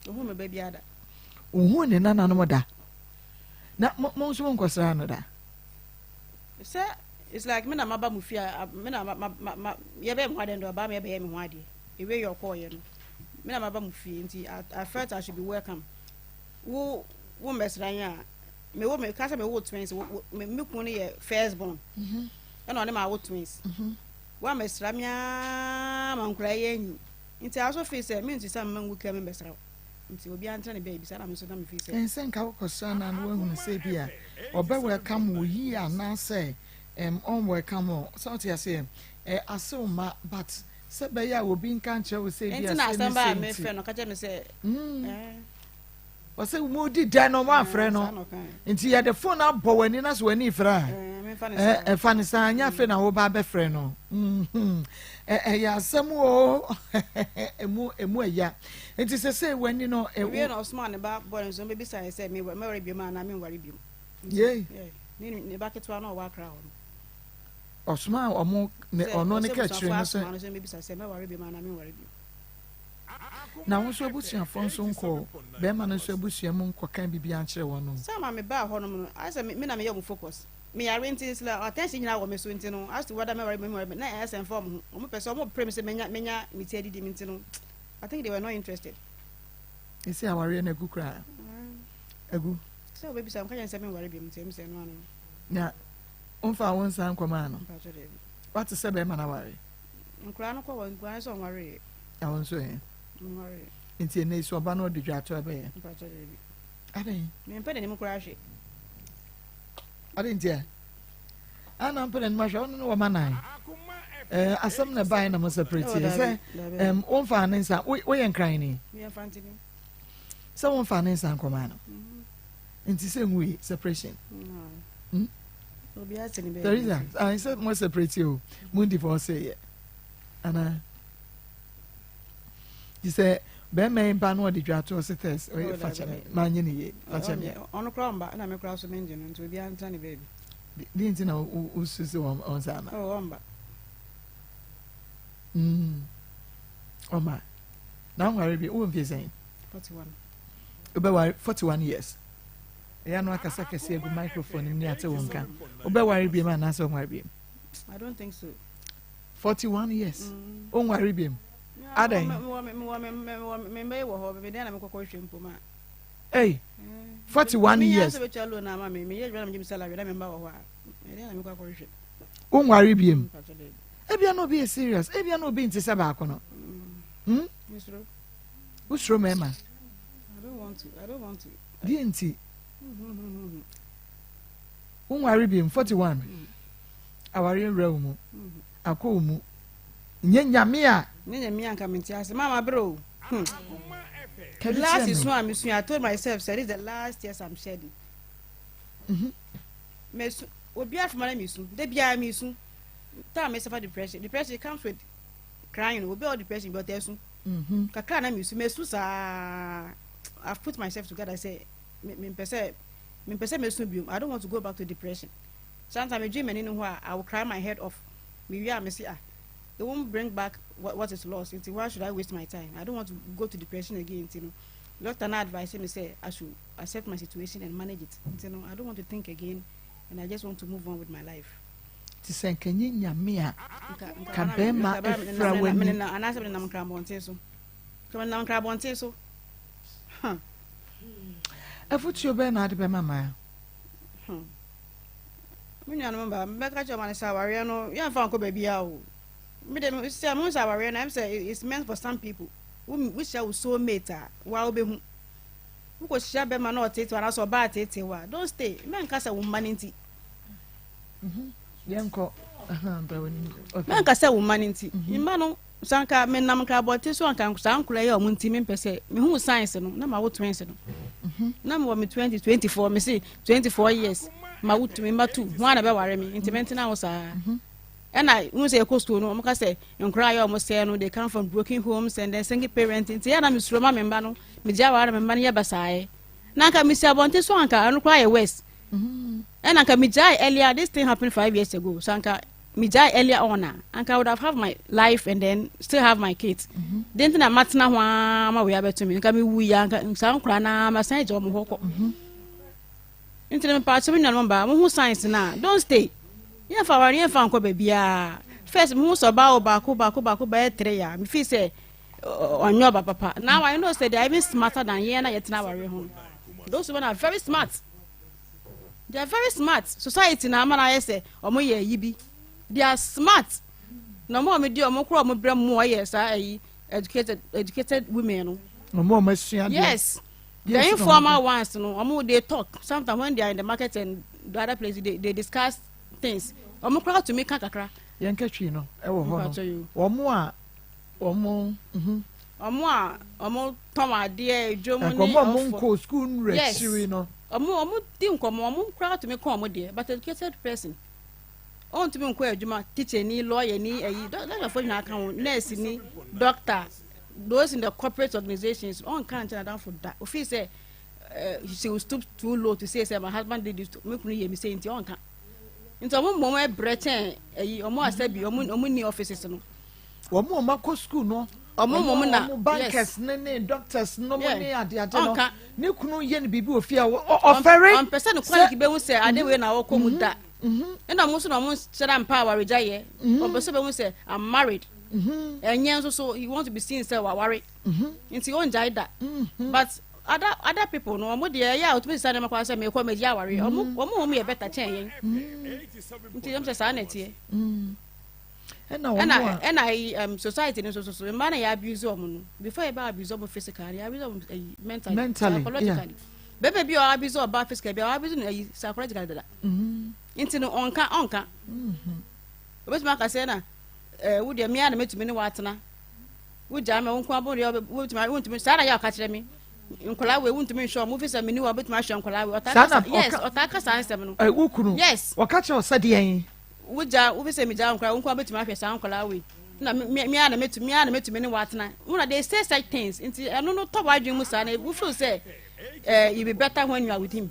S6: ohun me ba biara da.
S2: Ohun ne nananom da na mo mo nso mo nkɔsra no da.
S6: Sɛ it's like me na maba mo fie a me na ma ma ma yɛbɛyɛ me ho adeɛ ndo ɔbaa me yɛbɛyɛ me ho adeɛ ewie yɛ ɔkɔɔyɛ no me na maba mo fie nti I, I felt I should be welcome wo wo mmɛsra yɛn a me wo me ka sɛ me wo twins wo me me kun no yɛ first born mhm. ɛna ɔne ma wo twins. Mm -hmm. Woammɛsra me ara ma nkwadaa yi anyin. Nti I also feel sɛ mentumi sɛ mma nwu kra memmɛsra wo. Nti obiara ntena ne baabi. Saa na me nso na me feel sɛ.
S2: Ɛnsɛ nka wokɔsra no a na woahunu sɛ ebia ɔbɛ welcome wo yie anaasɛ ɛm ɔn welcome wo. Sɛ wote aseɛ? Ɛ asew mma but sɛ ɛbɛyɛ a obi nka nkyerɛ wo sɛ ebia
S6: Nti na
S2: sei ne
S6: asɛm baa
S2: sei
S6: a
S2: nti.
S6: mefrɛ no ɔka kyerɛ me sɛ
S2: Mm.
S6: ɛɛ.
S2: Ɔsɛ mudi dɛn no moamfrɛ no nti yɛde fon abɔ w'ani na sɛ w'ani frɛ a ɛfa ne saa nyɛ afei na woba abɛfrɛ no ɛyɛ asɛm o ɛmu ɛmu ɛya nti sɛ sɛ w'ani no
S6: ɛwie na ɔsoma ne ba bɔ ne nso bɛbisa yɛ sɛ mɛware biom anaa menware biom
S2: yei
S6: ne ba ketewa no ɔwɔ akra hɔ no
S2: ɔsoma ɔmo ne ɔno ne kɛkyerɛ no sɛ
S6: mɛbisa sɛ mɛware biom anaa menware biom
S2: Na wo nso abusuafoɔ nso nkɔ bɛrima no nso abusua mu nkɔka biribiara nkyerɛ wɔn no.
S6: Sɛ ama me baa hɔ nom no, ayɛ sɛ me na meyɛ wɔn focus. Me yare nti, it's like attention nyinaa wɔ me so nti no, as to whether mɛware bio menware bio, na ɛyɛ sɛ ɛmfa wɔn ho. Wɔn pɛ sɛ wɔn pere me sɛ menya menya me ti adidi mu nti no, I think they were not interested.
S2: Ese awareɛ no agu koraa? Agu.
S6: Sɛ wɔbɛbisa, wɔka kyerɛ me sɛ menware bio nti ɛm sɛ ɛno ano no.
S2: Na womfaa wo nsa nkɔmaa no?
S6: Mpakyɛ daabi.
S2: Wate sɛ bɛrima no aware?
S6: Nkwadaa no kɔ hɔ, nkwadaa no sɛ ɔnwareeɛ.
S2: Na wo nso ɛ?
S6: Menwareeɛ.
S2: Nti ɛnɛ yi so ɔba no ɔde dwa ato ɛbɛyɛ?
S6: Mpakyɛ daabi.
S2: Adɛn?
S6: Mempɛ n'anim koraa hwɛ.
S2: Adɛn nti a? Ana mpɛ n'anim ahwɛ ɔno ne wɔma nan. Ɛɛ asɛm na ɛbaeɛ na mo separate yɛ sɛ ɛm womfa ne nsa woyɛ nkran ni. Sɛ womfa ne nsa nkɔmaa no. Mm-hmm. Nti sɛ nwui separation.
S6: Hmm?
S2: Teresa, I sɛ mo separate o mo divorce yɛ. Ana? Ti sɛ bɛrima yi ba na ɔde dwa to ɔsɛ tɛs ɔyɛ oh, fakyɛ me maa nye ne yie fakyɛ me.
S6: Ɔno koraa ɔmba ɛna me koraa so mengye no nti obiara ntena ne baabi.
S2: Di nti na wosu sɛ ɔnsa ama.
S6: Oh, ɔmba.
S2: Mm. Ɔma. Na nware bi wowɔ mfie sɛn?
S6: 41.
S2: Wobɛware 41 years. Ɛyɛ ano akasa kɛse agu microphone mu ne ate wo nka. Wobɛware bi mu anaasɛ ɔnware bi mu?
S6: I don't think so.
S2: 41 years. Mm. Ɔnware bi mu. Adɛn? Ei, 41 years. Wonware biem. Ebia na obi yɛ serious, ebia na obi nte sɛ baako no. Hmm? Wosuro mmarima? Deɛ nti? Wonware biem, 41. Awareɛ nwura wo mu, akɔ wo mu. Nyɛ nyame a.
S6: Nyɛ nyame a nka mente ase. Mama bere o. Hmm. Last so a mesu I told myself said this is the last tears I'm shedding.
S2: Mhm.
S6: Mesu obi afoma na mesu. Da biara mesu. Time me suffer depression. Depression comes with crying. Obi a depression bi ɔtɛ su.
S2: Mhm.
S6: Kakra na mesu. Mesu saa. I've put myself together say me me mpɛ sɛ me mpɛ sɛ mesu biom. I don't want to go back to depression. Sometimes me dream m'ani no ho a I will cry my head off. Me wie a me se ah it won't bring back what, what is lost nti why should I waste my time I don't want to go to depression again nti no doctor na advice me sɛ I should accept my situation and manage it nti no I don't want to think again and I just want to move on with my life.
S2: Ti sɛ nka nye nyame a ka bɛrima afira w'ani.
S6: Anaasɛ menenam nkrabɔnten so ka menenam nkrabɔnten so. Huh.
S2: Afutuo bɛn na ade bɛma maa?
S6: Hmm. Me nuanom mmaa, mebɛka kyerɛ wɔn sɛ awareɛ no yɛmfa nkɔ baabiara o. Me de sɛ mehu sɛ awareɛ no ɛm sɛ it's meant for some people. Wohyia wo soul mate a waa wobɛhu. Wokɔhyia bɛma na ɔteetew anaasɛ ɔbaa teetew a don't stay. Mɛnka sɛ wo mma no nti.
S2: Mhm. Yɛnkɔ.
S6: Mɛnka sɛ wo mma no nti. Mhm. Mma no Sɛ anka menam nka abɔnten so anka saa nkora yi a wɔn nti mempɛ sɛ mehu science no na mawo twins no mhm. na mewɔ me 20 24 me se 24 years ma wo tumi ma tu ho ana bɛware me nti mentena ho saa mhm. ɛna hu sɛ yɛkɔ school no wɔn ka sɛ nkora ayɛ wɔn sɛɛ no they come from broken homes and then single parent nti yɛ na mesuro ma me mma no megye aware na me mma no yɛ basaeɛ na anka mesi abɔnten so anka ɛno koraa yɛ worse mhm. ɛna anka megyae earlier this thing happened 5 years ago so anka megyae earlier on a anka I would have have my life and then still have my kids mhm. den nti na matena ho ara ma wei abɛto me nka mewu yi anka saa nkora no ara masan agya wɔn hɔ kɔ mhm. nti na mepaakyɛ me nuanom baa mohu science no a don't stay yɛmfa aware yɛmfa nkɔ baabiara first mehu sɛ ɔbaa wɔ baako baako baako bɛyɛ tere a mefii sɛ ɔnyɛ ɔba papa now I know sɛ they are even smarter than yɛn na yɛtena aware ho those women are very smart They are very smart. Society na ama no ayɛ sɛ wɔn yɛ ayi bi. They are smart. Na wɔn a wɔn di wɔn kora wɔn brɛ mu wɔyɛ saa ayi educated educated women no.
S2: Wɔn a wɔn asua deɛ.
S6: Yes. The informal ones no wɔn they talk sometimes when they are in the market and the other places they they discuss things. Wɔn kora tumi ka kakra.
S2: Yɛn kɛtwi no ɛwɔ hɔ no wɔn a wɔn.
S6: Mhm. Wɔn a wɔn tɔn adeɛ edwom ne
S2: ɔfɔ. Wɔn a wɔn nkɔ sukuu nnura akyiri no.
S6: Wɔn wɔn di nkɔmɔ wɔn koraa tumi ka wɔn deɛ but educated person ɔntumi nkɔ adwuma teacher ni lawyer ni ɛyi doctor nyinaa ka ho nurse ni doctor those in the corporate organizations ɔnka nkyɛn adanfo da ofi sɛ eh, she will stoop too low to say say my husband did this to me kunu yɛ mi sɛ nti ɔnka nti wɔn mmom ɛbrɛ kyɛn ɛyi wɔn asɛ bi wɔn wɔn ni offices no.
S2: Wɔn a wɔakɔ sukuu no,
S6: wɔn mmom na
S2: wɔn bankers ne ne doctors no ne adeade no, ne kunu yɛ no biribi wɔ fie a ɔfɛre.
S6: Ɔmpɛ sɛ ne colleague bɛhu sɛ ade wei na ɔkɔ mu mhm. da. Mhm. Ɛna wɔn nso na wɔn hyɛ da mpa awaregya yɛ. Mhm. Ɔmpɛ sɛ bɛhu sɛ I'm married. Ɛnyɛ nso so he want to be seen sɛ waware. Nti ɔngyae da. But other other people no wɔn deɛ ɛyɛ a otumi sisa nneɛma kwan sɛ mekɔ megye aware. Wɔn wɔn wɔn yɛ better kyɛn yɛn. Nti yɛm sɛ saa na ɛteɛ.
S2: Ɛna wɔn
S6: Ɛna
S2: a.
S6: ɛna ayi um, society no nso so so mmaa na yɛ abuse wɔn no before yɛ bɛ abuse wɔn physically yɛ abuse wɔn ayi mentally,
S2: Mentally, yeah.
S6: psychologically. Bɛbɛ bi a ɔ abuse ɔbaa physically bi a ɔ abuse no ayi psychologically dada. Nti no ɔnka ɔnka. Obetumi aka sɛ na ɛɛ wo deɛ mmea na metumi ne watena. Wogyaa me wo nko abɔ deɛ wobɛtumi wontumi saa na yɛ ɔka kyerɛ me. Nkwadaa wei wontumi nhwɛ wɔn fi sɛ meni wɔ wobɛtumi ahwɛ nkwadaa wei. Ɔtaa
S2: Saa na
S6: kasa yes
S2: ɔka-
S6: ɔtaa kasa nsɛm no.
S2: Ɛ, wo kunu.
S6: Yes.
S2: Wɔka kyerɛ wo sɛ deɛn?
S6: Wogya wofi sɛ megya nkwadaa wo nko abɛtumi ahwɛ saa nkwadaa wei na me me ara na metumi me ara na metumi ne watena. Wona they say such things nti ɛno no tɔ w'adwene mu saa na wo feel sɛ eh, you be better when you are with him.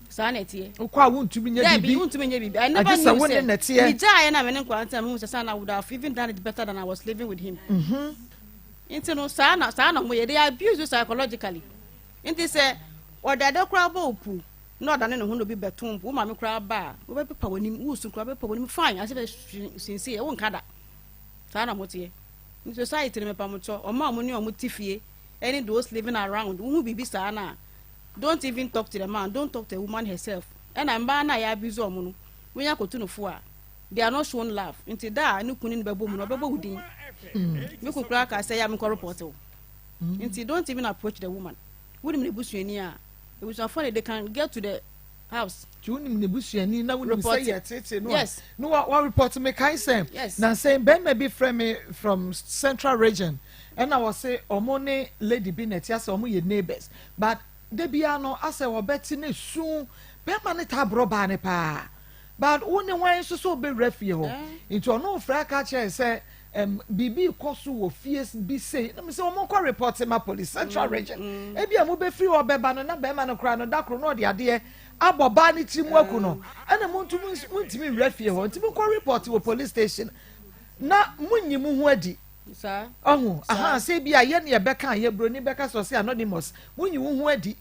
S6: Saa na ɛteɛ.
S2: Wokɔ a wontumi nyɛ
S6: Dabi,
S2: biribi.
S6: wontumi nyɛ biribi. I never
S2: Agye sɛ
S6: knew
S2: wo ne
S6: sɛ
S2: na ɛteɛ.
S6: megyaeɛ na me ne nkwadaa ntena mehu sɛ saa na I would have even done it better than I was living with him. Nti no saa na saa na wɔyɛ they abuse you psychologically. Nti sɛ ɔde ade koraa bɔ wo pu na ɔdane ne ho na obi bɛto mpo wo maame koraa ba a wobɛpepa w'anim wosu koraa wobɛpepa w'anim fine asɛ bɛ sinsie wonka da. Saa na wɔteɛ. Nti society no mepa mo kyɛw ɔmo a ɔmo ne ɔmo te fie ɛne those living around wohu biribi saa na don't even talk to the man don't talk to the woman herself ɛna mmaa no a yɛ abuse ɔmo no wonya kotu no fo a they are not shown love nti da a ne kunu ne bɛbɔ mu no ɔbɛbɔ wo din me kun koraa ka sɛ yɛ a menkɔ report wo nti don't even approach the woman wonim ne busuani a ebusuafoɔ no they can get to the house.
S2: Nti wonim ne busuani na wonim sɛ
S6: Report.
S2: yɛ tete no a
S6: Yes.
S2: na wa wa report. Mekae sɛ
S6: Yes.
S2: na sɛ bɛrima bi frɛ me from Central Region ɛna wɔse ɔmo ne lady bi na ɛte asɛ ɔmo yɛ neighbors, but da biara no asɛ wɔbɛte ne su bɛrima ne taa borɔ baa ne paa, but wo ne hwan nso so wobɛwura fie hɔ? Nti ɔno frɛ aka kyerɛ sɛ biribi kɔ so wɔ fie bi sei na sɛ ɔmo nkɔ report ma police Central Region. Ebi a mobɛfiri hɔ bɛba no na bɛrima no koraa no da koro na ɔde adeɛ abɔ baa ne tiri mu aku no ɛna mo nso montumi nwura fie hɔ nti monkɔ report wɔ police station na monyi mo ho adi.
S6: Saa.
S2: Ɔho aha sɛ bi a yɛ ne yɛbɛka a yɛ buroni bɛka sɛ ɔsɛ anonymous monyi wo ho adi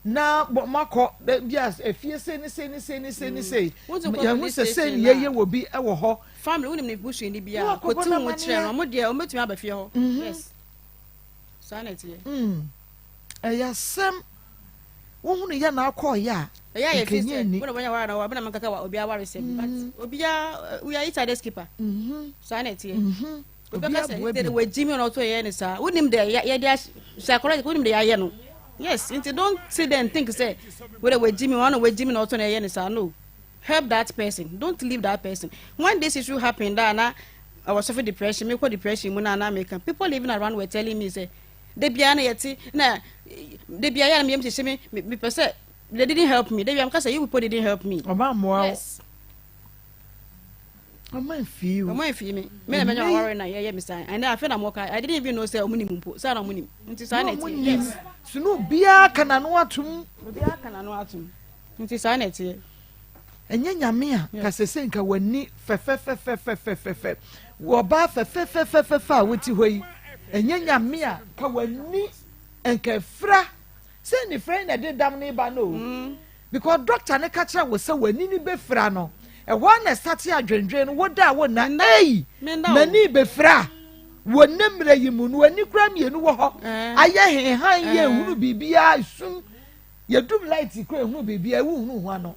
S2: na bɔ moakɔ bi a efie sei ne sei ne sei ne sei ne sei
S6: Wonti kɔ
S2: yɛho
S6: police
S2: sɛ sei
S6: station
S2: ne yɛyɛ wɔ bi ɛwɔ hɔ.
S6: Family wonim ne busuani bi
S2: Na
S6: a
S2: wakɔbɔ
S6: kɔti ho
S2: n'amanneɛ.
S6: kyerɛ no ɔmo deɛ ɔmo bɛtumi aba fie hɔ. Yes, saa na ɛteɛ.
S2: Ɛyɛ asɛm wohunu yɛ na akɔɔyɛ a
S6: Ɛyɛ a yɛ fi
S2: nkɛnyɛ
S6: sɛ
S2: ni
S6: wona wɔnyɛ wara na wɔ abena mankaka wa obi aware sɛm, but obiara we are each other's keeper. Saa na ɛteɛ.
S2: Obi
S6: Obi bɛka
S2: aboa
S6: sɛ
S2: bi.
S6: de wɔagyi mi na ɔtɔ yɛ ne saa wonim de yɛde ahyɛ psychological wonim de yɛayɛ no. Yes, nti don't sit there and think sɛ wode wɔagyi mi wɔn na wɔagyi mi na ɔtɔ na ɛyɛ ne saa. No, help that person, don't leave that person. When this issue happen da na I was suffering depression, mekɔ depression mu na na meka people living around were telling me sɛ de bia na yɛte na de bia yɛ na meyam hyehyɛ me mepɛ sɛ they didn't help me. De bia meka sɛ you people didn't help me.
S2: Ɔma mmoa wo.
S6: Yes.
S2: Ɔma mfii wo.
S6: Ɔmo mfii me. Me na menya ɔware na yɛyɛ me saa ɛnɛ afei na mɔka I didn't even know sɛ ɔmo nim mpo saa na ɔmo nim nti saa na
S2: Na ɔmo
S6: ɛteɛ.
S2: nim.
S6: Yes.
S2: So na obiara ka n'ano atom.
S6: Obiara ka n'ano atom nti saa na ɛteɛ.
S2: Ɛnyɛ Nyame a ka sese nka w'ani fɛfɛfɛfɛfɛfɛ ɔbaa fɛfɛfɛfɛfɛ a wote hɔ yi ɛnyɛ Nyame a ka w'ani nka efira sɛ nifira yi na ɛde dam ne ba no o, because doctor ne ka kyerɛ wo sɛ w'ani ni bɛfira no ɛhɔ a na ɛsate adwendwen no woda a wonna ei
S6: Menda o.
S2: m'ani bɛfira wɔ ne mmerɛ yi mu no w'ani kura mmienu wɔ hɔ ayɛ henhan yɛ ehunu biribiara sum yɛdum light kura ehunu biribiara ewu hunu ho ano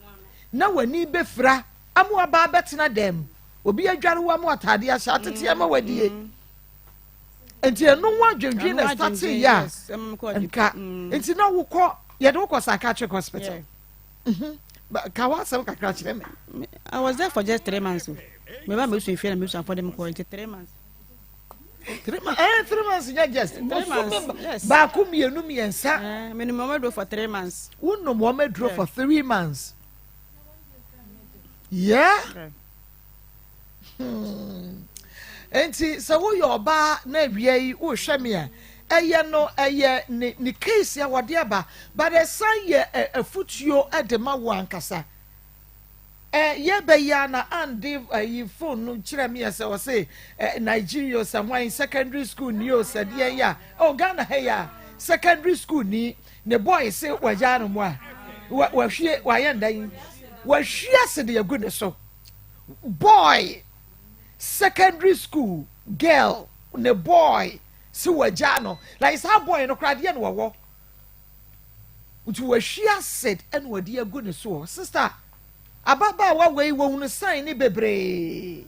S2: na w'ani bɛfira amu aba abɛtena dɛm obi adware wo amu ataade ahyɛ atete ama wadie nti ɛno ho adwendwen na
S6: Ɛno
S2: ɛsate
S6: adwendwen,
S2: yɛ a
S6: yes, ɛma mekɔɔ
S2: nka nti na wokɔ yɛde wokɔ psychiatric hospital. Ka w'asɛm kakra kyerɛ me.
S6: I was there for just 3 months o. Meba mesu efie na mesu afɔ de me kɔ nti 3 months.
S2: 3 months, 3 months nyɛ just
S6: 3 months, yes.
S2: Baako mmienu mmiɛnsa.
S6: Menom wɔn aduro for 3 months.
S2: Wonom wɔn aduro for 3 months, yeah. Nti sɛ woyɛ ɔbaa na awia yi wohwɛ me a ɛyɛ no ɛyɛ ne ne case a wɔde aba, but ɛsan yɛ afutuo de ma wo ankasa. Yɛbɛyɛ a na ande ɛyi phone no kyerɛ me yɛ sɛ ɔse Nigeria o sɛ hwan secondary school ni o sɛ deɛ yɛ a oh Ghana ha yɛ a secondary school ni ne boy se wɔgyaa no mu a wahwie wayɛ ndan wahwie ase de agu ne so. Boy secondary school girl ne boy si wagyaa no like saa boy no koraa deɛ no wɔwɔ nti wahwie acid ɛna wɔde agu ne soɔ. Sister ababaawa wei wɔhunu sign ne bebree.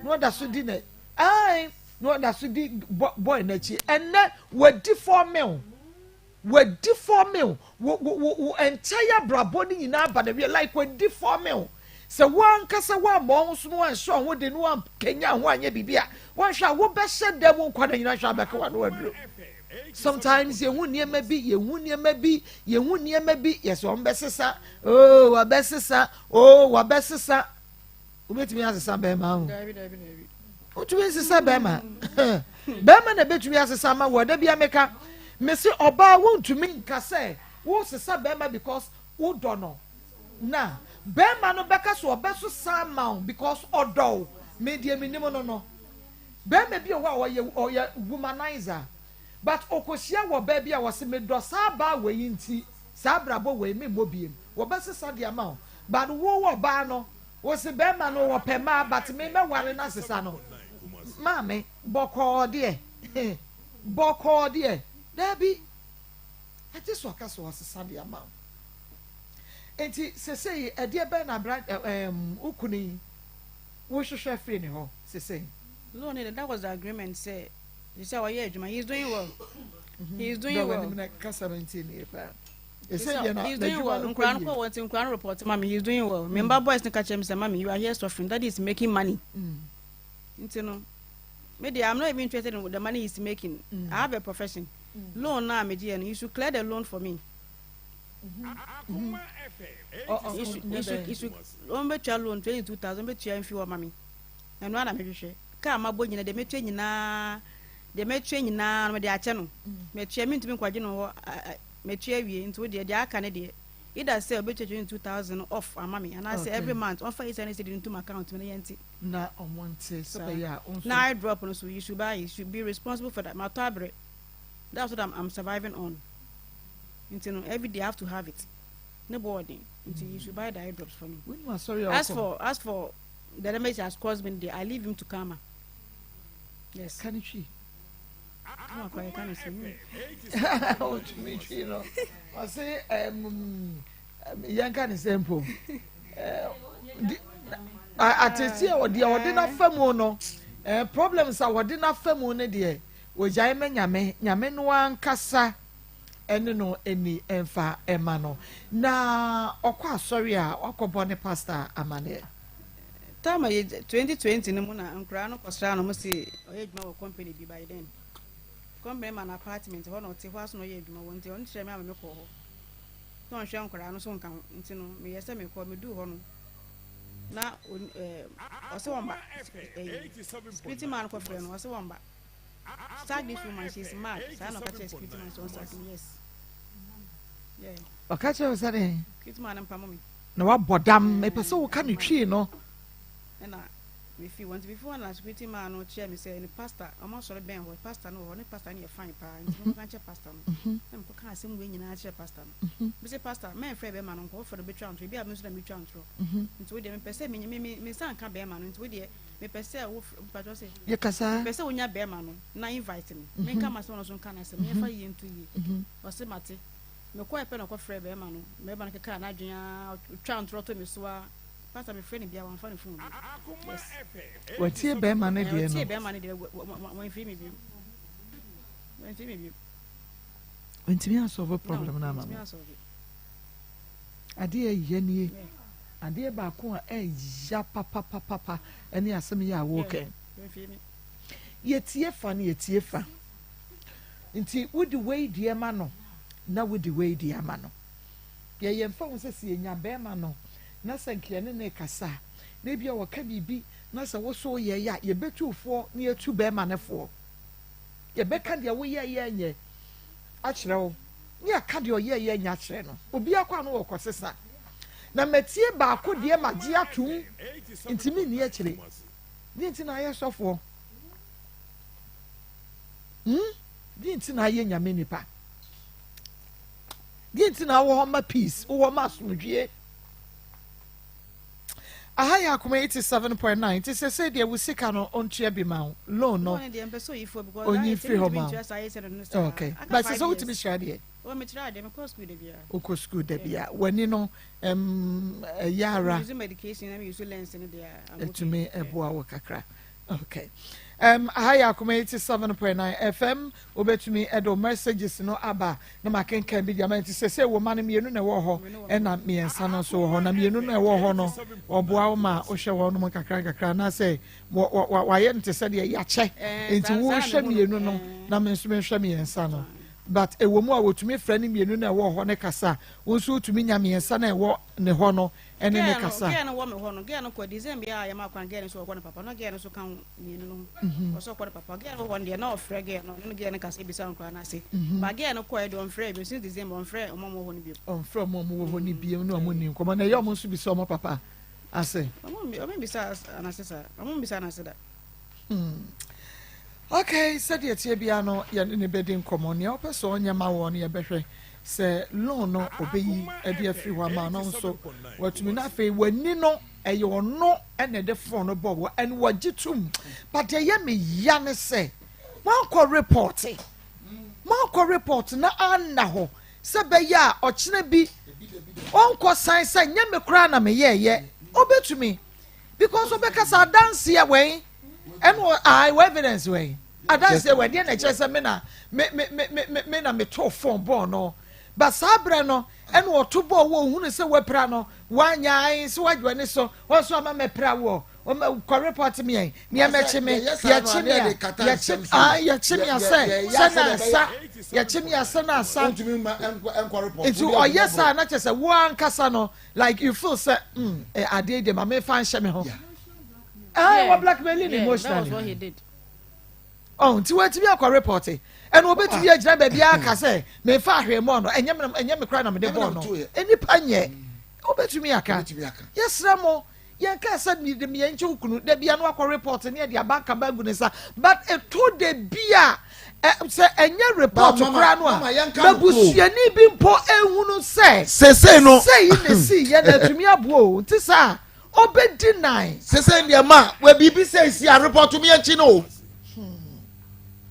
S2: Na ɔda so di na ae na ɔda so di boy n'akyi. Ɛnɛ wadi fɔmil. Wadi fɔmil. Wo wo wo wo entire abrabɔ no nyinaa aba na wie like wadi fɔmil. Sɛ wo ankasa woammɔ wo ho so na woanhyɛ wo ho den na woankanyan ho anyɛ biribi a, woanhwɛ a wobɛhyɛ dan mu nkwa na nyinaa hwɛ abɛka w'ano aduro. Sometimes yɛhu nneɛma bi, yɛhu nneɛma bi, yɛhu nneɛma bi, yɛsɛ wɔn bɛsesa, oh wɔbɛsesa, oh wɔbɛsesa. Wobɛtumi asesa bɛrima ho? Wotumi nsesa bɛrima. Bɛrima na bɛtumi asesa ama wo. Ɛda bi ameka, mese ɔbaa wontumi nka sɛ wosesa bɛrima because wodɔ no. Na bɛrima no bɛka sɛ ɔbɛsesa ama wo because ɔdɔ wo. Me deɛ menim no no. Bɛrima bi wɔ hɔ a ɔyɛ ɔyɛ womanizer but ɔkɔhyia wɔ baa bi a ɔse medɔ saa baa wei nti saa abrabɔ wei memmɔ biem. Wɔbɛsesa de ama wo but wo ɔbaa no wose bɛrima no ɔpɛ mmaa but me mɛware no asesa no. Maame bɔkɔɔ deɛ bɔkɔɔ deɛ daabi agye sɛ ɔka sɛ ɔsesa de ama wo. Nti sesei ɛdeɛ bɛn na abra ɛɛm wo kunu yi wohwehwɛ firi ne hɔ sesei?
S6: Loan no that was the agreement sɛ sɛ ɔyɛ adwuma he is doing well he is doing well.
S2: Dɔw na kasa no nti ne paa. Ɛsɛ deɛ na
S6: he is doing
S2: n'adwuma
S6: well
S2: no
S6: nkura
S2: kɔ
S6: no
S2: yie.
S6: kɔ wɔn ti nkura no report ma me he is doing well me mba boys no ka kyerɛ me sɛ mami you are here suffering daddy is making money nti no me deɛ I'm not even interested in the money he is making I have a profession loan na me gye yɛ no you should clear the loan for me. Wɔn bɛtua loan 22,000 bɛtua mfi hɔ ma me. Ɛno ara na mehwehwɛ. Kaa mabɔ nyina deɛ mɛtua nyinaa deɛ mɛtua nyinaa no mede akyɛ no. Mɛtua mentumi nkwagye no hɔ mɛtua awie nti wo deɛ deɛ aka ne deɛ either sɛ ɔbɛtua 22,000 off ama me anaasɛ every month ɔmfa 800 cedi ntom account mu na yɛnte.
S2: Na ɔmo nte sɛ bɛyɛ a ɔnso.
S6: Na eye drop no so you should buy you should be responsible for that matɔ abrɛ that's what I'm, I'm surviving on. Nti no every day I have to have it. Ne bɔ ɔden. Nti you should buy the eye drops for me.
S2: Wonim asɔre a
S6: As
S2: ɔkɔ?
S6: for as for the damage has caused me deɛ, I leave him to karma. Yes.
S2: Ka ne twi.
S6: Karma kora yɛka ne sɛ.
S2: Ɔtumi twi no. Ɔse ɛm yɛnka ne sɛ mpo. Atete a ɔde ɔde n'afa mu no, problems a wɔde n'afa mu no deɛ, wɔgyae ma Nyame, Nyame no ankasa ɛne no ani mfa mma no. Na ɔkɔ asɔre a, wakɔbɔ ne pastor amaneɛ.
S6: Time a yɛ 2020 no mu na nkoraa no kɔsraa no, ɔmo se ɔyɛ adwuma wɔ company bi by then. Company ma no apartment, hɔ na ɔte, hɔ ara so na ɔyɛ adwuma wɔ nti ɔno kyerɛɛ me ama me kɔɔ hɔ. Na ɔnhwɛ nkoraa no so nka ho nti no meyɛ sɛ mekɔ, meduu hɔ no na ɔse wɔmba, ɛyi security man no kɔfrɛ no ɔse wɔmba. Sack this woman, she's mad. Saa na ɔka kyerɛ security man sɛ ɔnsack me, yes. Yeah.
S2: Ɔka kyerɛ wo sɛ dɛn?
S6: Security man no mpamo me.
S2: Na wabɔ dam, mepɛ sɛ woka ne twii no.
S6: Ɛna mefi hɔ, nti mefi hɔ na security man no kyerɛ me sɛ ne pastor, ɔmo asɔre bɛn hɔ, pastor no wɔ hɔ, ne pastor no yɛ fine paa, nti mekɔka nkyerɛ pastor no. Na mekɔka asɛm wei nyinaa kyerɛ pastor no. Mese pastor, mɛmfrɛ bɛrima no, nkɔfrɛ no bɛtwa ntorɔ, ebi a me nso na metwa ntorɔ. Nti wo deɛ mepɛ sɛ me me me nsa nka bɛrima no, nti wo deɛ mepɛ sɛ wo mpakyɛw sɛ
S2: Yɛ kasa.
S6: mepɛ sɛ wonya bɛrima no na invite me menka m'asɛm ɔno nso nka n'asɛm yɛmfa yie nto yie ɔse mate mekɔɛ pɛ na ɔkɔfrɛ bɛrima no bɛrima no kekaa n'adwene a ɔtwa ntorɔ to me so a pastor mefrɛ no bia wamfa ne phone no yes
S2: Watie bɛrima no deɛ
S6: ɔtie
S2: no.
S6: bɛrima no deɛ wamfiri me bio wamfiri me bio
S2: Ntumi asɔlve problem no ama
S6: ntumi
S2: mo.
S6: asɔlve.
S2: Adeɛ a ɛya nie. Adeɛ baako a ɛya papapapapa ɛne asɛm yi a woreka yi. Yɛtie fa no yɛtie fa. Nti wode wei deɛ ma no na wode wei deɛ ama no. Yɛyɛ mfa ho sɛ sɛ yɛnya bɛrima no na sɛ nka yɛne no rekasa a na ebia ɔka biribi na sɛ wo so woyɛeɛ a yɛbɛtu wo foɔ na yɛatu bɛrima no foɔ. Yɛbɛka deɛ woyɛeɛ nyɛ akyerɛ wo ne aka deɛ ɔyɛeɛ nyɛ akyerɛ no. Obiara kɔ a na ɔrekɔsesa. Na matie baako deɛ magye atom nti menni akyire. Deɛ nti na ayɛ sɔfoɔ? Hmm? Deɛ nti na ayɛ nyame nipa? Deɛ nti na wowɔ hɔ ma peace, wowɔ hɔ ma asomdwie? Aha yɛ Akoma 87.9 nti sɛsɛ deɛ wo sika no ɔntua bi ma wo loan no ɔnyi mfiri hɔ ma wo. Okay, but sɛ sɛ wotumi hyira deɛ. Wokɔ sukuu da bia w'ani no ɛyɛ ara ɛtumi ɛboa wo kakra. Okay. Um, aha yɛ Akoma 87.9 FM. Wobɛtumi ɛde wo messages no aba na makenkan bi de ama nti sɛ sɛ wo ma no mmienu na ɛwɔ hɔ ɛna mmiɛnsa no nso wɔ hɔ na mmienu no ɛwɔ hɔ no ɔboa wo ma wohwɛ wɔn nom nkakra nkakra anaasɛ wayɛ no te sɛ deɛ yɛakyɛ nti wohwɛ mmienu no na me nso mehwɛ mmiɛnsa no but ɛwɔ mu a wɔtumi frɛ no mmienu no ɛwɔ hɔ ne kasa wo nso wotumi nya mmiɛnsa no ɛwɔ ne hɔ no ɛne ne kasa.
S6: Girl no wɔ me hɔ no, girl no kɔ December a yɛma kwan girl no nso ɔkɔ ne papa na girl no nso ka ho mmienu no ho. Mhm. Ɔsɛ ɔkɔ ne papa. Girl no wɔ hɔ no deɛ na ɔfrɛ girl no, ɔne no girl no kasa ebisa nkora no ase. Mhm. Ba girl no kɔɛ deɛ ɔmfrɛ bio since December ɔmfrɛ ɔmo a ɔmo wɔ hɔ no bio.
S2: Ɔmfrɛ ɔmo a ɔmo wɔ hɔ no bio ne ɔmo nni nkɔmɔ na ɛyɛ ɔmo nso bisa ɔmo papa ase.
S6: Ɔmo ɔmo bisa anase saa, ɔmo mbisa anase da.
S2: Hmm. Okay, sɛdeɛ ɛteɛ biara no yɛne ne bɛdi nkɔmmɔ. Nea ɔpɛ sɛ ɔnyɛ ma wɔn no yɛbɛhwɛ sɛ loan no ɔbɛyi de afiri hɔ ama no nso watumi na afei w'ani no ɛyɛ ɔno ɛna ɛde phone no bɔ wɔ ɛne wɔgye tom but deɛ ɛyɛ me ya ne sɛ wankɔ report wankɔ report na anna hɔ sɛ bɛyɛ a ɔkyena bi ɔnkɔ san sɛ nyɛ me koraa na meyɛɛyɛ ɔbɛtumi because ɔbɛka sɛ adanseɛ wɛn ɛna ayi wɔ evidence wɛn adanseɛ wɛn deɛ na ɛkyerɛ sɛ me na me me me me me na me to phone bɔɔl no ba saa berɛ no ɛna ɔto bɔɔl wɔ ohunu sɛ wapira no wanya ayi sɛ wagye w'ani so wɔn nso ama mɛpira wɔ wɔn kɔ report mi yɛn nea mɛkye me yɛkye me a yɛkye a yɛkye me asɛ sɛ na asa yɛkye me asɛ na asa nti ɔyɛ saa na kyerɛ sɛ wo ankasa no. Like you feel sɛ mm eh, adeɛ yi deɛ ma me fa nhyɛ me ho. Ah, wɔ blackmailing yeah, emotionally.
S6: That was what he did.
S2: Oh, nti wɔatumi akɔ report ɛna obetumi agyina baabi aka sɛ mefa ahwɛ mu ɔno ɛnyɛ me ɛnyɛ me kora na mede bɔɔl no nnipa nyɛ obetumi aka yɛsrɛ mo Yɛn kaa sɛ mede me yɛn nkyɛ okunu da bia no akɔ report ne ɛde aba nkaba agu ne nsa but ɛtɔ da bi a sɛ ɛnyɛ report koraa no a mabusuani bi mpo ehunu sɛ
S4: sesei no
S2: sɛ yi na esi yɛ na atumi aboa o nti saa ɔbɛdi nan.
S4: Sesei deɛ ma wɔ biribi sɛ esi a report mi akyi no o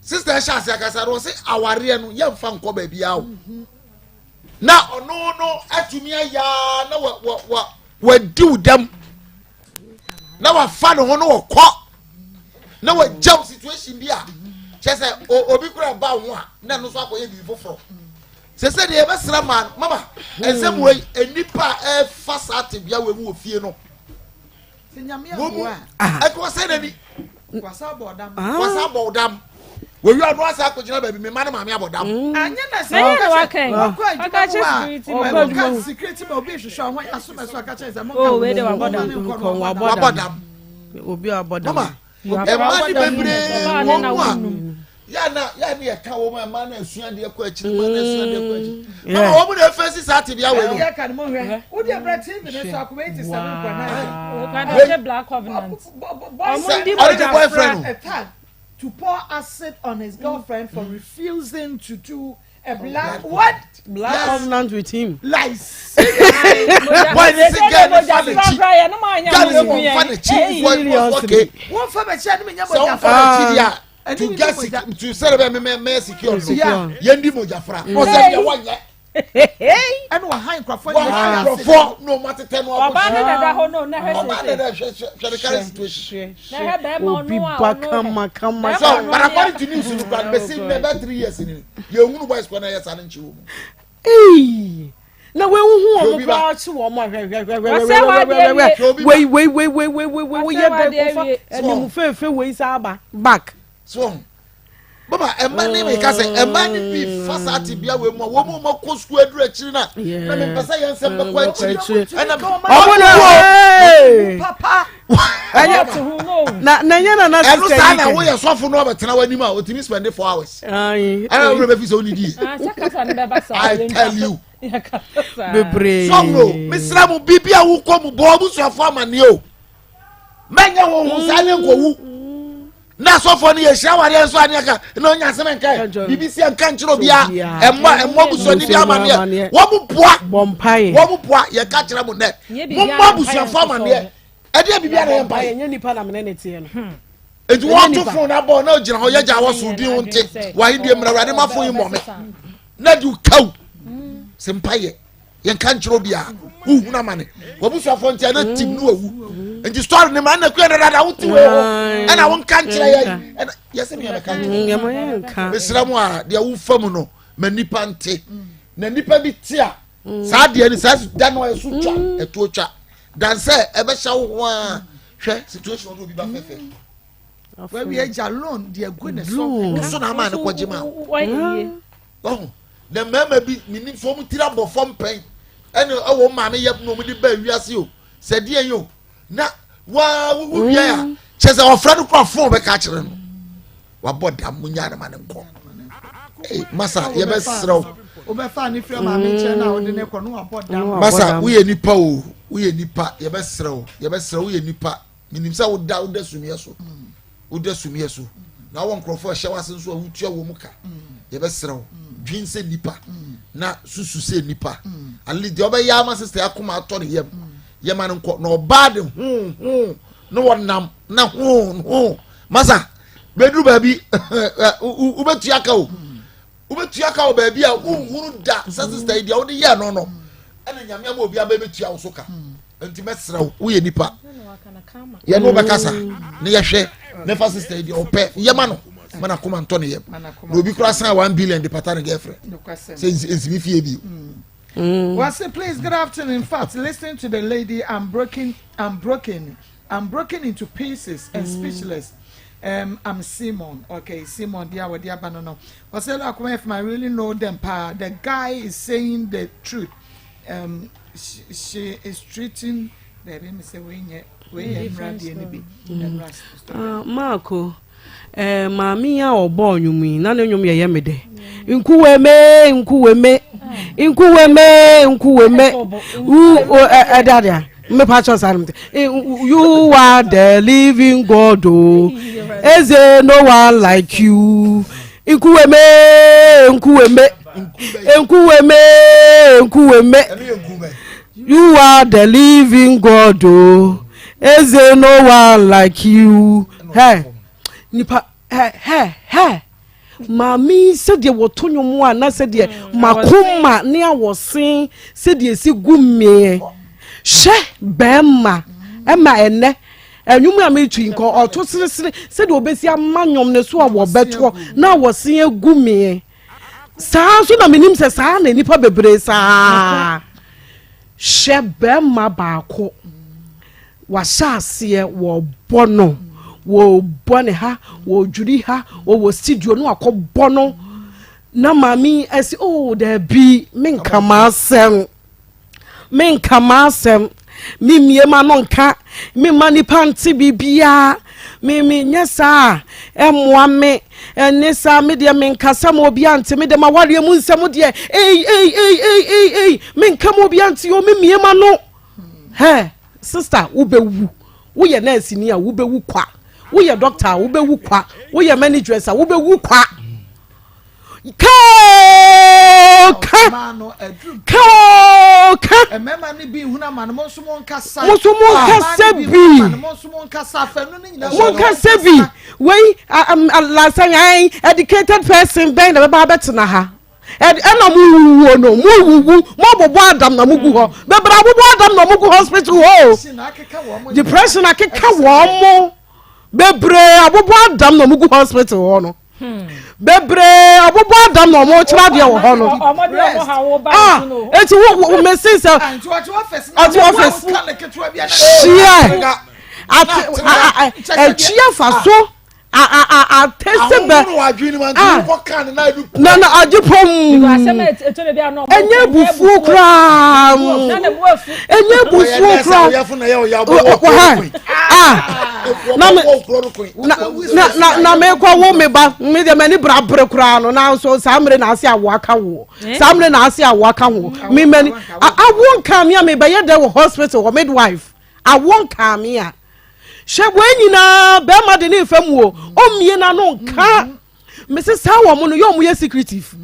S4: sister ɛhyɛ ase akasa no ɔse awareɛ no yɛmfa nkɔ baabi a o. Mm -hmm. na ɔno no atumi ayɛ na wa wa wa wadi wo dɛm na wafa ne ho na wɔkɔ na wagyaw situation bi a kyɛ sɛ obi kura ba ho a na ɛno nso akɔyɛ biribi foforɔ sɛ sɛ deɛ yɛbɛsrɛ maa no mama ɛnsɛm wei nnipa a ɛfa saa tebea wei mu wɔ fie no wɔn mu ɛkɔ sɛ n'ani
S2: Wasa abɔ dam.
S4: Wasa abɔ dam. Wɔwi ɔno asa akɔgyina baabi mema ne maame abɔ dam.
S2: Mm. Anyɛ na sɛ
S7: ɔka sɛ
S2: ɔkɔ adwuma mu a ɔka security ma obi hwehwɛ ɔho aso mɛ so aka kyerɛ sɛ
S7: mo wei de wabɔ dam.
S4: Wabɔ dam.
S5: Obi a wabɔ dam.
S4: Mama ɛma ne bebree wɔn mu a yà na yà ni ɛka wɔn ɛma na esua deɛ kɔ akyiri ɛma na esua deɛ kɔ akyiri mm. mama wɔn na efe si saa te bia wɔ
S2: mu. ɛyɛ kan mo hwɛ o de ɛbrɛ tv ne so akoma 87.9.
S7: wei black covenant.
S4: Ɔmo ndi mogya
S2: fra. To pour acid on his girlfriend for refusing to do a black what?
S5: Black yes. covenant with him.
S2: Like seriously.
S4: Boy, this girl ne fa n'akyi. Girl ne wɔn fa n'akyi. Wɔn okay.
S2: Wɔn fa n'akyi ɛni mi nya
S4: mogya fra. Sɛ wɔn fa n'akyi di a to get to sɛ ɛbɛ mɛ mɛ secure no. Yɛn di mogya fra. Ɔsɛ deɛ wɔnyɛ.
S2: Ɛna ɔha nkurɔfoɔ
S4: nyinaa. Wɔha nkurɔfoɔ na wɔn atetɛ no
S7: akɔ. Ɔbaa ne dada hɔ no na hwɛ sese.
S4: Ɔbaa dada hwɛ hwɛ ne current situation.
S7: Na hwɛ bɛrima
S5: Obi
S7: ɔno a
S5: ba
S7: ɔno
S5: kama kama.
S4: So but according to news no kura bɛsi nnɛ bɛ 3 years ni yɛn hunu boys kɔ na yɛ saa ne nkyi wɔ mu.
S5: Eii na wei wohu wɔn koraa ɔkye wɔn a hwɛhwɛhwɛhwɛhwɛhwɛ wei wei wei wei wei wei wei woyɛ dɛ kɔfa anim fɛɛfɛ wei saa ba back.
S4: So baba ɛma ne meka sɛ ɛma ne bi fa saa te bia wei mu a wɔn mu ma kɔ sukuu aduru akyiri na na mempɛ sɛ yɛn nsɛm bɛkɔ akyiri ɛna
S5: ɔmo na
S2: papa
S5: ɛnyɛ na na nyɛ na na
S4: ɛno saa na woyɛ sɔfo no ɔbɛtena w'anim a ɔtumi spend 4 hours ɛna wobɛ bɛfi sɛ wonidi I tell you
S5: bebree
S4: sɔfo mesrɛ mo biribi a wokɔ mu bɔ abusuafo amanneɛ o mɛnyɛ wo ho saa ne nkɔwu na asɔfoɔ no yɛhyira awareɛ nso aneɛ ka na ɔnya asɛm nka biribi si nka nkyerɛ obiara ɛmmɔ ɛmmɔ abusuani bi amaneɛ wɔn mo boa wɔn mo boa yɛka kyerɛ mo nɛ mo mmɔ abusuafoɔ amaneɛ ɛdeɛ biribi ana yɛ mpaeɛ nti wɔn to fon abɔ na ogyina hɔ yɛgya wɔ so din ho nte wɔn ahenni mmerɛ awurade ma fon yi mmɔ me na di kaw sɛ mpaeɛ yɛnka nkyerɛ obiara wohunu amane wabusuafoɔ nti ɛna tim ne wawu. Nti story ne ma ɛna kura dada wote wɔ hɔ ɛna wonka nkyerɛ yɛ ɛna yɛsɛ mi yɛbɛka nkyerɛ. Mesrɛ mu a deɛ wofa mu no ma nipa nte na nipa bi te a saa deɛ ni saa da no ɛso twa ɛtoɔ twa dan sɛ ɛbɛhyɛ wo ho a hwɛ situation ɔde obi ba fɛfɛ.
S2: Wawie agya loan deɛ gu ne so.
S4: Nso na ama ne kɔgye ma wo. Na mmarima bi menim sɛ wɔn tiri abɔ fam pɛn ɛna ɛwɔ wɔn maame yam na wɔn de ba wiase o sɛ deɛ yi o na waa wowu wia a kyɛ sɛ ɔfrɛ no kora fon bɛka akyerɛ no wabɔ dam mu nyaa no ma ne nkɔ ee masa yɛbɛsrɛ wo
S2: wobɛfa ne fira maame nkyɛn na wode ne kɔ no wabɔ dam
S4: masa woyɛ nipa o woyɛ nipa yɛbɛsrɛ wo yɛbɛsrɛ woyɛ nipa Menim sɛ woda woda sumiiɛ so woda sumiiɛ so na wɔ nkurɔfoɔ ɛhyɛ w'ase nso a wotua wɔn mu ka yɛbɛsrɛ wo dwen sɛ nipa na susu sɛ nipa at least deɛ ɔbɛyɛ ama sista akoma atɔ ne yam yɛma no nkɔ na ɔbaa de ho ho na wɔnam na ho ho masa bɛduru baabi wobɛtua ka o wobɛtua ka wɔ baabi a wonhunu da sɛ sista yi deɛ wode yɛɛ no no ɛna nyame ama obi abɛbɛtua wo so ka nti mɛsrɛ wo woyɛ nipa yɛne wobɛkasa na yɛhwɛ ne fa sista yi deɛ ɔpɛ yɛma no ma na koma ntɔ ne yam na obi kora san one billion de pata ne girlfriend sɛ nsimi fie bio.
S2: Well, say, please, good afternoon. In fact, listening to the lady, I'm broken, I'm broken, I'm broken into pieces and speechless. I'm Simon. Okay, Simon, dear, what dear, no, no. Well, say, look, if I really know them, pa, the guy is saying the truth. She, she is treating dabi mi sɛ wei nyɛ wei yɛ nnura deɛ no bi nnura story.
S5: Ah, Marco, eh, maame yi a ɔbɔɔ nnwom yi na ne nnwom yɛyɛ me dɛ nkuweme nkuweme nkuweme nkuweme wu ɛdadea mmepa kyɛw saa nom you are the living God o eze no one like you nkuweme nkuweme nkuweme nkuweme you are the living God o eze no one like you hey nipa hey hey hey maame yi sɛdeɛ wɔto nnwom a na sɛdeɛ mm, makoma ne awɔsen sɛdeɛ esi gu mmeɛ hwɛ bɛrima ɛma ɛnɛ ɛnwom a metu yi nka ɔto seresere sɛdeɛ ɔbɛsi ama nnwom ne so a wɔbɛtoɔ na awɔsen agu meɛ saa nso na menim sɛ saa na nnipa bebree saa hyɛ bɛrima baako wahyɛ aseɛ wɔbɔ no wɔbɔ ne ha wɔdwiri ha wɔwɔ studio no akɔbɔ no na maame ɛsi oh daabi menka m'asɛm Menka m'asɛm, memmue m'ano nka, memma nnipa nte biribiara. Me menyɛ saa a, ɛmmoa me. Ɛne saa me deɛ menkasa ma obi ante me deɛ m'awareɛ mu nsɛm deɛ ei ei ei ei ei ei menka ma obi ante o memmue m'ano. Hɛ sista wobɛwu woyɛ nɛɛseni a wobɛwu kwa woyɛ dɔkta a wobɛwu kwa woyɛ manageress a wobɛwu kwa. Ka ka ka ka.
S2: Mmarima no bi nhunu ama no mo nso mo nkasa.
S5: Mo nso mo nkasa bi.
S2: Mo nso mo nkasa afɛnu no nyinaa.
S5: Mo nkasa bi wei lasan ayi educated person bɛn na bɛba abɛtena ha ɛna mo wuwuo no mo wuwu mo abobɔ adam na mo gu hɔ bebree abobɔ adam na mo gu hospital hɔ depression akeka wɔn mo bebree abobɔ adam na mo gu hospital hɔ no. bebree ɔbobɔ adam na ɔmo kyerɛ adeɛ wɔ hɔ no ah eti wo wo mesi sɛ ɔte ɔfis hyia ate akyi afa so atɛsɛ bɛ na na agye pɔm ɛnyɛ abufuo koraa ɛnyɛ abufuo koraa wɔ ha ah na me na na na mekɔ wo me ba me deɛ m'ani bra bere koraa no nanso saa mmere na ase awo aka wo eh? saa mmere na ase awo aka wo me m'ani awo nka me a mebɛyɛ dɛ wɔ hospital wɔ midwife awo nka me a hwɛ wɔn nyinaa bɛrima de ne nfa mu o ɔmmie n'ano nka. Mm -hmm. Mese saa wɔn no yɛ wɔn yɛ secretive.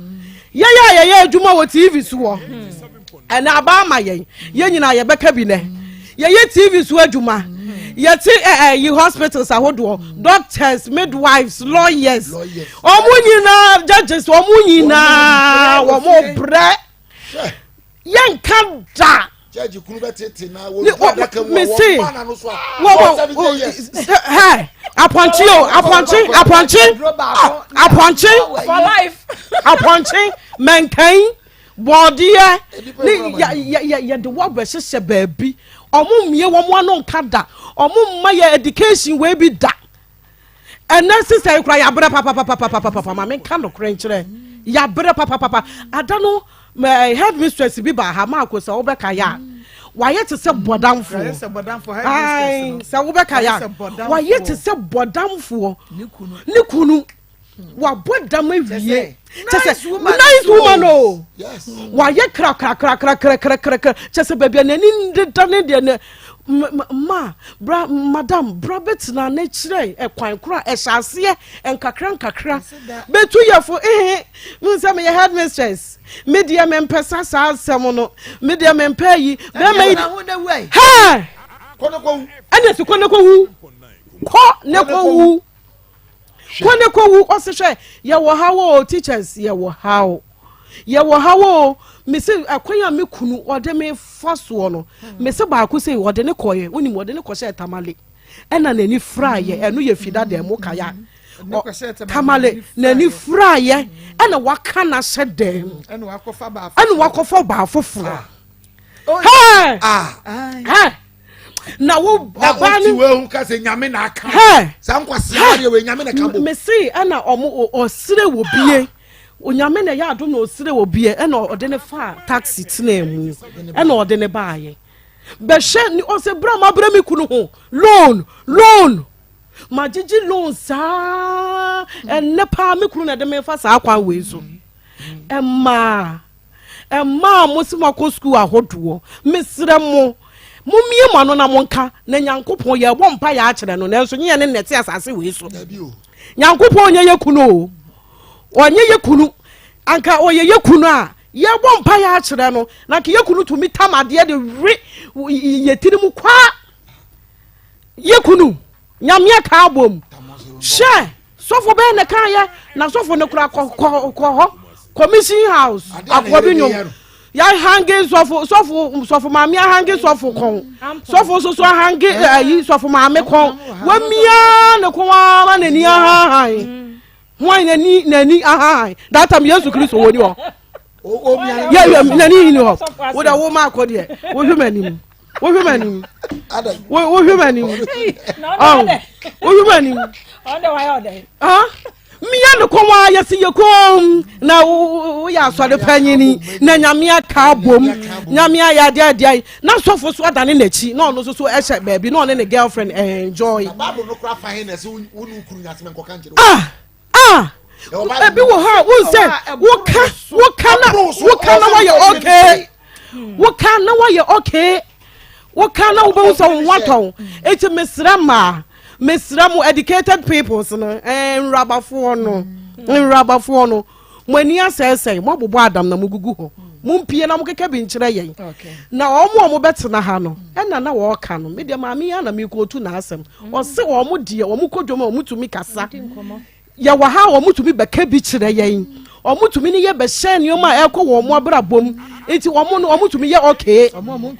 S5: Yɛyɛ a yɛyɛ adwuma wɔ TV so wɔ ɛna aba ama yɛn yɛn nyinaa yɛbɛka bi nɛ yɛyɛ TV so adwuma yɛte ɛɛ yi hospitals ahodoɔ doctors midwives lawyers wɔn nyinaa judges wɔn nyinaa wɔn brɛ yɛnka da.
S4: Judge kunu bɛ tete na wɔ du adaka mu a
S5: mese
S4: wɔn ba n'ano so a
S5: wɔ
S4: wɔ
S5: wɔ
S4: 70 years.
S5: hɛ apɔnkye o apɔnkye apɔnkye apɔnkye
S7: For life.
S5: apɔnkye mɛnkan bɔɔdeɛ ne yɛ yɛ yɛ yɛde wɔ abɛhyehyɛ baabi ɔmo mmie wɔn ano nka da ɔmo mma yɛ education wei bi da ɛnɛ sisa yi kora yabrɛ papapapapapapa maame nka nokorɛ nkyerɛ yabrɛ papapapa ada no mɛ head mistress bi ba ha maako sɛ wobɛka yɛ a wayɛ te sɛ bɔdamfoɔ ayi sɛ wobɛka yɛ a wayɛ te sɛ bɔdamfoɔ ne kunu wabɔ dam awie kyɛ sɛ nice woman o wayɛ krakrakrakrakrakrakra kyɛ sɛ baabi a n'ani deda ne deɛ ne ma bra madam bra bɛtena ne kyerɛ ɛkwan koro a ɛhyɛ aseɛ nkakra nkakra bɛtu yɛfo ehe mu sɛ meyɛ headmistress me deɛ mempɛ sa saa asɛm no me deɛ mempɛ yi bɛrima yi hɛ ɛne si kɔ ne kɔ wu kɔ ne kɔ wu kɔ ne kɔ wu ɔsi hwɛ yɛwɔ ha wo teachers yɛwɔ ha o yɛwɔ ha wo mesi ɛkwan a me kunu ɔde me fa soɔ no mesi baako sɛ ɔde ne kɔɛ onim ɔde ne kɔhyɛ tamale ɛna n'ani fura yɛ ɛno yɛ fida dɛm mo kaya tamale n'ani fura yɛ ɛna waka n'ahyɛ dɛm ɛna wakɔfa baa foforɔ hɛɛ hɛɛ na wo ɔbaa
S4: ni. na o ti wo ehun kase nyame na aka.
S5: hɛɛ
S4: saa nkwasi adeɛ wei nyame na ka bɔ.
S5: mesi ɛna ɔmo ɔsire wɔ bie onyame na ɛyɛ adom na ɔsire wɔ bie ɛna ɔde ne fa taxi tena mu ɛna ɔde ne baayɛ bɛhwɛ ni ɔsɛ bra ma brɛ mi kunu ho loan loan ma gyegye loan saa ɛnɛ paa mi kunu na ɛde mi fa saa kwan wei so ɛmaa. Mmaa a mose moakɔ sukuu ahodoɔ, mesrɛ mo, mommie mo ano na monka, na Nyankopɔn, yɛrebɔ mpaeɛ akyerɛ no, nanso nyɛ yɛne na ɛte asase wei so. Nyankopɔn nyɛ yɛ kunu o, ɔnyɛ yɛ kunu. Anka ɔyɛ yɛ kunu a, yɛrebɔ mpaeɛ akyerɛ no, na anka yɛ kunu tumi tam adeɛ de we yɛ tiri mu kwaa. Yɛ kunu, Nyame aka abom. Hyɛ! Sɔfo bɛn na ɛka yɛ na sɔfo no kora kɔ kɔ kɔ hɔ commission house akoa bi nwom yɛahange sɔfo sɔfo sɔfo maame ahange sɔfo kɔn sɔfo nso so ahange ayi sɔfo maame kɔn wamia ne kɔn ara n'ani ahahan hwan n'ani n'ani ahahan that time Yesu Kristo wɔ ni hɔ yɛ yɛ n'ani ni hɔ wo dɛ wo ma akɔ deɛ wohwɛ m'anim. Wohwɛ m'anim. Wohwɛ m'anim. Wohwɛ m'anim. Mmea ne kɔn a yɛsi yɛ kɔn na woyɛ asɔre panyini na nyame aka abom nyame ayɛ adeɛ adeɛ na sɔfo so adane n'akyi na ɔno nso so ɛhyɛ baabi na ɔne ne girlfriend enjoy. Ah ah ebi wɔ hɔ a wohu sɛ woka woka na woka na wɔyɛ okay woka na wɔyɛ okay woka na wobɛhu sɛ wo ho atɔ wo eti mesrɛ mmaa mesrɛ mo educated peoples no ɛɛ nwurabafoɔ no nwurabafoɔ no mo ani asɛesɛe mo abobɔ adam na mo gugu hɔ mo mpie na mo keka bi nkyerɛ yɛn na wɔn a wɔbɛtena ha no ɛna na wɔreka no me deɛ maame yi ana mekɔtu n'asɛm ɔse wɔn deɛ wɔn kɔ dwom a wɔn tumi kasa yɛwɔ ha a wɔn tumi bɛka bi kyerɛ yɛn wɔn tumi ne yɛ bɛhyɛ nneɛma a ɛkɔ wɔn abrabɔ mu nti wɔn no wɔn tumi yɛ okay wɔn a wɔn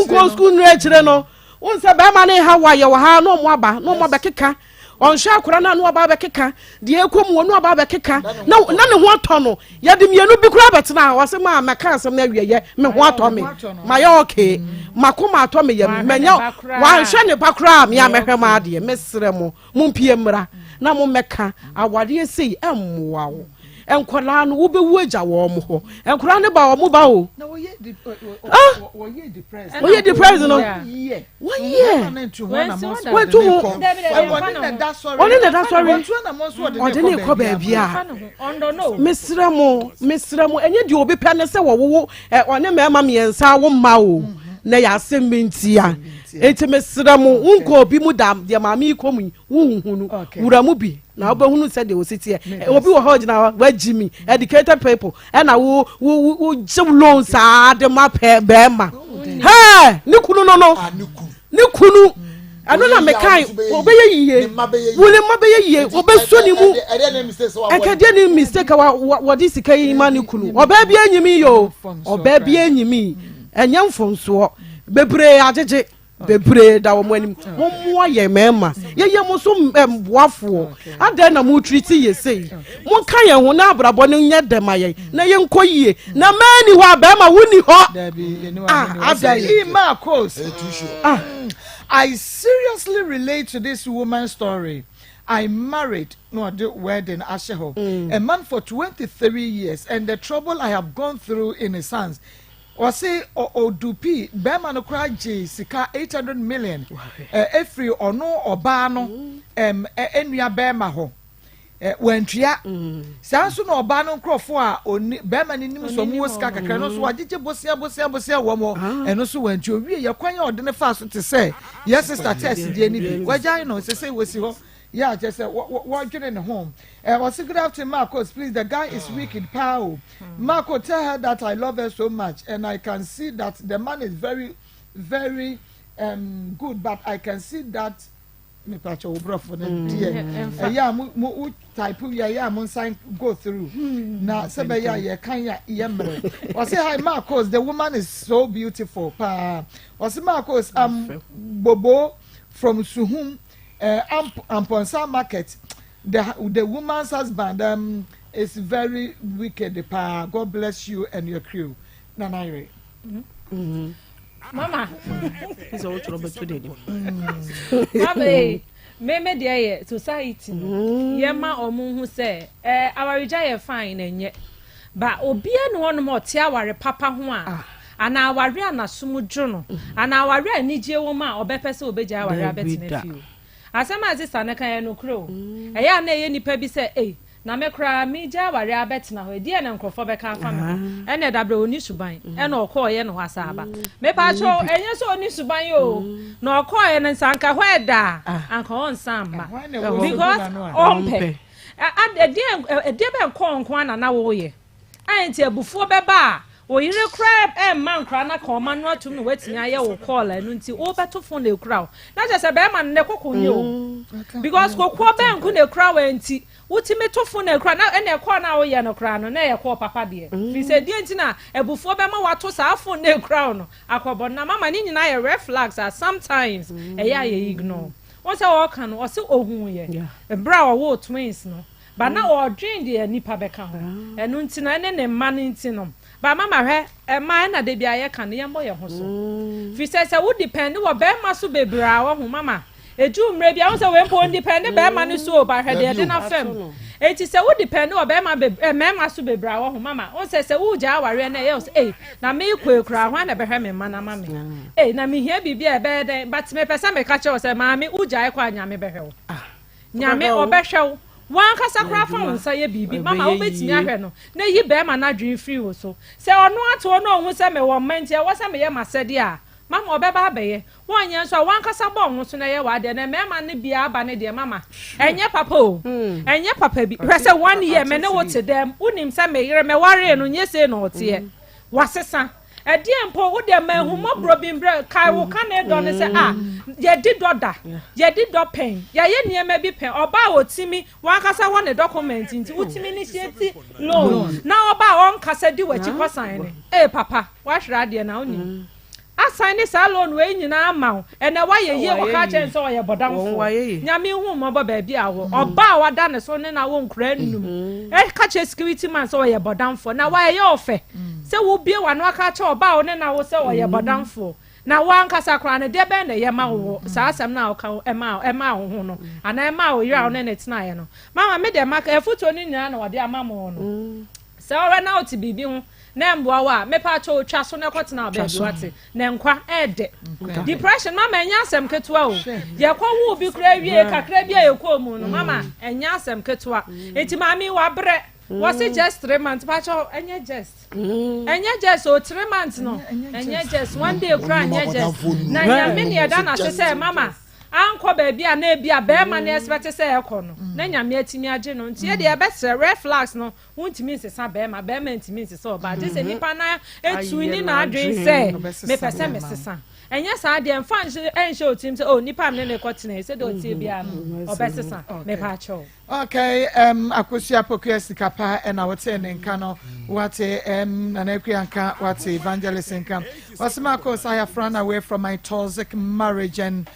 S5: nkɔ sukuu nnura akyire no wɔn sɛ bɛrima ne ha wɔ yɛwɔ ha na wɔn aba na wɔn abɛkeka ɔnhwɛ akora no a na waba abɛkeka deɛ ɛkɔ mu wɔ no aba abɛkeka na na ne ho atɔ no yɛde mmienu bi koraa bɛtena hɔ ɔsɛ maa mɛka asɛm no awieyɛ me ho atɔ me mayɛ okay makoma atɔ me yam manya wanhwɛ ne ba koraa me a mɛhwɛ ma adeɛ mesrɛ mo mompie mmra na mommɛka awareɛ sei ɛmmoa wo nkwadaa no wobɛwu agya wɔn hɔ nkwadaa no ba wɔn ba o wɔyɛ depressed no wɔyɛ wɔtu ho ɔne na da sɔre ɔde ne kɔ baabi a mesrɛ mo mesrɛ mo ɛnyɛ deɛ obi pɛ ne sɛ wɔwowo ɔne mmarima mmiɛnsa wo mma o na yɛ asɛm bi ntia enti mesrɛ mo wonkɔ obi mu da deɛ maame yi kɔ mu yi wonhunu wura mu bi na wobɛhunu sɛdeɛ wɔsi teɛ obi wɔ hɔ gyina hɔ wagyi mi educated people ɛna wo wo wo gye loan saa de ma pɛ bɛrima hɛɛ ne kunu no no ne kunu ɛno na mekan ɔbɛyɛ yie wo ne mma bɛyɛ yie ɔbɛsɔ ne mu ɛkɛdeɛ ne mistake a wɔde sika yi ma ne kunu ɔbaa bi anyimi yi o ɔbaa bi anyimi. Ɛnyɛ mfomsoɔ. Bebree agyegye. Bebree da wɔn anim. Mommoa yɛn mmarima. Yɛyɛ mo so mmoafoɔ. Adɛn na moretiriti yɛ sei? Monka yɛn ho na abrabɔ no nyɛ dɛ ma yɛn na yɛnkɔ yie. Na mmaa nni hɔ a, barima wonni hɔ. Ah, adɛn?
S2: Marcos, ah, I seriously relate to this woman's story. I married no ɔde wedding ahyɛ hɔ a man for 23 years and the trouble I have gone through in his hands. Ɔse ɔdupe bɛrima no koraa gye sika 800 million efiri ɔno ɔbaa no ɛnua bɛrima hɔ wantua. Saa nso na ɔbaa no nkurɔfoɔ a oni bɛrima no nim sɛ ɔmo wɔ sika kakra no nso wagyegye bosia bosia bosia wɔ mo, ɛno nso wantua. Owie yɛ kwan a ɔde ne fa so te sɛ yɛ sister test deɛ ni bi wagyae no sese wɔsi hɔ yɛ akyɛ sɛ wɔdwene ne ho. Ɔsi, "Good afternoon, Marcos. Please, the guy is wicked paa o. Marco, tell her that I love her so much and I can see that the man is very very good, but I can see that." Mipakyɛ wo borɔfo no deɛ, ɛyɛ a mo wo type wie, ɛyɛ a mo nsan go through na sɛ bɛyɛ a yɛkan a yɛ mmerɛ. Ɔsi, "Hi Marcos, the woman is so beautiful paa." Ɔsi, "Marcos, I'm Bobo from Suhum, Amponsa market. The woman's husband is very wicked paa. God bless you and your crew." Nana Yere.
S7: Mama.
S5: Sɛ wotwerɛ bɛto n'anim.
S7: Mama ee, meme deɛ yɛ society no, yɛma ɔmo hu sɛ awaregya yɛ fine na ɛnyɛ ba obiara ne hɔnom a ɔte aware papa ho a, anaa aware a n'asom dwo no, anaa aware a anigye wɔ mu a, ɔbɛpɛ sɛ ɔbɛgya aware abɛtena
S5: Dabi da.
S7: fie o. Asɛm a sisa no ka yɛ nokorɛ o. Ɛyɛ a na ɛyɛ nipa bi sɛ ei, na me koraa megya aware abɛtena hɔ ɛdeɛ na nkurɔfoɔ bɛka afa me ho. Ɛna ɛdabrɛ ɔni suban ɛna ɔkɔɔyɛ no hɔ asa aba. Mepaakyɛw, ɛnyɛ sɛ ɔni suban o, na ɔkɔɔyɛ no nsa anka hɔ ɛda a anka ɔnsa mma
S2: Hwan na ɛwɔ
S7: because
S2: so no a?
S7: Ɔmpɛ. Ɛdeɛ bɛ nkɔɔ nko ana na wɔyɛ a nti abufuo bɛba a oyere koraa ɛmma nkora na ka ɔma no atum na watumi ayɛ wo call. Ɛno nti wobɛto phone na ekura wo na kyerɛ sɛ bɛrima no ne koko nye o, because kokoɔ bɛnko na ekura wo nti wotumi to phone na ekura na ɛna ɛkɔɔ na woyɛ no koraa no na ɛyɛ kɔɔ papa deɛ fi sɛ deɛ nti na abufuo bɛma wato saa phone na ekura wo no akɔbɔ. Na mama ne nyinaa yɛ red flags a sometimes ɛyɛ a yɛ ignore wɔn sɛ wɔɔka no. Ɔsɛ ohun yɛ mmerɛ a ɔwɔ twins no ba na ɔdwen deɛ nipa bɛka ho. Ɛno nti no, ɛne ne mma no nti no ba mama hwɛ ɛma ɛna de bi a yɛka no, yɛmmɔ yɛn ho so fi sɛ wo depend wɔ bɛrima so bebree a wɔho mama edu mmerɛ bi a wɔn sɛ wɔn mpo depend bɛrima no so o, ba hwɛ deɛ ɛde na fam. Eti sɛ wo depend wɔ bɛrima bebree, mɛrima so bebree a wɔho mama wɔn sɛ wo gya awareɛ na ɛyɛ sɛ ei, na meekɔ ekura hwan na ɛbɛhwɛ me mma na ma me ei, na mehia biribi a ɛbɛyɛ dɛn. But mepɛ sɛ meka kyerɛ wo sɛ maame, wo gya ɛkɔ a, Nyame bɛhwɛ wo. Nyame ɔbɛhwɛ wo. Wankasa koraa fa wo nsa yɛ biribi mama wobɛtumi ahwɛ no na yi bɛrima no adwene firi wo so sɛ ɔno ato hɔ na ɔhu sɛ mewɔ mma nti ɛwɔ sɛ meyɛ m'asɛdeɛ a, mama ɔbɛba abɛyɛ wɔnyɛ nso a, wankasa bɔ wo ho so na ɛyɛ w'adeɛ. Na mmarima no bia aba ne deɛ mama ɛnyɛ papa o, ɛnyɛ papa bi. Hwɛ sɛ one year me ne wo te dɛm, wonim sɛ me yere mɛwaree no nyɛ sei na ɔteɛ, wasesa. Ɛdeɛ mpo wo deɛ ma ehumɔborɔ bi mbrɛ kae wo ka ne dɔ ne sɛ a yɛdi dɔ da, yɛdi dɔ pɛn, yɛyɛ nneɛma bi pɛn. Ɔbaa a otimi wankasa wɔ ne document nti wotumi initiate loan na ɔbaa a ɔnkasa di w'akyi kɔsan ne ee papa wahwere adeɛ na wonim asan ne saa loan wei nyinaa ama wo. Ɛnɛ wayɛ yie, wɔka kyerɛ sɛ ɔyɛ bɔdamfoɔ. Nyame hu mmɔbɔ baabi a wɔ ɔbaa a wada ne so ne na wo nkora nnum ɛka kyerɛ security man sɛ ɔyɛ bɔdamfoɔ na wayɛ ɔfɛ sɛ wobie w'ano aka kyerɛ ɔbaa a wo ne na wo sɛ ɔyɛ bɔdamfoɔ na wankasa koraa no deɛ bɛn na ɛyɛ ma wo saa asɛm no a ɔka ɛma wo ho no anaa ɛma wo yere a wo ne ne tenaeɛ no. Mama me deɛ maka afutuo no nyinaa na wɔde ama mo no sɛ ɔwɛ na wote biribi ho na mboa wo a, mepa akyɛ otwa so na ɛkɔtena baabi wate na nkwa ɛɛdɛ. Depression mama ɛnyɛ asɛm ketewa o. Yɛkɔ wo bi kura wie kakra bi a yɛkɔɔ mu no mama ɛnyɛ asɛm ketewa. Nti maame wabrɛ wɔsi just 3 months pakyɛ ɛnyɛ just, ɛnyɛ just o. 3 months no ɛnyɛ just one day kura, ɛnyɛ just. Na Nyame ne ɛda n'ase sɛ mama ankɔ baabi a na ebi a bɛrima no expect sɛ ɛkɔ no na Nyame atumi agye no. Nti yɛ deɛ ɛbɛsrɛ, red flags no, wontumi nsesa bɛrima, bɛrima ntumi nsesa ɔbaa gye sɛ nipa na etu ne n'adwene sɛ mepɛ sɛ mesesa. Ɛnyɛ saa deɛ mfa nhyɛ ɛnhyɛ wo tirim sɛ oh nipa a me ne no rekɔtena yi sɛdeɛ ɔteɛ biara no ɔbɛsesa. Mepaakyɛw.
S2: Okay, um, Akosua Pokuya Sikapa ɛna wotee ne nka no wate um, Nana Akua nka wate Evangelist nka ɔsɛ Marcos I have run away from my toxic marriage and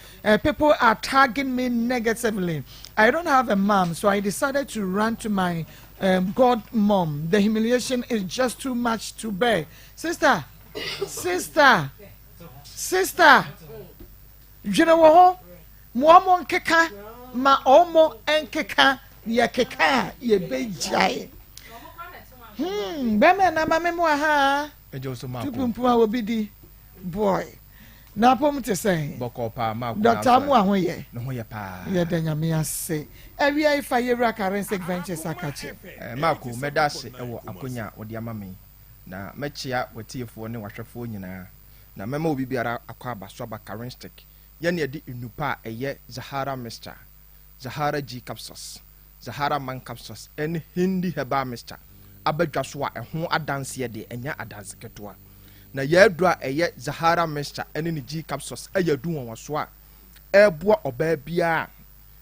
S2: people are tagging me negatively I don't have a mom so I decided to run to my um, god mom the humiliation is just too much to bear sister sister sister dwene wo ho ma ɔmo nkeka ma ɔmo nkeka yɛkeka a yɛbɛgyae hmm bɛmɛ na ma me mu aha tupumpum a obi di boy na apom te sɛn
S8: Bɔkɔɔ paa Mark
S2: Doctor Amoah ho yɛ
S8: Ne ho yɛ paa.
S2: Yɛda Nyame ase. Awia yi fa yɛwura Karensic Ventures akakye.
S8: Mark o, mɛda ase wɔ akonya a wode ama me yi, na mɛkyea w'atiefoɔ ne w'ahwɛfoɔ nyinaa, na mɛma obi biara akwaaba so aba Karensic, yɛne yɛde nnupa a ɛyɛ Zahara Mixture, Zahara G Capsules, Zahara Man Capsules ne Hindi Herbal Mixture aba dwa so a ɛho adanseɛ deɛ ɛnyɛ adanse ketewa. Na yɛn aduro a ɛyɛ Zahara Mixture ne ne G Capsules yɛ adu nwanwasoɔ a ɛreboa ɔbaa biara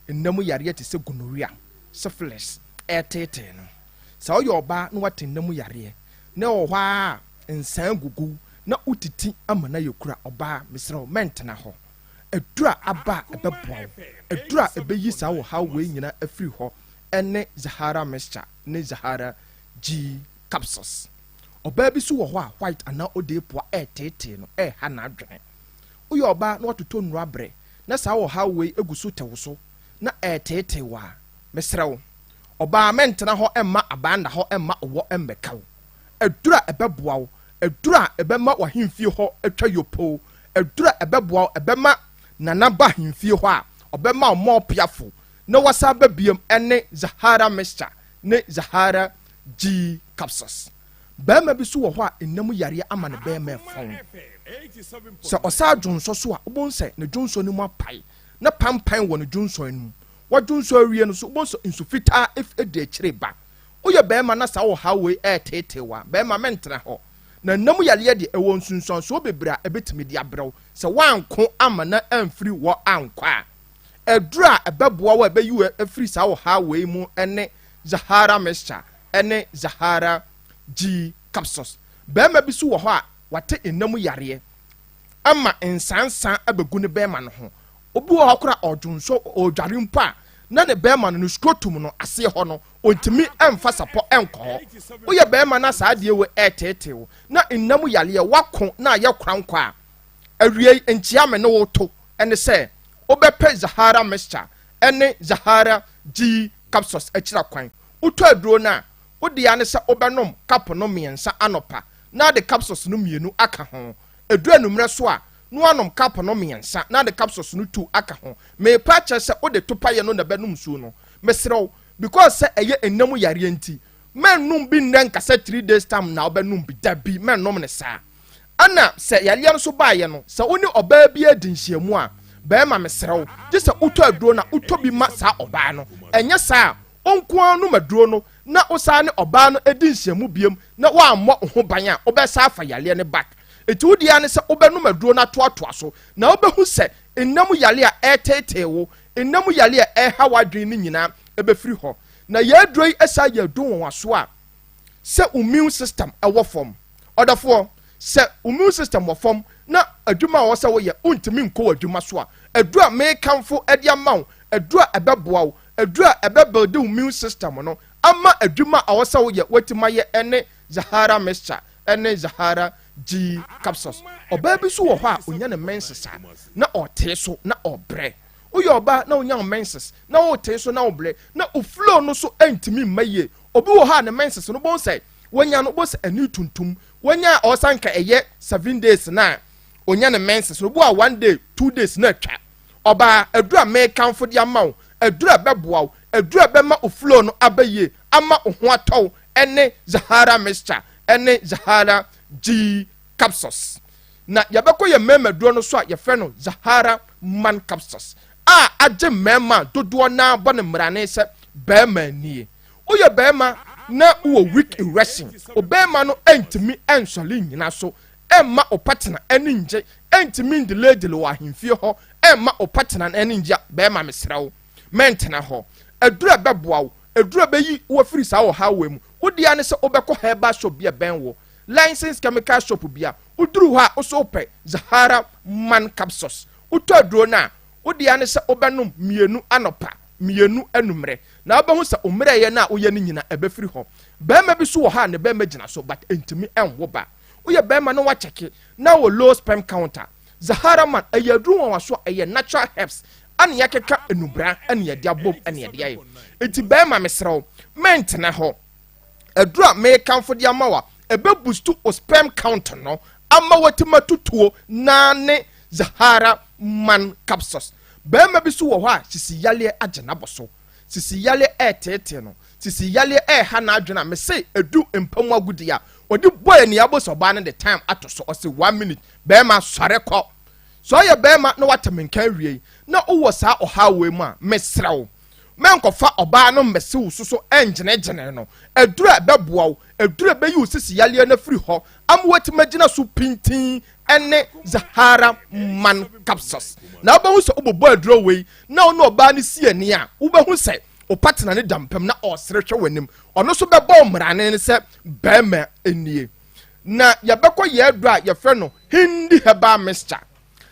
S8: a nna mu yareɛ te sɛ gonorrhea, syphilis reteetee no. Sɛ woyɛ ɔbaa na woate nna mu yareɛ na ɛwɔ hɔ ara a nsaa gugu wo na wotiti ama no ayɛ kuru a, ɔbaa mesrɛ wo mɛntena hɔ. Aduru a aba a ɛbɛboa wo, aduru a ɛbɛyi saa ɔhaw wei nyinaa afiri hɔ ne Zahara Mixture ne Zahara G Capsules. Ɔbaa bi nso wɔ hɔ a white anaa odeepoa reteetee no, ɛreha n'adwene. Woyɛ ɔbaa na woatotɔ nnuru abrɛ na saa ɔhaw wei gu so te wo so na ɛreteetee wo a, mesrɛ wo, ɔbaa mɛntena hɔ mma abaa nna hɔ mma ɔwɔ mmɛka wo. Aduru a ɛbɛboa wo, aduru a ɛbɛma w'ahemfie hɔ atwa yopoo, aduru a ɛbɛboa wo, ɛbɛma Nana ba ahemfie hɔ a, ɔbɛma wo more piafo na wasan aba biom ne Zahara Mixture ne Zahara G Capsules. Barima bi nso wɔ hɔ a nna mu yareɛ ama ne barima ɛfɔn. Sɛ ɔsan dwonsɔ so a, wobɛhu sɛ ne dwonsɔ no mu apae na pampan wɔ ne dwonsɔ no mu. Wadwonsɔ awie no nso, wobɛhu sɛ nsu fitaa di akyire ba. Woyɛ barima na saa ɔhaw wei reteetee wo a, barima mɛntena hɔ. Na nna mu yareɛ deɛ, ɛwɔ nsunsuansoɔ bebree a ɛbɛtumi de abrɛ wo sɛ woanko amma no amfiri hɔ ankɔ a. Aduru a ɛbɛboa wo a ɛbɛyi wo afiri saa ɔhaw wei mu ne Zahara Mixture ne Zahara G Capsules. Barima bi nso wɔ hɔ a, wate nna mu yareɛ ama nsansa abɛgu ne barima no ho. Obi wɔ hɔ koraa a ɔdwonsɔ, ɔredware mpo a, na ne barima no, ne scrotum no aseɛ hɔ no, ɔntumi mfa sapɔ nkɔ hɔ. Woyɛ barima na saa adeɛ wei reteetee wo, na nna mu yareɛ, woako na ayɛ korankɔ a, awiei nkyea me ne wo to ne sɛ wobɛpɛ Zahara Mixture ne Zahara G Capsules akyira kwan. Wotɔ aduro no a, wo dea ne sɛ wobɛnom cup no mmiɛnsa anɔpa na ade capsules no mmienu aka ho. Ɛduru anwummerɛ so a, na woanom cup no mmiɛnsa na ade capsules no tu aka ho. Merepa akyerɛ sɛ wode topaeɛ no na ɛbɛnom nsuo no. Mesrɛ wo, because sɛ ɛyɛ nna mu yareɛ nti, mɛnnom bi nnɛ nka sɛ 3 days time na wobɛnom bi. Dabi, mɛnnom no saa. Ɛna sɛ yareɛ no nso baeɛ no, sɛ wo ne ɔbaa bi redi nhyiamu a, barima mesrɛ wo, gye sɛ wotɔ aduro na wotɔ bi ma saa ɔbaa no. Ɛnyɛ saa a, wo nko ara nom aduro no na wo san ne ɔbaa no di nhyiamu biom na woammɔ wo ho ban a, wobɛsan afa yareɛ no back. Enti wo deɛ ara ne sɛ wobɛnom aduro no atoatoa so na wobɛhu sɛ nna mu yareɛ a ɛreteetee wo, nna mu yareɛ a ɛreha w'adwene no nyinaa bɛfiri hɔ. Na yɛn aduro yi san yɛ aduro nwanwasoɔ a sɛ wo immune system wɔ fam. Ɔdɔfoɔ, sɛ wo immune system wɔ fam na adwuma a ɛwɔ sɛ woyɛ wontumi nkɔ w'adwuma so a, aduro a merekamfo de ama wo, aduro a ɛbɛboa wo, aduro a ɛbɛbuilde wo immune system no ama adwuma a ɛwɔ sɛ woyɛ woatumi ayɛ ne Zahara Mixture ne Zahara G Capsules. Ɔbaa bi nso wɔ hɔ a ɔnya ne menses a na ɔtee so na ɔbrɛ. Woyɛ ɔbaa na wonya wo menses na wotee so na wobrɛ na wo flow no so ntumi mma yie. Obi wɔ hɔ a ne menses no wobɛhu sɛ wanya no wobɛhu sɛ ani tuntum. Wanya a ɔsan nka ɛyɛ 7 days na onya ne menses no, obi wɔ a 1 day, 2 days na atwa. Ɔbaa, aduru a mekamfo de ama wo, aduru a ɛbɛboa wo, aduru a ɛbɛma wo flow no aba yie ama wo ho atɔ wo ne Zahara Mixture ne Zahara G Capsules. Na yɛbɛkɔ yɛn mmarima aduro no so a yɛfrɛ no Zahara Man Capsules a agye mmarima a dodoɔ no ara bɔ no mmarane sɛ barima nie. Woyɛ barima na wowɔ weak erection, wo barima no ntumi nsɔre nnyina so mma wo partner ani nnye. Ɛntumi ndeledele wɔ ahemfie hɔ ɛmma wo partner no ani ngye a, bɛɛma mesrɛ wo, mɛntena hɔ. Aduru a ɛbɛboa wo, aduru a ɛbɛyi wo afiri saa ɔhaw wei mu, wo dea ne sɛ wobɛkɔ herbal shop bi a ɛbɛn wo, licensed chemical shop bi a, woduru hɔ a wo so wopɛ Zahara Man Capsules. Wotɔ aduro no a, wo dea ne sɛ wobɛnom mmienu anɔpa, mmienu anummerɛ, na wobɛhu sɛ wo mmerɛyɛ no a woyɛ no nyina ɛbɛfiri hɔ. Barima bi so wɔ hɔ a ne barima gyina so but ɛntumi nwo ba. Woyɛ barima na woakyɛke na wɔ low sperm count a, Zahara Man ɛyɛ aduru nwanwaso a ɛyɛ natural herbs ɛna yɛakeka nnubra ɛna yɛde abom ɛna yɛde ayɛ. Nti barima mesrɛ wo mɛntena hɔ. Aduru a mekamfo de ama wo a ɛbɛ boost wo sperm count no ama watumi atutuo naa ne Zahara Man capsules. Barima bi so wɔ hɔ a sisi yareɛ agye n'abɔ so. Sisi yareɛ ɛreteetee no. Sisi yareɛ ɛreha n'adwene a mese ɛdu mpa mu agodie a ɔde bɔ ani abɔ sɛ ɔbaa no de time ato so ɔse one minute bɛrima sɔre kɔ. Sɛ ɔyɛ bɛrima na wate me nka awie na wowɔ saa ɔhaw wei mu a mesrɛ wo mɛnkɔfa ɔbaa no mmɛse wo so so ɛngyenegyene no. Aduru a ɛbɛboa wo, aduru a ɛbɛyi wo sisi yareɛ no afiri hɔ ama woatumi agyina so pintinn ne Zahara Man Capsules. Na wobɛhu sɛ wobobɔ aduro wei na wo ne ɔbaa no si ani a, wobɛhu sɛ wo partner no da mpam na ɔresere hwɛ w'anim. Ɔno nso bɛbɔ wo mmarane no sɛ barima nie. Na yɛbɛkɔ yɛn aduro a yɛfrɛ no Hindi Herbal Mixture.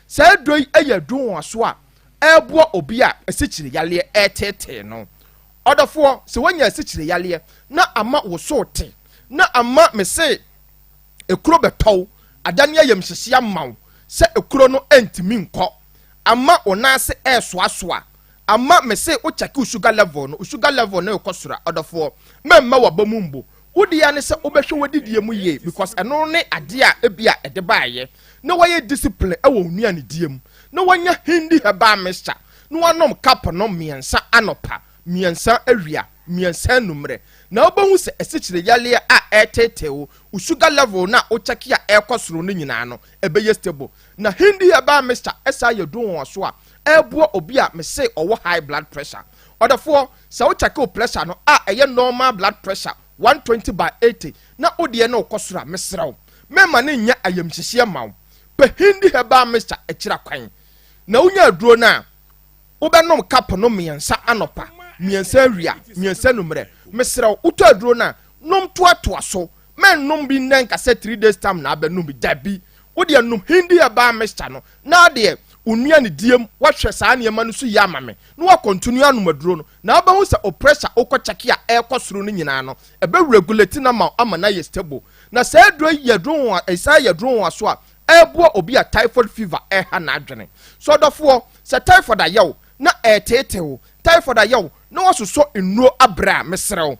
S8: Saa aduro yi yɛ aduro nwanwaso a ɛreboa obi a asikyire yareɛ reteetee no. Ɔdɔfoɔ, sɛ woanya asikyire yareɛ na ama wo so te, na ama mese ekuro bɛtɔ wo, adane ayamhyehye ama wo sɛ ekuro no ntumi nkɔ, ama wo nan ase ɛresoasoa, ama mese wo check wo sugar level no, wo sugar level no rekɔ soro a, ɔdɔfoɔ, mɛmma w'aba mu mbu. Wo deɛ ne sɛ wobɛhwɛ w'adidie mu yie because ɛno ne adeɛ a ebi a ɛde baeɛ, na woayɛ discipline wɔ wo nnuanedie mu, na woanya Hindi herbal mixture, na woanom cup no mmiɛnsa anɔpa, mmiɛnsa awia, mmiɛnsa anummerɛ, na wobɛhu sɛ asikyire yareɛ a ɛreteetee wo, wo sugar level no a wo check a ɛrekɔ soro no nyinaa no, ɛbɛyɛ stable. Na Hindi herbal mixture san yɛ aduro nwanwaso a ɛreboa obi a mese ɔwɔ high blood pressure. Ɔdɔfoɔ, sɛ wo check wo pressure no a ɛyɛ normal blood pressure 120 by 80 na wo deɛ no rekɔ soro a, mesrɛ wo, mɛmma no nnyɛ ayamhyehyeɛ mma wo. Pɛ Hindi herbal mixture akyira kwan. Na wonya aduro no a, Wobɛnom cup no mmiɛnsa anɔpa, mmiɛnsa awia, mmiɛnsa anummerɛ. Mesrɛ wo, wotɔ aduro no a, nom toatoa so. Mɛnnom bi nnɛ nka sɛ three days time na abɛnom bi. Dabi. Wo deɛ nom Hindi herbal mixture no, na deɛ wo nnuane die mu, woahwɛ saa nneɛma no so yie ama me, na woakɔntinu anom aduro no, na wobɛhu sɛ wo pressure wokɔ kyɛke a ɛrekɔ soro no nyinaa no, ɛbɛ regulate no ama wo ama no ayɛ stable. Na saa aduro yi yɛ aduro nwa, ɛsan yɛ aduro nwanwaso a ɛreboa obi a typhoid fever reha n'adwene. So ɔdɔfoɔ, sɛ typhoid ayɛ wo na ɛreteetee wo, typhoid ayɛ wo na woasosɔ nnuro abrɛ a, mesrɛ wo,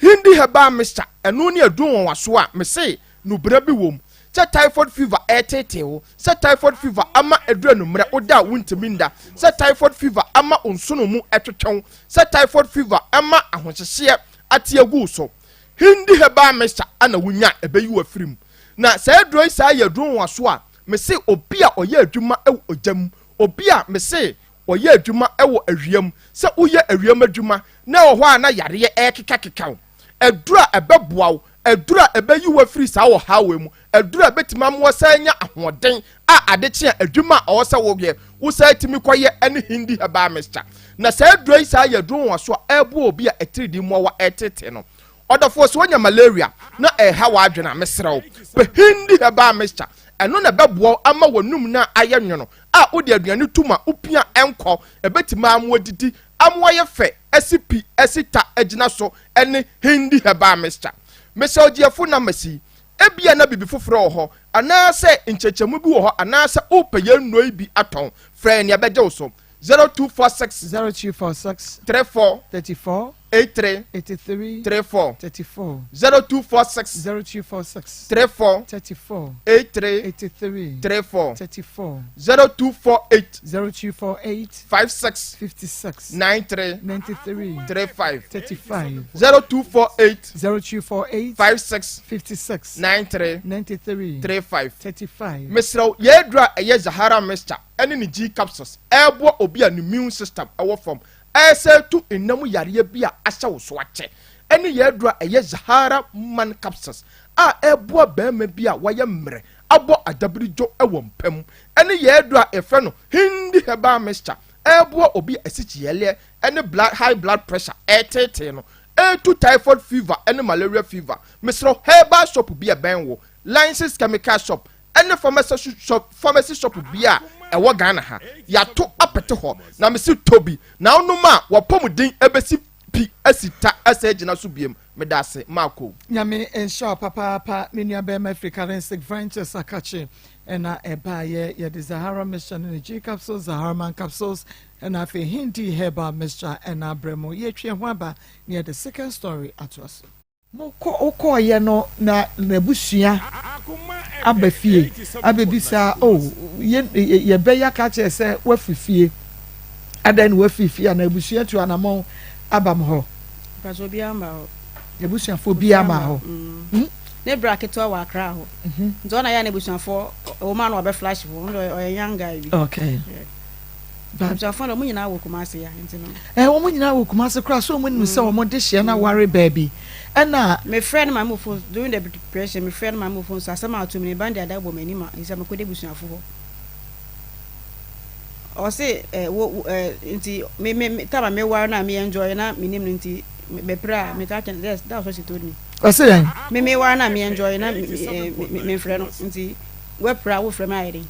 S8: Hindi herbal mixture, ɛno ne aduro nwanwasoɔ a mese nubra bi wom. Sɛ typhoid fever ɛreteetee wo, sɛ typhoid fever ama aduru anummerɛ woda a wontumi nda, sɛ typhoid fever ama wo nsono mu ɛtwetwe wo, sɛ typhoid fever ama ahohyehyeɛ ate agu wo so, Hindi herbal mixture na wonya a ɛbɛyi wo afiri mu. Na saa aduro yi saa yɛ aduro nwanwaso a mese obi a ɔyɛ adwuma wɔ ogya mu, obi a mese ɔyɛ adwuma wɔ awia mu, sɛ woyɛ awia mu adwuma na ɛwɔ hɔ a na yareɛ ɛrekekakeka wo, aduro a ɛbɛboa wo, aduro a ɛbɛyi wo afiri saa ɔhaw wei mu, aduro a ɛbɛtumi ama woasan anya ahoɔden a ade kye a adwuma a ɔwɔ sɛ woyɛ wosan tumi kɔyɛ ne Hindi herbal mixture. Na saa aduro yi saa yɛ aduro nwanwaso a ɛreboa obi a atiridii mmoawa ɛretete no. Ɔdɔfoɔ, sɛ woanya malaria na ɛreha w'adwene a, mesrɛ wo, pɛ Hindi herbal mixture. Ɛno na ɛbɛboa wo ama w'anum no a ayɛ nwono a wode aduane to mu a wopia a ɛnkɔ. Ɛbɛtumi ama woadidi ama woayɛ fɛ, asi pi, asi ta, agyina so ne Hindi herbal mixture. Mesrɛ wo, gye yɛn phone numbers yi. Ebia na biribi foforɔ wɔ hɔ, anaasɛ nkyerɛkyerɛmu bi wɔ hɔ, anaasɛ worepɛ yɛn nnuro yi bi atɔn. Frɛ yɛn na yɛbɛgye wo so. 0246
S2: 0246
S8: 34
S2: 34
S8: 83
S2: 83
S8: 34
S2: 34
S8: 0246
S2: 0246
S8: 34
S2: 34
S8: 83
S2: 83
S8: 34
S2: 34
S8: 0248
S2: 0248
S8: 56
S2: 56
S8: 93
S2: 93
S8: 35
S2: 35
S8: 0248
S2: 0248
S8: 56
S2: 56
S8: 93
S2: 93
S8: 35
S2: 35
S8: Mesrɛ wo, yɛn aduru a ɛyɛ Zahara mixture ne ne G capsules ɛreboa obi a ne immune system wɔ fam ɛresan atu nna mu yareɛ bi a ahyɛ wo so akyɛ ɛne yɛn aduru a ɛyɛ Zahara man capsules a ɛreboa barima bi a wayɛ mmerɛ abɔ adabiridwo wɔ mpa mu ne yɛn aduro a yɛfrɛ no Hindi Herbal Mixture ɛreboa obi a asikyiyɛleɛ ne blood high blood pressure ɛreteetee no, ɛretu typhoid fever ne malaria fever. Mesrɛ wo, herbal shop bi a ɛbɛn wo, License Chemical Shop ne pharmacy shop, pharmacy shop bi a ɛwɔ Ghana ha, yɛato apete hɔ na mese tɔ bi na wonom a w'apɔmuden ɛbɛsi pi asi ta ɛsɛ agyina so biem. Medase, Marco.
S2: Nyame nhyira wo papaapa me nua bɛɛma firi Kalensik Ventures Akakye ɛna ɛbaayɛ yɛde Zahara mixture ne ne G capsules Zahara man capsules ɛna afei Hindi herbal mixture ɛna abrɛ mo yɛtwi ɛho aba na yɛde second story atoa so. Mokɔ wokɔɔyɛ no na n'abusua aba fie abɛbisa oh yɛ yɛbɛyɛ aka akyerɛ sɛ woafiri fie adɛn na woafiri fie anaa abusua tu anamɔn aba mo hɔ.
S6: Mpatsɔ obiara mma hɔ.
S2: N'abusuafoɔ biara mma hɔ.
S6: Mm. Ne bra ketewa wɔ Accra hɔ. Mhm. Nti ɔna yɛ a n'abusuafoɔ ɛwɔ mu a na wabɛ flash hɔ. Ɔno deɛ ɔyɛ young guy bi.
S2: Okay.
S6: Yeah. Abusuafoɔ no wɔn nyinaa wɔ Kumasi ya nti no.
S2: Ɛɛ wɔn nyinaa wɔ Kumasi koraa so wɔn nim sɛ wɔn de hyɛ na ware baabi ɛna.
S6: Me frɛ no maame wɔ phone during the depression me frɛ no maame wɔ phone so asɛm a ato me ne ba no de ada bɔ m'anim a nti sɛ mekɔ de abusuafo hɔ ɔse ɛ wo ɛ nti me me time a me ware no a me enjoy na me nim no nti me pere a me ka kyɛn yes that was what she told me.
S2: Ɔse dɛn.
S6: Me me ware no a me enjoy na me me me frɛ no nti wɛpere a wo frɛ me ayɛ den.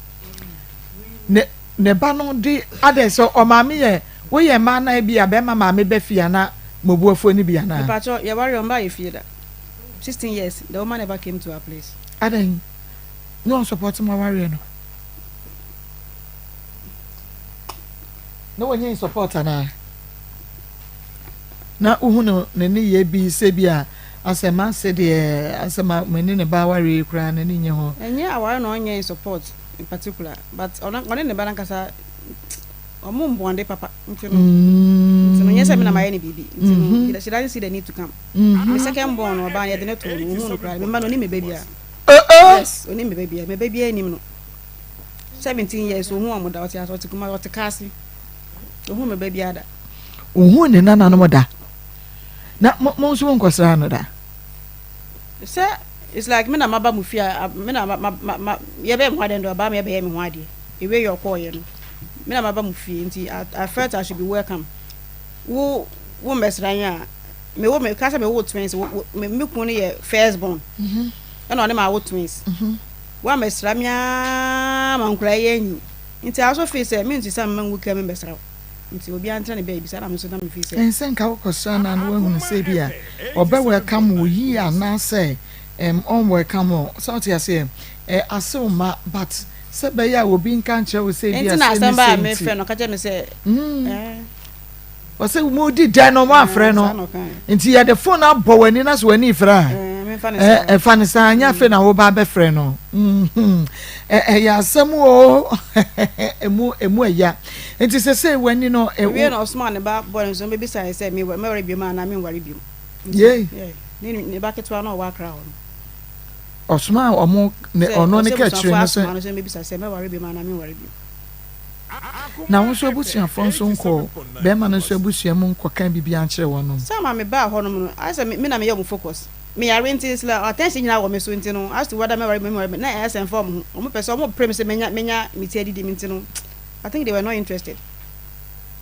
S2: Ne Ne ba no de adɛn sɛ ɔmaame yɛ woyɛ mmaa na ebia bɛrima maame ba fie ana mobuafoɔ no bi anaa.
S6: Mepakyɛw yɛware ɔmbaa yɛ fie da 16 years the woman never came to our place.
S2: Adɛn ne ɔnsɔpɔte mo awareɛ no na wɔnyɛ in support anaa na wohu no ne nneyɛɛ bi sɛ bi a asɛ m'ase deɛ asɛ ma m'ani ne ba awareɛ yi koraa n'ani nye ho.
S6: Ɛnyɛ aware na ɔnyɛ in support in particular but ɔno ɔne ne ba no ankasa ɔmo mbɔnde papa nti no nti no nyɛ sɛ me na mayɛ no biribi nti no mm-hmm. she doesn't see the need to come mm-hmm. me second born no ɔbaa no yɛde ne too no ohun no koraa me mma no onim me ba biara yes onim me ba biara me ba biara nim no 17 years ohun ɔmo da ɔte ase ɔte kuma ɔte kaase ohun me ba biara da
S2: ohun ne nananom da na mo nso mo nkɔsra no da
S6: Sɛ it's like me na maba mo fie a me na ma ma ma yɛbɛyɛ me ho adeɛ no deɛ ɔbaa me ɛbɛyɛ me ho adeɛ ewie yɛ ɔkɔɔyɛ no me na maba mo fie nti I, I felt I should be welcome wo wo mmɛsra yɛn a me wo me ka sɛ me wo twins wo wo me me kun no yɛ first born mhm. ɛna ɔne ma awo twins mhm. wo ammɛsra me aa ma nkura yɛ anyi nti I also feel sɛ me nti sɛ mma ngu kɛ me mmɛsra wo. Nti obiara ntena ne baabi, saa na me nso na me feel sɛ.
S2: Ɛnsɛ nka wokɔsra no a na woahunu sɛ ebia ɔbɛ welcome wo yie anaasɛ ɛm ɔn welcome wo sɛ wote aseɛ ɛ asew mma but sɛ ɛbɛyɛ a obi nka nkyerɛ wo sɛ ebia
S6: Nti na
S2: sei ne
S6: asɛm baa
S2: sei
S6: me
S2: nti
S6: frɛ no ɔka kyerɛ me sɛ
S2: mm
S6: ɛɛ.
S2: Ɔsɛ modi dɛn no moamfrɛ
S6: Ɛɛ
S2: no
S6: saa na ɔkaeɛ.
S2: nti yɛde phone abɔ w'ani na sɛ w'ani refrɛ a
S6: Ɛɛ memfa no saa.
S2: Ɛ fa no saa nyɛ afei na woba abɛfrɛ no mm ɛ ɛyɛ asɛm o emu emu ɛya nti sesei w'ani no ɛ
S6: Owie
S2: wo.
S6: na ɔsomaa ne ba bɔɔ ne nso ɔbɛbisaeɛ sɛ me mɛware biom anaa menware biom nti
S2: Yei.
S6: yeah ne ne ba ketewa no a ɔwɔ Accra hɔ no.
S2: Ɔsomaa ɔmo ne
S6: Sɛ
S2: ɔno ne
S6: ɔsɛ
S2: ka akyire
S6: abusuafoɔ
S2: no sɛ.
S6: asoma no sɛ ɔmmɛbisa sɛ mɛware biom anaa menware biom.
S2: Na wo nso abusuafoɔ nso nkɔɔ bɛrima no nso abusua mu nkɔka biribiara nkyerɛ wɔnom.
S6: Sɛ ama me baa hɔnom no ayɛ sɛ me na meyɛ wɔn focus. Me yare nti it's like attention nyinaa wɔ me so nti no as to whether mɛware bio menware bio na ɛyɛ sɛ ɛmfa wɔn ho. Wɔn pɛ sɛ wɔn pere me sɛ menya menya me ti adidi mu nti no I think they were not interested.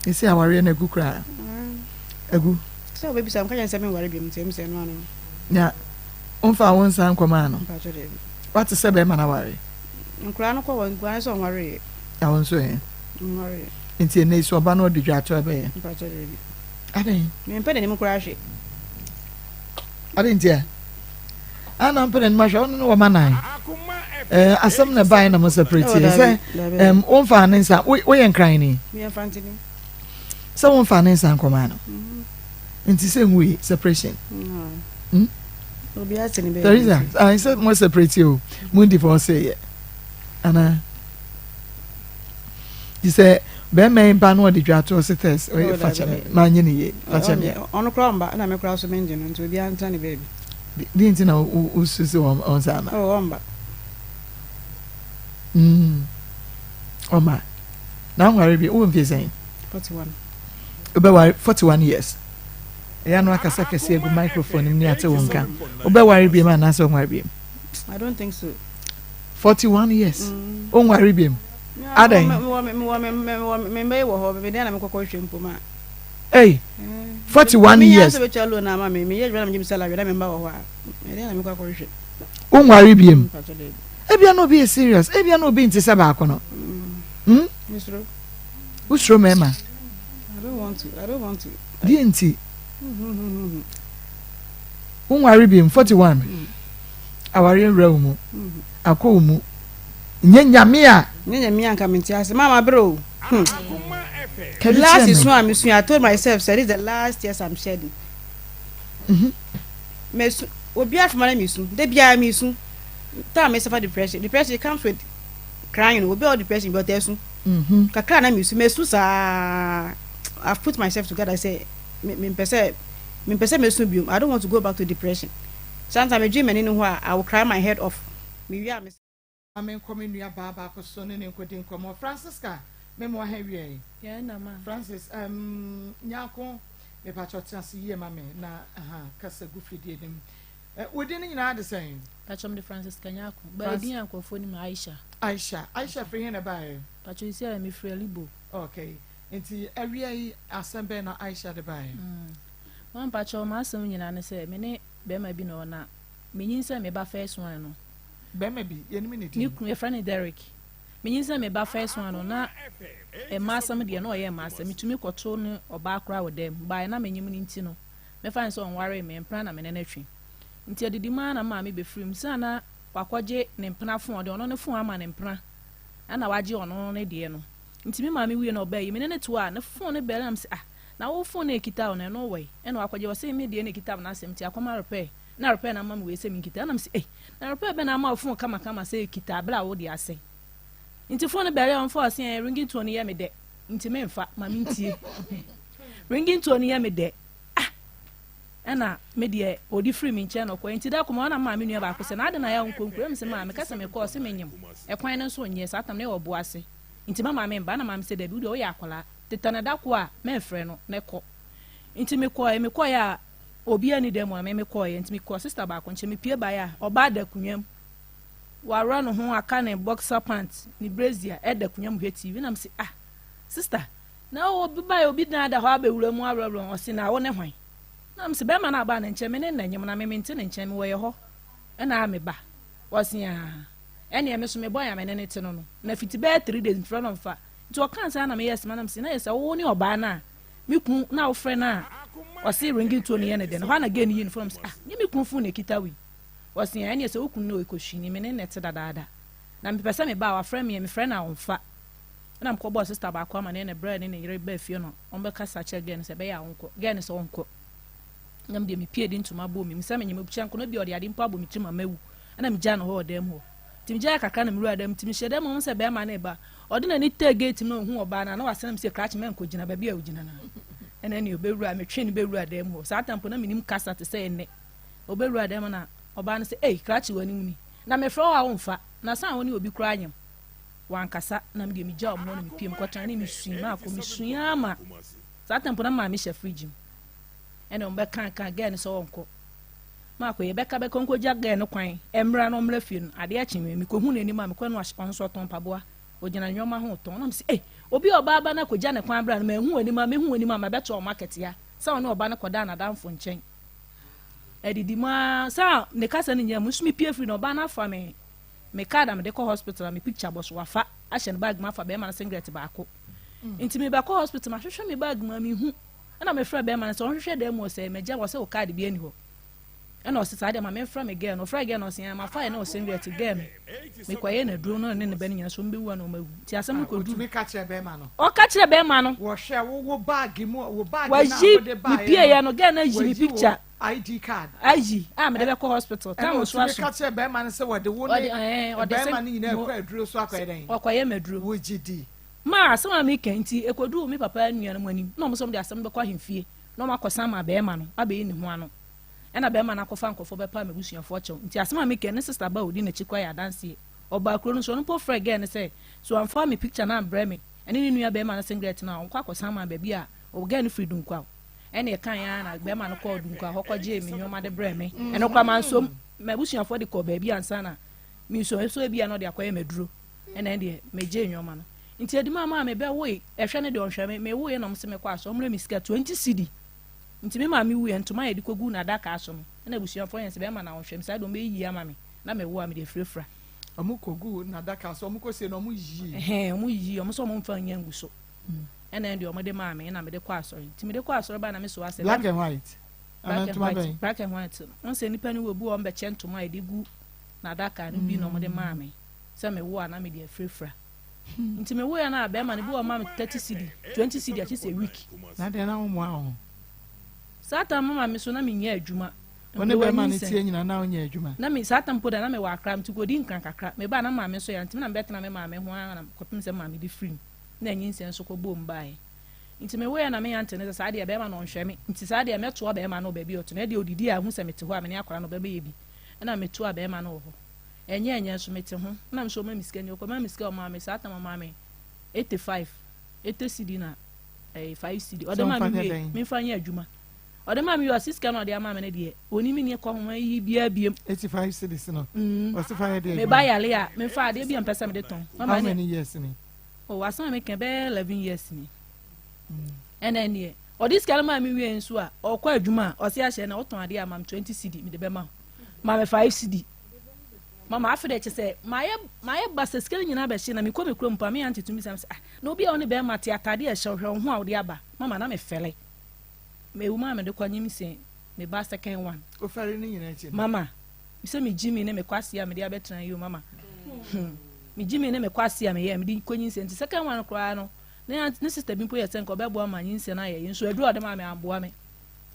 S2: Ese awareɛ no agu koraa? Agu.
S6: Sɛ wɔbɛbisa me ka kyerɛ no sɛ menware bio nti ɛm sɛ ɛno ano no.
S2: Na womfaa wo nsa nkɔmaa no?
S6: Mpakyɛ daabi.
S2: Woate sɛ bɛrima no aware?
S6: Nkoraa no kɔ hɔ nkoraa no sɛ ɔnwareeɛ.
S2: Na wo nso ɛ?
S6: Menwareeɛ.
S2: Nti ɛnɛ yi sɛ ɔba no ɔde dwaato a ɛbɛyɛ?
S6: Mpakyɛ daabi.
S2: Adɛn?
S6: Mempɛ n'anim koraa hwɛ.
S2: Adɛn nti a? Ana mpɛ n'anim ahwɛ ɔno ne wɔma nan. Eh, asɛm na ɛbaeɛ na mo separate yɛ sɛ ɛm womfa ne nsa woyɛ nkran ni. Sɛ womfa ne nsa nkɔmaa no. Mm-hmm. Nti sɛ nwui separation.
S6: Mm.
S2: Teresa, ah, sɛ mo separate o, mo divorce yɛ. Ana? Ti sɛ bɛrima yi ba na ɔde dwa to ɔse tɛs ɔyɛ oh, fakyɛ me manyɛ ne yie fakyɛ me.
S6: Ɔno koraa ɔmba ɛna me koraa so mengye no nti obiara ntena ne baabi.
S2: Di nti na wosu sɛ ɔnsa ama.
S6: Oh, ɔmba.
S2: Mm. Ɔma. Na nware bi wowɔ mfie sɛn?
S6: 41.
S2: Wobɛware 41 years. Ɛyɛ ano akasa kɛse agu microphone mu ne ate wo nka. Wobɛware bi mu anaasɛ ɔnware bi mu?
S6: I don't think so.
S2: 41 years. Mm. Wonware biom. Adɛn?
S6: Mewɔ me mewɔ me mewɔ me mma yi wɔ hɔ. Me dɛn na mekɔkɔ hwɛ mpo ma.
S2: Hey, 41 years.
S6: Menya sɛ bɛtua loan ama me. Meyɛ adwuma na megye me salary na me mma wɔ hɔ a. Me dɛn na mekɔ akɔhwɛ.
S2: Wonware biom. Ebia na obi yɛ serious. Ebia na obi nte sɛ baako no. Hmm?
S6: Mesuro.
S2: Wosuro mmarima?
S6: I don't want to. I don't want to.
S2: Deɛ nti? Wonware biom 41. Mm. Awareɛ nwura wo mu. Mm. Akɔ wo mu. Nyɛ nyame a.
S6: Nyɛ nyame a nka mente ase. Mama bere o. Hmm. Last is one mesu. I told myself said this is the last tears I'm shedding.
S2: Mhm.
S6: Mesu obi afoma na mesu. De bia mesu. Time me suffer depression. Depression comes with crying. Obi a depression bi ɔtɛ su.
S2: Mhm.
S6: Kakra na mesu. Mesu saa. I've put myself together say me mempɛ sɛ mempɛ sɛ mesu biom. I don't want to go back to depression. Sometimes me dream m'ani no ho a I will cry my head off. Me wie a me.
S2: Ma menkɔ me nua baa baako so ne no nkɔdi nkɔmmɔ. Francisca, me mmoa ha awiei.
S9: Yɛn na ma.
S2: Francis, um, Nyarko, mepakyɛw tena ase yie ma me na aha, kasa gu fidie no mu. Eh, wo din no nyinaa de sɛn?
S9: Pakyɛw mede Francisca Nyarko. But
S2: Frans
S9: edin a nkurɔfoɔ nim no Aisha.
S2: Aisha. Aisha firi he na ɛbaeɛ?
S9: Pakyɛw seisei a mefiri Alibo.
S2: Okay. Nti awia yi asɛm bɛn na Aisha de baeɛ?
S9: Mm. Ma mpakyɛw m'asɛm nyinaa ne sɛ me ne bɛrima bi na ɔwɔ na menyinsɛn me ba first one no.
S2: Bɛrima bi, yɛnim ne din.
S9: Me kunu, yɛfrɛ no Derrick. Menyinsɛn me ba first one no, na mmaa asɛm deɛ, na ɔyɛ mmaa asɛm. Metumi kɔto ne ɔbaa koraa wɔ dan mu. Baeɛ na menyim no nti no, mɛfa no sɛ ɔnwaree me, mpena na me ne no twe. Nti adidi mu ara na me maame bɛfiri mu. Sɛ na wakɔgye ne mpena fon, ɔde ɔno ne fon ama ne mpena, ɛna wagye ɔno ne deɛ no. Nti me maame wuiɛ na ɔbaa yi, me ne no te hɔ a, ne fon no bɛle na mese, ah, na wo fon no a ɛkita wo no, ɛno wɔ he? Ɛna wakɔgye, ɔse me deɛ na ɛkita me no asɛm nti akɔma repair. Na repair na ama me wei sɛ menkita. Ɛna mese, ei, na repair bɛ na ama wo phone kamakama sɛ kita bere a wo de asɛe. Nti phone no bɛre a ɔmfa ɔse ɛn ringing tone no yɛ me dɛ. Nti memfa, ma mentie. Ringing tone no yɛ me dɛ. Ah! Ɛna me deɛ ɔdi firi me nkyɛn na ɔkɔ. Nti da koma ɔna maa me nua baako sɛ na ade na yɛ wo nkonkuro. Ɛna mese maa meka sɛ mekɔ ɔse menyem. Ɛkwan no nso nyɛ saa tam no yɛ ɔbo ase. Nti ma maame mba. Ɛna maame sɛ dabi wo deɛ woyɛ akwadaa. Tetɛ no da ko a mɛmfrɛ no na kɔ. Nti mekɔɛ, mekɔɛ a Obiara nni dan mu a me mekɔeɛ nti mekɔɔ sister baako nkyɛn mepue baeɛ a ɔbaa da akonnwa mu waworɔ ne ho aka ne boxer pant ne brazier ɛda akonnwa mu hwɛ TV na mese ah sister na obi baeɛ obi dan da hɔ abɛwura mu aworɔworɔ ɔse na wo ne hwan na mese bɛrima no abaa ne nkyɛn me ne nna nyem na me mente ne nkyɛn mewɔ yɛ hɔ ɛna a meba ɔse ah ɛneɛ me so mebɔ yɛ a me ne ne te no no na fiti bɛyɛ 3 days mfrɛ no mfa nti ɔkaa saa na meyɛ sema na mese na yɛ sɛ wo ne ɔbaa no a Me kunu na wofrɛ no a ɔse ringing tone yɛ ne dɛ no hɔ a na girl no yi ne phone sɛ ah nye me kunu phone na ekita wei ɔse ɛneɛ sɛ wo kunu no ɛkɔhwini me ne no te dadaada na mepɛ sɛ meba a wafrɛ me ɛ mefrɛ no a ɔmfa ɛna mekɔbɔɔ sister baako amaneɛ na ɛberɛ a ne ne yere baa fie no ɔmbɛkasa kyerɛ girl no sɛ ɛbɛyɛ a ɔnkɔ girl no sɛ ɔnkɔ na medeɛ mepie de ntoma bɔɔ me mu sɛ menye mekyɛ nko no bi ɔde ade mpo abɔ me tirim a mawu ɛna megyaa no hɔ wɔ dan mu hɔ Nti megyae kakra na mewuraa dan mu. Nti mehyɛɛ dan mu a, ɔhu sɛ bɛrima no reba. Ɔde n'ani tɛɛ gate mu na ɔhuu ɔbaa no a, na wasene me sɛ krakye mɛnkɔgyina baabi a ɔgyina no. Ɛna ɛne ɔbɛwura, metwee no bɛwuraa dan mu hɔ. Saa tam mpo na menim kasa te sɛ ɛnnɛ. Ɔbɛwuraa dan mu na ɔbaa no sɛ, Ei, krakye w'anim ni. Na mefrɛ wo a womfa. Na san wo ne obi koraa nyem. Wankasa na medeɛ megyaa ɔmo hɔ na mepie mekɔtena ne mesui maakɔ mesui ara ma saa tam mpo na maame hyɛ fridge mu. Ɛna ɔmo bɛka ka gɛɛ no sɛ ɔnkɔ. Maakɔ yɛbɛka bɛka ɔnkɔgya gɛɛ no kwan mmra na ɔmmra fie no adeɛ kye me mekɔhu n'anim a mekɔ no ɔno nso ɔtɔn mpaboa ɔgyina nneɛma ho tɔn na mese ei obi a ɔbaa ba no akɔgya ne kwan bra no manhu w'anim a mehu w'anim a mabɛto ɔmo akatua sɛ ɔne ɔba no kɔdaa n'adamfo nkyɛn adidi mu ara sɛ ne kasa no nyɛ mu nso mepie firi na ɔbaa no afa me me card a mede kɔ hospital a me picture bɔ so wafa ahyɛ ne bag mu afa bɛrima no singlet baako nti mebɛkɔ hospital mahwehwɛ me bag mu a mehu Ɛna me frɛ bɛɛma no sɛ ɔnhwehwɛ dan mu ɔsɛ magya wɔ sɛ wo card bi ani hɔ ɛna ɔse saa deɛ ma me mfrɛ me girl no ɔfrɛ girl no ɔse ɛn mafa yɛ ne ɔsinglet girl no mekɔyɛ no aduro no ne ne bɛ no nyina so ɔmbɛwu ana ɔmawu nti asɛm no kɔdu
S2: Otumi ka kyerɛ bɛɛma no.
S9: Ɔka kyerɛ bɛɛma no.
S2: Wɔhwɛ wo wo bag mu wo bag no a
S9: Wayi
S2: wode
S9: me
S2: baeɛ
S9: pie yɛ
S2: no
S9: no girl no ayi me
S2: wayi wo
S9: picture
S2: ID card.
S9: Ayi a mede bɛkɔ hospital
S2: Ɛna
S9: tam so
S2: otumi
S9: aso.
S2: ka kyerɛ bɛɛma no sɛ wɔde wo
S9: Ɔde
S2: ne
S9: ɛɛ ɔde
S2: bɛɛma
S9: sɛ
S2: no nyinaa
S9: mo
S2: kɔ aduro so akɔyɛ dɛn?
S9: ɔkɔyɛ me aduro.
S2: Wogye di.
S9: Ma asɛm a meka yi nti, ɛkɔduruu me papa nuanom anim, na wɔn nso wɔde asɛm no bɛkɔ ahemfie, na wɔakɔsan ama barima no abɛyi ne ho ano. Ɛnna barima no akɔfa nkurɔfoɔ bɛpaa m'abusuafoɔ kyɛw. Nti asɛm a meka yi, ne sista ba a ɔdi n'akyi koraa yɛ adanseɛ. Ɔbaa kuro no so, ɔno mpo frɛɛ girl no sɛ, sɛ wamfa me picture no ambrɛ me ne ne nua barima no singlet no a, ɔnkɔ akɔsan ama no baabi a ɔwɔ. Girl no firi Dunkwa. Ɛnna ɛkaeɛ ara na barima no kɔɔ Dunkwa hɔ kɔgyee me nneɛma de brɛɛ me. Ɛno koraa mansɔ mu. M'abusuafoɔ de kɔɔ baabi ansa na. Me nso nso ebia na ɔde akɔyɛ m'aduro ɛna ɛndeɛ megyee nneɛma no. Nti edima maa me bɛwoe ɛhwɛ no deɛ ɔnhwɛ me mewoeɛ na ɔmo se mekɔ asɔre ɔmo brɛ me sika 20 cedi nti me maame wuiɛ ntoma a yɛde kɔguu n'adaka so no ɛna abusuafoɔ yɛn sɛ bɛrima na ɔnhwɛ me saa deɛ ɔmo bɛyiyi ama me na mewo a mede afirafira.
S2: Ɔmo kɔguu n'adaka so ɔmo kɔsie no ɔmo yiyii.
S9: Ɛhɛn ɔmo yiyii ɔmo sɛ ɔmo mfa nyɛ ngu so ɛna ɛndeɛ ɔmo de maa me ɛna mede kɔ asɔre nti mede kɔ asɔre baa na me soa sɛ
S2: Black and white anaa
S9: Black and
S2: ntoma
S9: white
S2: bɛn?
S9: Black and white no wohu sɛ nnipa no wɔ bi wɔ hɔ ɔmo bɛkyɛ ntoma a yɛde gu n'adaka no bi na ɔmo de maa me sɛ mewo a na mede afirafira. Nti me woeɛ no a bɛɛma no bi wɔ ɔma me 30 cedi, 20 cedi akyi sɛ week.
S2: Na deɛ na wo moa wo ho.
S9: Saa tam mama me so na me nyɛ adwuma.
S2: Wo ne bɛɛma no tie nyina na wo nyɛ adwuma.
S9: Na me saa tam mpo da na me wɔ akra nti kɔdi nkran kakra me baa na maame nso yare nti me na me bɛtena me maame ho ara na kɔpem sɛ maame de firi mu na nyinsɛn nso kɔ bɔɔ mu baeɛ nti me woeɛ na me aunty no sɛ saa deɛ bɛɛma no ɔnhwɛ me nti saa deɛ mɛtoa bɛɛma no wɔ baabi a ɔte no ɛdeɛ ɔdidi a ɔhu sɛ mete hɔ a me ne akwadaa no ɔbɛbɛyɛ bi ɛna metoa bɛɛma no wɔ hɔ. Ɛnyɛ ɛnyɛ nso mete ho na me nso ɔma me sika ni ɔkɔma me sika ɔmaa me saa tam ɔmaa me 85 80 cedi na ɛyɛ 5 cedi ɔde maa me wie memfa nyɛ adwuma ɔde maa me wie ɔsi sika na ɔde ama me no deɛ oni me ni kɔ ho yi bia biem
S2: 85 cedis no ɔsi fa yɛ deɛ
S9: me ba yale a memfa adeɛ bi a mpɛ sɛ mede tɔn
S2: how many years ni
S9: oh asan me kɛn bɛyɛ 11 years ni ɛna ɛneɛ ɔde sika no maa me wie nso a ɔkɔ adwuma a ɔsi ahyɛ na ɔtɔn adeɛ ama me 20 cedi mede bɛma ma me 5 cedi Mama afe dɛ kyesɛ mayɛ mayɛ basa sika no nyinaa bɛhye na mekɔ me kurom mpo a me aunty tumi bisa me sɛ ah na obi a ɔne bɛrima te ataade a ɛhyɛ wo hwɛ wo ho a wode aba mama na mefɛle mewu maa mede kɔ nyim se me ba second one
S2: Wofɛre ne nyinaa akyi no.
S9: Mama sɛ me gyimi ne me kwasi a mede abɛtena yi o mama hmm me gyimi ne me kwasi a meyɛ mede kɔ nyinsɛn nti second one koraa no ne aunt ne sister bi mpo yɛ sɛ nka ɔbɛboa ma nyinsɛn ayɛ yi nso aduru a ɔde maa me amboa me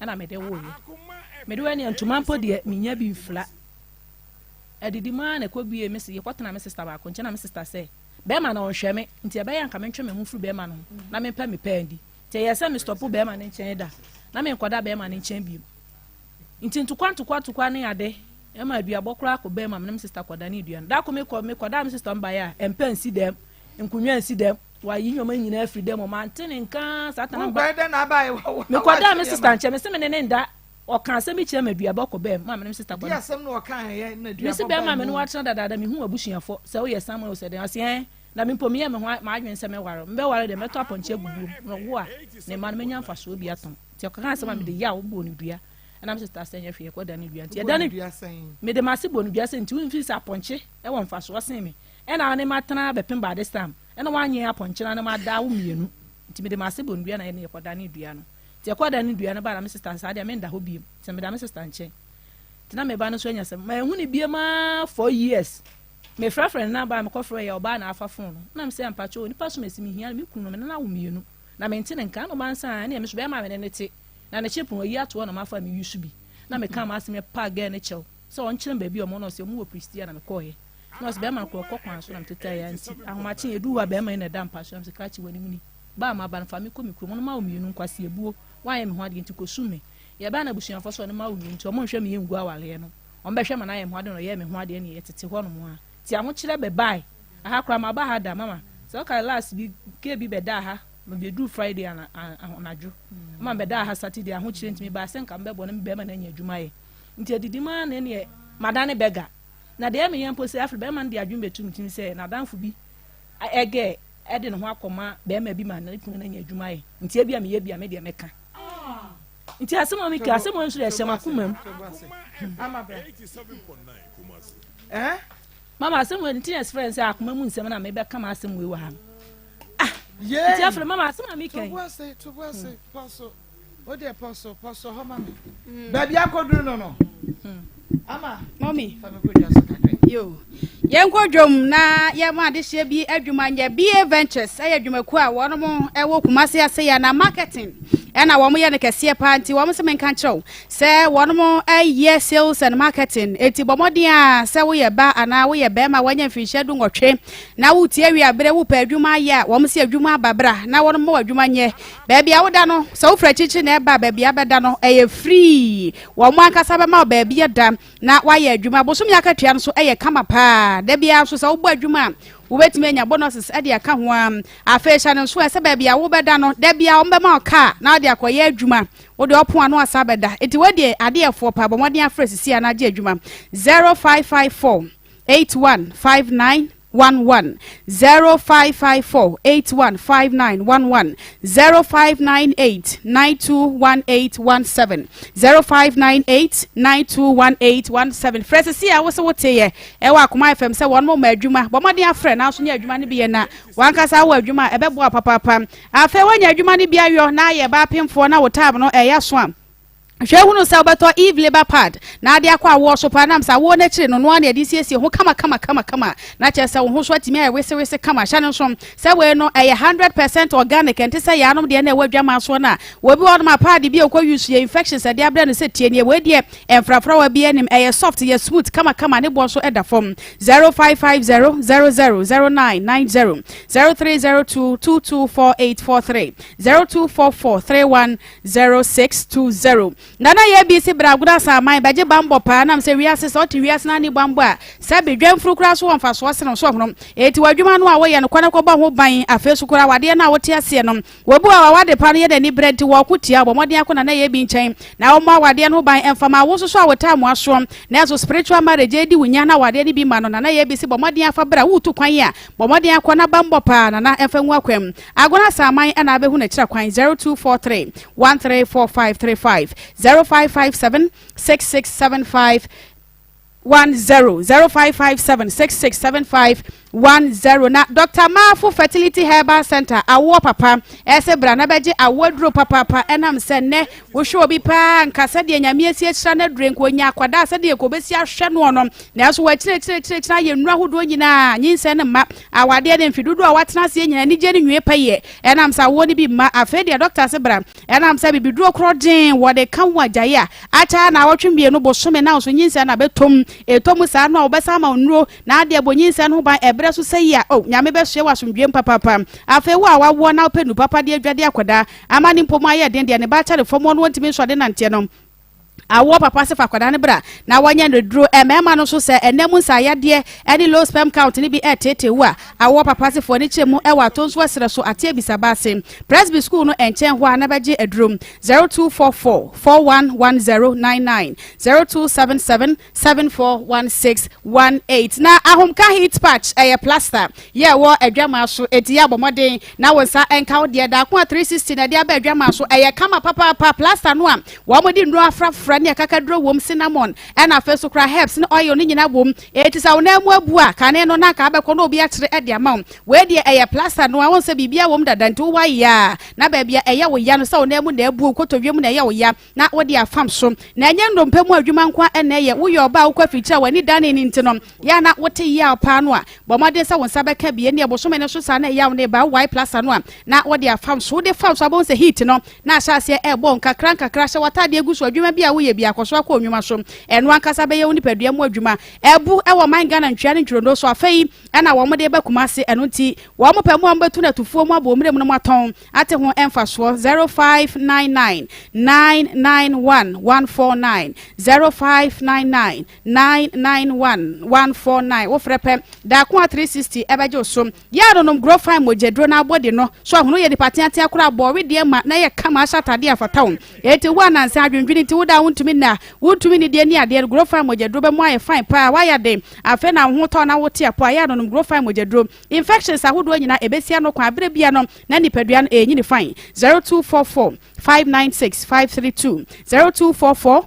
S9: ɛna mede woeɛ mede woeɛ ne ntoma mpo deɛ menya bi mfira Adidi mu ara na ɛkɔbuee me se yɛkɔtenaa me sista baako nkyɛn na me sista sɛ bɛrima no ɔnhwɛ me nti ɛbɛyɛ anka mentwe me ho mfiri bɛrima no ho na mempɛ me pɛ ndi nti ɛyɛ sɛ me stɔpo bɛrima no nkyɛn da na menkɔda bɛrima no nkyɛn bio nti ntokwa ntokwa ntokwa ne ade ɛma aduabɔ koraa kɔ bɛrima me ne me sista kɔda ne dua no da ko mekɔ mekɔda me sista mbaeɛ a ɛmpɛ nsi dɛm nkonnwa nsi dɛm wayi nneɛma nyinaa afiri dɛm ɔmante ne nka saa tana mba mekɔda me sista nkyɛn me se me ne ne nda Ɔka asɛm bi kyerɛ me aduaba kɔ bɛɛm ma me ne me sista kɔ.
S2: Di asɛm na ɔka ɛyɛ na aduaba
S9: Mesi bɛɛma me ne watena dadaada me hu w'abusuafo sɛ woyɛ Samuel sɛ dɛn ɔse ɛn na me mpo meyɛ me ho m'adwene sɛ mɛware wo mebɛware deɛ mɛtɔ apɔnkye agu buom na ɔwo a ne mma no mɛnya mfasoɔ bi atɔn nti ɔkeka asɛm a mede yaw bɔɔ no dua ɛna me sista sɛ nyɛ hwee yɛkɔ da ne dua nti ɛda ne mede m'ase bɔ no dua sɛ nti womfiri sɛ apɔnkye ɛwɔ mfasoɔ sen me ɛna wo ne matena bɛpem by this time ɛna woanyɛ apɔnkye na ne mada wo mmienu nti mede m'ase bɔ no dua na yɛne yɛkɔ da ne dua no Nti ɛkɔɔ da no dua no baa na me sista saa deɛ menda hɔ biem nti meda me sista nkyɛn nti na me ba no nso anya sɛm manhu no biem aa four years mefrɛfrɛ no namba a mekɔfrɛ yɛ ɔbaa na afa fon no na mesɛ mpakyɛ onipa so mesi mehia no me kunu no me ne no awo mmienu na mente ne nka na ɔba nsa a ɛne me so bɛrima a me ne ne te na ne kye pono ayi ato hɔ na mafa me yusu bi na meka ma asɛm pa gɛɛ ne kyɛw sɛ ɔnkyerɛ me baabi a ɔmo na ɔsɛ ɔmo wɔ Pristia na mekɔɔyɛ na ɔsɛ bɛrima no korɔ ɔkɔ kwan so na metetɛ yɛ nti ahomakye yɛduru hɔ a bɛrima yi na ɛda mpa so na mesɛ krakye w'anim ni Ba a maba no, fa me kɔ me kurom. Ɔno ma wo mmienu, nkwaseabuo, woanyɛ me ho adeɛ nti kɔsum me. Yɛbae na abusuafoɔ sɛ ɔno ma wo mmienu nti ɔmo nhwɛ me yɛ ngu awareɛ no. Ɔmo bɛhwɛ ma no ayɛ me ho adeɛ na ɔyɛɛ me ho adeɛ neɛ yɛtete hɔ nom ara. Nti ahokyerɛ bɛbae. Aha koraa maba ha da mama. Sɛ wokae last bi girl bi bɛdaa ha mebɛduru Friday ana anadwo. Ama mebɛdaa ha Saturday ahokyerɛ nti mebaa sɛ nka mebɛboa na me bɛɛma no anya adwuma ayɛ. Nti adidi mu ara na ɛneɛ madane beggar. Na deɛ ɛyɛ me ya mpo sɛ afei bɛɛma no de adwene bɛtu me tirim sɛ n'adamfo bi ɛgɛ de ne ho akɔma bɛrima bi ma ne kunu no anya adwuma yɛ nti ebi a meyɛ bi a me deɛ mɛka nti asɛm a meka asɛm a nso deɛ ɛhyɛ m'akoma mu mama asɛm wei nti na ɛsɛ sɛ akoma mu nsɛm na mebɛka m'asɛm wei wɔ ha no ah nti afei mama asɛm a meka yi
S2: Wo deɛ pɔ so pɔ so hɔ ma me. Mm. Baabi akɔduru no no. Mm. Ama.
S6: Mɔmi.
S2: Fa me kɔ dwa so kakra.
S6: Yo. Yɛnkɔ dwom na yɛma adehyeɛ bi adwuma nyɛ BA Ventures ɛyɛ adwumakuo a wɔn ɛwɔ Kumasi ase yɛ na marketing ɛna wɔn yɛ no kɛseɛ paa nti wɔn sɛ menka nkyerɛ wo sɛ wɔn ɛyɛ sales and marketing eti bɔ mmɔden a sɛ woyɛ ba anaa woyɛ bɛrima wɔnyɛ mfinhyia du nwɔtwe na wotie wi abere wopɛ adwuma ayɛ a wɔn sɛ adwuma aba bra na wɔn mmɔ adwuma nyɛ Baabi a woda no, sɛ wofiri akyirikyiri na ɛba a, baabi a bɛda no, ɛyɛ free. Wɔn ankasa bɛma wo baabi ada na woayɛ adwuma. Bosome akatua no nso yɛ kama paa. Da biara nso, sɛ wobɔ adwuma a, wobɛtumi anya bonuses de aka ho ara. Afei hyɛ no nso ɛ sɛ baabi a wobɛda no, da biara wɔbɛma wo kaa na wode akɔyɛ adwuma. Wode ɔpon ano asa abɛda. Enti wei deɛ, adeɛ ɛfoɔ paa. Bɔ mmɔden afrɛ sisi a na agye adwuma. 0554.
S10: 81 59 11 0554 81 59 11 0598 92 18 17 0598 92 18 17 Frɛ sisi a wose woteeɛ ɛwɔ Akoma FM sɛ wɔn ma adwuma. Bɔ mmɔden afrɛ nanso nyɛ adwuma no bi yɛ na wankasa wɔ adwuma a ɛbɛboa papaapa. Afei woanya adwuma no bi ayɔ na ayɛ baapemfoɔ na wo tab no ɛyɛ so a, hwɛ hunu sɛ wobɛtɔ Eve Labour Pad na ade akɔ awoɔ so paa, nam sɛ awoɔ no akyiri no noa ne ɛde siesie ho kama kama kama kama na kyerɛ sɛ wo ho so atumi ayɛ wesewese kama. Hyɛ no nso sɛ wei no ɛyɛ 100% organic, ɛnte sɛ yɛanom deɛ na ɛwɔ adwama soɔ no a wɔbi wɔ nom a pad bi a ɔkɔ use yɛ infections ɛde abrɛ no. Sɛ tie nie, wei deɛ ɛmfrafrawa bi anim, ɛyɛ soft, yɛ smooth kama kama, ne boɔ nso ɛda fam. 0550 00 0990, 0302 224843, 0244 31 0620. Nana yɛ bi si bra Agona Asaman bɛgye bambɔ paa, nam sɛ wiase sɛ ɔte wiase no ani bambɔ a, sɛbi dwamfuru koraa so wɔ mfasoɔ sene so ɔhono. Enti w'adwuma no a woyɛ no, kɔ ne kɔbɔ ho ban. Afei so koraa wadeɛ no a wote aseɛ no, wɔbu a wawade pa no yɛ n'ani berɛ nti wɔko tia. Bɔ mmɔden akɔ Nana yɛ bi nkyɛn na wɔmmɔ awadeɛ no ho ban ɛmfama wo nso so a wotaa mo asoɔ. Nanso spiritual marriage edi wo nya na awadeɛ no bi ma no, Nana yɛ bi si bɔ mmɔden afa bra. Wotu kwan a, bɔ mmɔden akɔ na bambɔ paa Nana ɛmfa ngu akwam. Agona Asaman ɛna abɛhu n'akyira kwan. 0243 134535, 0557 6675 10, 0557 6675 10. Na Dr Maafo Fertility Herbal Center, awoɔ papa, ɛsɛ bra na bɛgye awoɔ aduro papaapa, ɛnam sɛ nnɛ wohwɛ obi paa nka sɛdeɛ Nyame asi ahyira no adure, nka onya akwadaa sɛdeɛ nka obɛsi ahwɛ noɔ no, nanso wɔakyerɛkyerɛkyerɛkyerɛ ayɛ nnuro ahodoɔ nyinaa, nyinsɛn no mma, awadeɛ no mfe dodoɔ a watena aseɛ nyinaa anigye no nwie pɛyɛ, ɛnam sɛ awoɔ no bi mma. Afei deɛ dɔkta se bra, ɛnam sɛ bibiduro korɔ den wɔde ka wo agyae a akyɛ na awɔtwe 2 bosome na nso nyinsɛn na bɛtɔm ɛtɔ mu saa no a, wɔbɛsa ama wo nnuro na adeɛ bɔ nyinsɛn no ho ban ɛberɛ so sɛ yi a o Nyame bɛsoɛ wɔ asomdwem papapa. Afei wo a wawoɔ na wopɛ nu papa de adwade akwadaa ama ne mpom ayɛ den deɛ ne ba akyɛre fam no, wɔntumi nsɔde nanteɛ no, awoɔ papa se fa akwadaa no bra na wɔnyɛ no duro. Mmarima no nso sɛ ɛnam mu nsayadeɛ ne low sperm count no bi ɛɛteetee wo a, awoɔ papa se foɔ ne kyerɛ mu ɛwɔ ato nso ɛserɛ so ate abisaba ase Presby School no nkyɛn hɔ a na bɛgye aduro. 0244 411099, 0277 741618. Na Ahomka Heat Patch ɛyɛ plaster yɛ ɛwɔ adwamaa so, eti yɛ abɔ mmɔden na wɔn nsa nka wo deɛ daako a 360 na ɛde aba adwamaa so. Ɛyɛ kama papaapa, plaster no a wɔn de nnuro afrafra ne akakaduro wɔm, cinnamon ɛna afei so kora herbs ne oil ne nyinaa wɔm. Eti sɛ wɔn nan mu abu a, kane no na nka abɛkɔ na obi akyerɛ ɛde ama wo. Wei deɛ ɛyɛ plaster no a wɔn sɛ biribiara wɔm dada, nti wowɔ ayɛ a na baabi a ɛyɛ wo ya no, sɛ wɔn nan mu na abu, kotodwe mu na ɛyɛ wo ya, na wode afam so. Na ɛnyɛ nnompe mu adwuma nko a ɛna ɛyɛ. Woyɛ ɔbaa a wokɔ afikyiri a w'ani dane no nti no, yɛ a na wote yaw paa no a, bɔ mmɔden sɛ wo nsa bɛka bi. Ɛnneɛ bosome no so saa na ɛyaw no reba, wowae plasta no a, na wode afam so. Wode fam so a, wobɛhu sɛ heat no na ahyɛ aseɛ ɛrebɔ wo nkakra nkakra. Hyɛ w'ataadeɛ gu so. Adwuma bi a woyɛ biara, kɔ so akɔ nnwuma so. Ɛno ankasa bɛyɛ wo nipadua mu adwuma. Abu wɔ man Ghana ntwea ne ntwirono so. Afei na wɔde reba Kumasi. Ɛno nti, wɔpɛ mmoa a wɔbɛtu no atufoɔ mu abɔ nwura mu na wɔatɔn. Ate ho mfasoɔ. 0599 991 149, 0599 991 149. Wofrɛ pɛ, daako a 360 ɛbɛgye wo so. Yɛ anonom Grow Fine mogyaduro na abɔde no so ahono yɛ nipa teatea koraa bɔ wedeɛ ma na yɛ kama ahyɛ atadeɛ afata wo. Enti wo anansa adwendwene nti woda a wontumi nna, wontumi nidie ne adeɛ no, Grow Fine mogyaduro bɛmu ayɛ fine paa. Woayɛ den afei na wo ho tɔ na wote apɔ a, yɛ anonom Grow Fine mogyaduro. Infections ahodoɔ nyinaa ɛbɛsi ano kwan berɛ bia no na nipadua no ɛnyini fine. 0244 596 532, 0244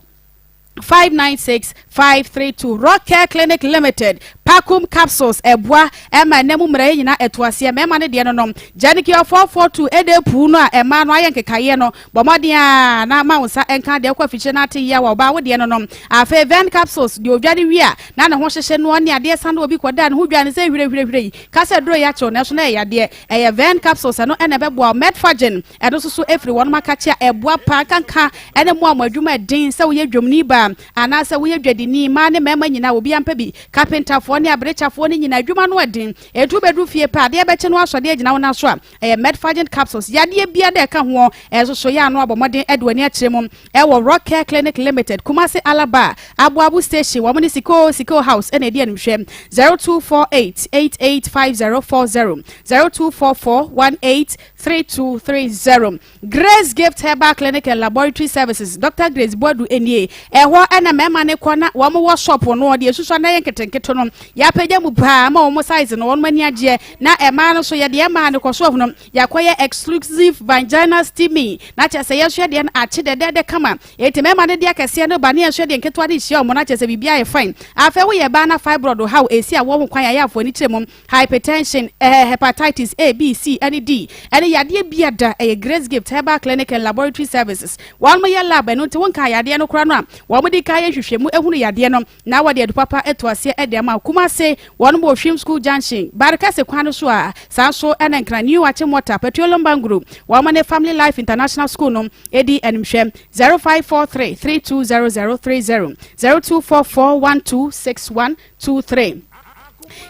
S10: 596 532. Rock Care Clinic Limited Pacum capsules ɛboa ɛma ɛnɛ mu mmerɛ nyinaa ɛto aseɛ. Mmarima no deɛ no nom Gyanikio 442 ɛde puu no a ɛmaa no ayɛ nkekaeɛ no, bɔ mmɔden a na ma wo nsa nka deɛ wokɔ afikyire no ate yie a ɔbaa wo deɛ no nom. Afei Ven capsules deɛ odware wie a na ne ho hyehye noɔ ne adeɛ sa no, obi kɔda ne ho dwa ne sɛ hwirehwirehwire yi ka sɛ duro yɛ akyew, nanso na ɛyɛ yadeɛ. Ɛyɛ Ven capsules, ɛno ɛna ɛbɛboa wo. Metforgen ɛno nso so ɛfiri wɔnom akakye a ɛboa paa nkanka ɛne mo a mo adwuma ɛden, sɛ woyɛ dwomni baa anaasɛ woyɛ dwadini, mmaa ne mmarima nyinaa obiara mpɛ bi, kapentafoɔ ne aberekyafoɔ no nyinaa adwuma no ɛden, ɛnti wobɛduru fie pɛ adeɛ bɛkye no asɔde agyina wo nan so a, ɛyɛ Metforgen capsules. Yadeɛ biara da ɛka hoɔ ɛnso so yɛ ano abɔ mmɔden ɛde w'ani akyerɛ mu ɛwɔ Rock Care Clinic Limited, Kumasi Alaba Aboabo Station, wɔn ne Sikoo Sikoo House ɛna ɛdi animhwɛ. 0248 885040, 0244 18 3230. Grace Gift Herbal Clinic and Laboratory Services, Dr Grace Boadu nie. Ɛhɔ ɛna mmarima ne kɔ na wɔn wɔ shop no deɛ esusua na yɛ nketenkete no. Yɛapagya mu paa ama wɔn size no wɔn ani agyeɛ na mmaa no nso yɛde mmaa no kɔ so ahunu yɛakɔyɛ exclusive vagina steaming na kyerɛ sɛ yɛn nso yɛdeɛ no akye dɛdɛɛdɛ kama enti mmarima no de akɛseɛ no ba ne yɛn nso yɛdeɛ nketewa no hyia wɔn na kyerɛ sɛ biribiara yɛ fine afei woyɛ baa na fibroid haw esi a wɔn kwan ayɛ afɔ ani kyerɛ mu hypertension eh, hepatitis A B C ɛne D ɛne yadeɛ bi ada ɛyɛ Grace Gift Herbal Clinic and Laboratory Services wɔn yɛ lab ɛno nti wonka yadeɛ no koraa no a wɔn de ka yɛ nhwehwɛmu ehunu yadeɛ no Na wɔde adu papa to aseɛ de ama Kumase, wɔnom wɔ Hwim School Junction, Barekɛse kwan no so a, saa nso na Nkran New Achimota, Petroleum Bangro, wɔn ne Family Life International School no di animhwɛ, 0543 320030, 0244 126123.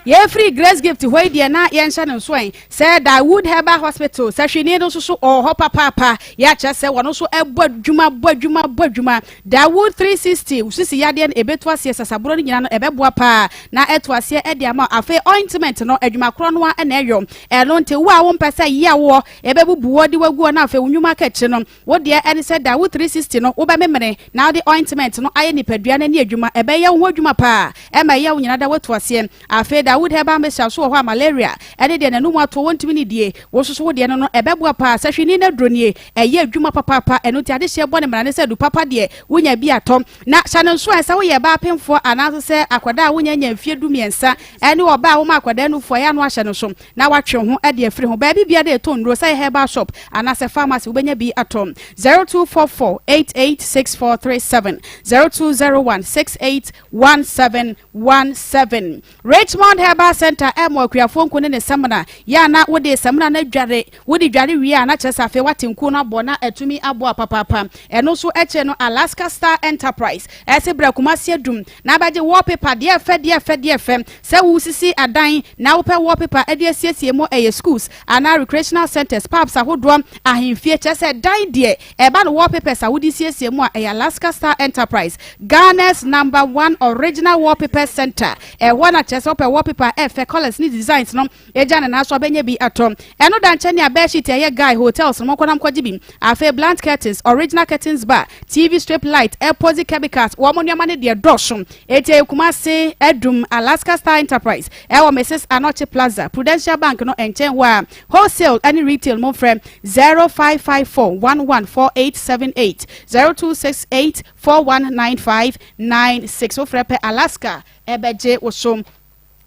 S10: Yɛfiri Grace Gift hɔ yi deɛ na yɛnhyɛ no nso ɛ sɛ Dawood Herbal Hospital sɛhwini no nso so ɔwɔ hɔ papaapa. Yɛakyerɛ sɛ wɔn nso ɛbɔ adwuma bɔ adwuma bɔ adwuma. Dawood 360 sisi yadeɛ no ɛbɛtu aseɛ sasaborɔ no nyinaa no ɛbɛboa paa na ɛto aseɛ ɛde ama. Afei ointment no adwuma korɔ no ara na ɛyɔ. Ɛno nti wo a wompɛ sɛ yawoɔ ɛbɛbubu woɔ de waguɔ na afei wo nnwuma aka akyire no Wo deɛ ɛne sɛ da wo 360 no wobɛmemene na wode ointment no ayɛ nipadua no ani adwuma, ɛbɛyɛ wo ho adwuma paa ɛma ɛyɛ wo nyina da woatu aseɛ. Afei Dawood herbal mixture nso wɔ hɔ a malaria ɛne deɛ n'anum atoɔ wɔntumi ne die, wo nso so wo deɛ no no ɛbɛboa paa. Sahwini no aduro nie, ɛyɛ adwuma papaapa, ɛno nti adehyeɛ bɔ ne mmara ne sɛ adu papa deɛ wonya bi atɔ. Na hyɛ no nso ɛ sɛ woyɛ baa pemfoɔ anaa nso sɛ akwadaa a wonya nya mfie du-mmiɛnsa ɛne ɔbaa a woma akwadaa nufoɔ ɛyɛ ano ahyɛ no nso na watwe wo ho de afiri ho. Baabi biara a yɛtɔn nnuro, sɛ ɛyɛ herbal shop anaasɛ pharmacy, wobɛnya bi atɔ. 0244 88 6437, 0201 68 1717. Richmond Herbal Center ɛma akuafoɔ nku ne ne samina. Yɛ a na wode samina no adware, wode dware wie a na kyerɛ sɛ afei woate nku no abɔ na atumi aboa papaapa. Ɛno nso akyire no Alaska Star Enterprise ɛse bra Kumasi Adum na abɛgye wallpaper deɛ ɛfɛ deɛ ɛfɛ deɛ ɛfɛ. Sɛ woresisi adan na wopɛ wallpaper de asiesie mu, ɛyɛ schools anaa recreational centres, pubs ahodoɔ, ahemfie, kyerɛ sɛ dan deɛ ɛba no wallpapers a wode siesie mu a, ɛyɛ Alaska Star Enterprise, Ghana's number one original wallpaper centre. Ɛhɔ na kyerɛ sɛ wopɛ wallpaper a ɛfɛ, colours ne designs no gya ne nan so a wobɛnya bi atɔ. Ɛno da nkyɛn a bedsheet a ɛyɛ guy hotels no monkɔ na monkɔgye bi. Afei blunt curtains, original curtains bar, TV strip light, epoxy chemicals, wɔn nneɛma no deɛ dɔɔso. Enti ɛyɛ Kumasi, Adum, Alaska Star Enterprise, ɛwɔ Mrs. Anokye Plaza, Prudential Bank no nkyɛn hɔ ara. Wholesale ne retail momfrɛ 0554 114878, 0268 419596. Wofrɛ pɛ Alaska ɛbɛgye wo so.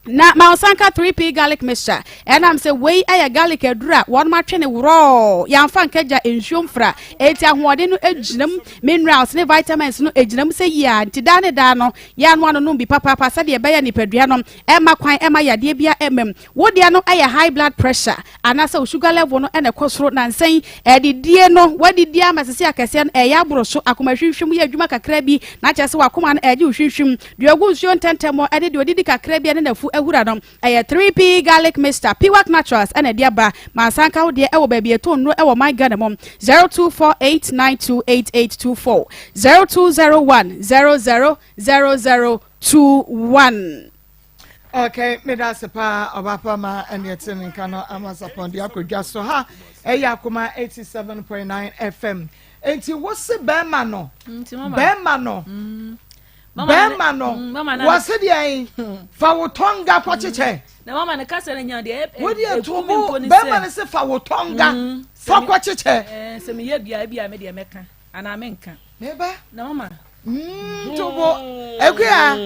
S10: Na ma ɔsan ka 3P garlic mixture. Ɛnam sɛ wei yɛ garlic aduru a wɔnom atwe ne worɔɔ, yɛamfa nka gya nsuo mfra, enti ahoɔden no gyina mu, minerals ne vitamins no gyina mu sɛ yie a, nti daa ne daa no yɛanoa no nom bi papaapa sɛdeɛ ɛbɛyɛ nipadua no ɛmma kwan ɛmma yadeɛ biara ɛmma mu. Wo deɛ no yɛ high blood pressure anaasɛ wo sugar level no na ɛkɔ soro nansa yi adidie no woadidi ama sisi akɛseɛ no ɛyɛ aboro so, akoma hwimhwim yɛ adwuma kakra bi na kyerɛ sɛ wakoma no ɛgye wo hwimhwim. Deɛ ɔgu nsuo ntɛntɛm ne deɛ ɔdidi kakra bi ne n'afu ahura no, ɛyɛ 3P Garlic Mixture, Piwak Naturals na ɛde aba. Mansa nka wo deɛ ɛwɔ baabi a yɛtɔn nnuro wɔ ɔman Ghana mu, 0248928824, 0201 00 0021.
S2: Okay, meda ase paa ɔbaapa ma ɛne ɛte ne nka no ama sapɔn de akɔ dwa so ha ɛyɛ akoma 87.9 FM. Enti wo se bɛrima no, bɛrima no, mm. bɛrima no, mm, wɔse deɛ fa wo tɔnga kɔkyekyɛ. Wodeɛ to bo bɛrima no se fa wo tɔnga mm, fa kɔkyekyɛ.
S9: Eh, sɛ meyɛ bia bia me deɛ mɛka anaa menka.
S2: Meba.
S9: Na mama.
S2: To bo akua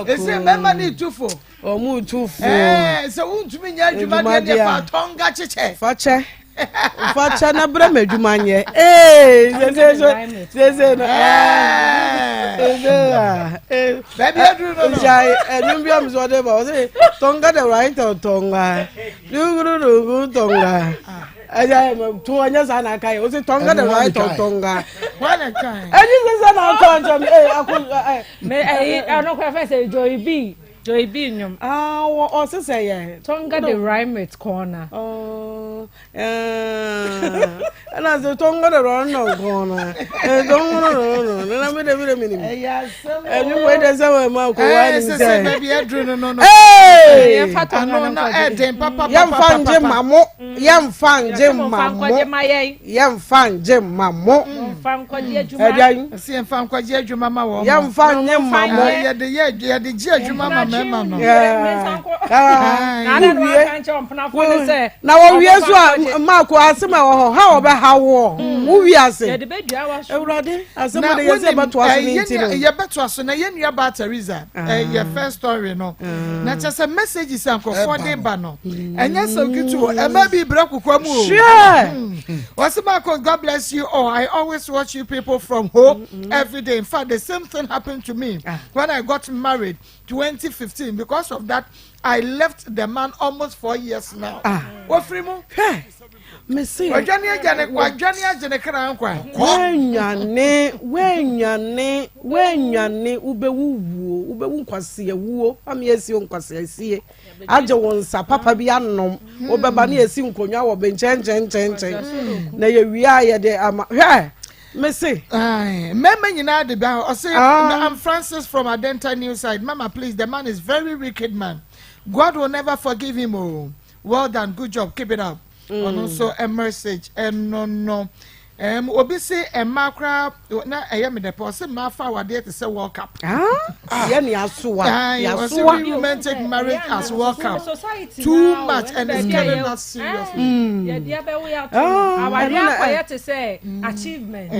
S2: ɛsɛ mmarima ne tu fo.
S5: Ɔmo tu fo.
S2: Ɛɛ sɛ wontumi nyɛ adwuma deɛ deɛ fa tɔnga kyekyɛ.
S5: Fa kyɛ fa kyɛ na brɛ ma adwuma nyɛ. Ee sese so sese no ɛɛ sese a ee.
S2: Baabi aduru no no.
S5: Nhyɛ ɛnum bi a mi sɔ de ba ɔsɛ tɔnga de right tɔnga duguru dugu tɔnga. Ɛyɛ to ɔnyɛ saa na aka yɛ ɔsɛ tɔnga de right tɔnga. Ɛni sese na akɔ nkyɛn ee ako ɛɛ.
S7: Mɛ ɛyi ɛno kɔ fɛ sɛ Joy B. Joy B nnwom.
S5: Ah, wɔ ɔse sɛ yɛ.
S7: Tonga de rhyme with corner.
S5: Oh, eh. Ɛna sɛ Tonga de rhyme no corner. Eh, Tonga no no no. Nana mi de mi de mi nim.
S2: Ɛyɛ asɛm.
S5: Ɛnu wo de sɛ wɔ ma ko wa nim sɛ.
S2: Ɛɛ sɛ baabi aduru no no no.
S5: Ee.
S7: Yɛn fa Tonga no
S2: nkɔgye. Ano ɛden papa papa.
S5: Yɛn fa ngye ma mo. Yɛn fa ngye ma mo. Yɛn fa ngye ma mo.
S7: Yɛmfa nkɔgye adwuma.
S2: Ɛdeɛn?
S5: Ɛsɛ yɛmfa nkɔgye adwuma ma wɔn.
S2: Yɛmfa nye ma mo.
S5: Yɛde yɛ yɛde gye adwuma ma mmarima no.
S2: Wowie. Na wɔwie so a mmaako asɛm a ɛwɔ hɔ ha wɔbɛha woɔ.
S5: Mm.
S2: Wowie ase. Awurade asɛm de yɛsɛ yɛbɛtoa so ne nti no.
S5: Yɛbɛtoa so na yɛn nua baa Teresa ɛyɛ first story no. Na kyerɛ sɛ messages a nkurɔfoɔ de ba no. Ɛnyɛ sɛ nketewa ɛma bi brɛ kokoa mu o.
S2: Sure.
S5: Wɔsi Marcos God bless you all I always watch you people from home mm -hmm. every day in fact the same thing happened to me ah. when I got married 2015 because of that I left the man almost four years now. Ah. Wofiri mu.
S2: Hwɛ mesi.
S5: Wadwane agya ne wadwane agye ne kra nkwa.
S2: Wɛnwane wɛnwane wɛnwane wobɛwu wuo wobɛwu nkwaseɛ wuo ami esi nkwaseɛ sie. agye wo nsa papa bi anom wobɛba ne yɛsi nkonnwa wɔ be nkyɛnkyɛnkyɛnkyɛn na yɛwie a yɛde ama hwɛ mese
S5: mmarima nyinaa de ba ɔse ah. I'm Francis from Adenta New Side mama please the man is very wicked man God will never forgive him oh well done good job keep it up ɔno nso mm. message ɛno no um, obi se mmaa koraa na ɛyɛ me dɛ pɛ ɔse mmaa fa awadeɛ te sɛ world cup
S2: ah. yɛ ne asowa
S5: yasowa ɔse women take marriage as world cup too much and it's killing us seriously.
S7: Mm. yɛde abɛwo yɛ ato awadeɛ akɔyɛ te sɛ mm. achievement.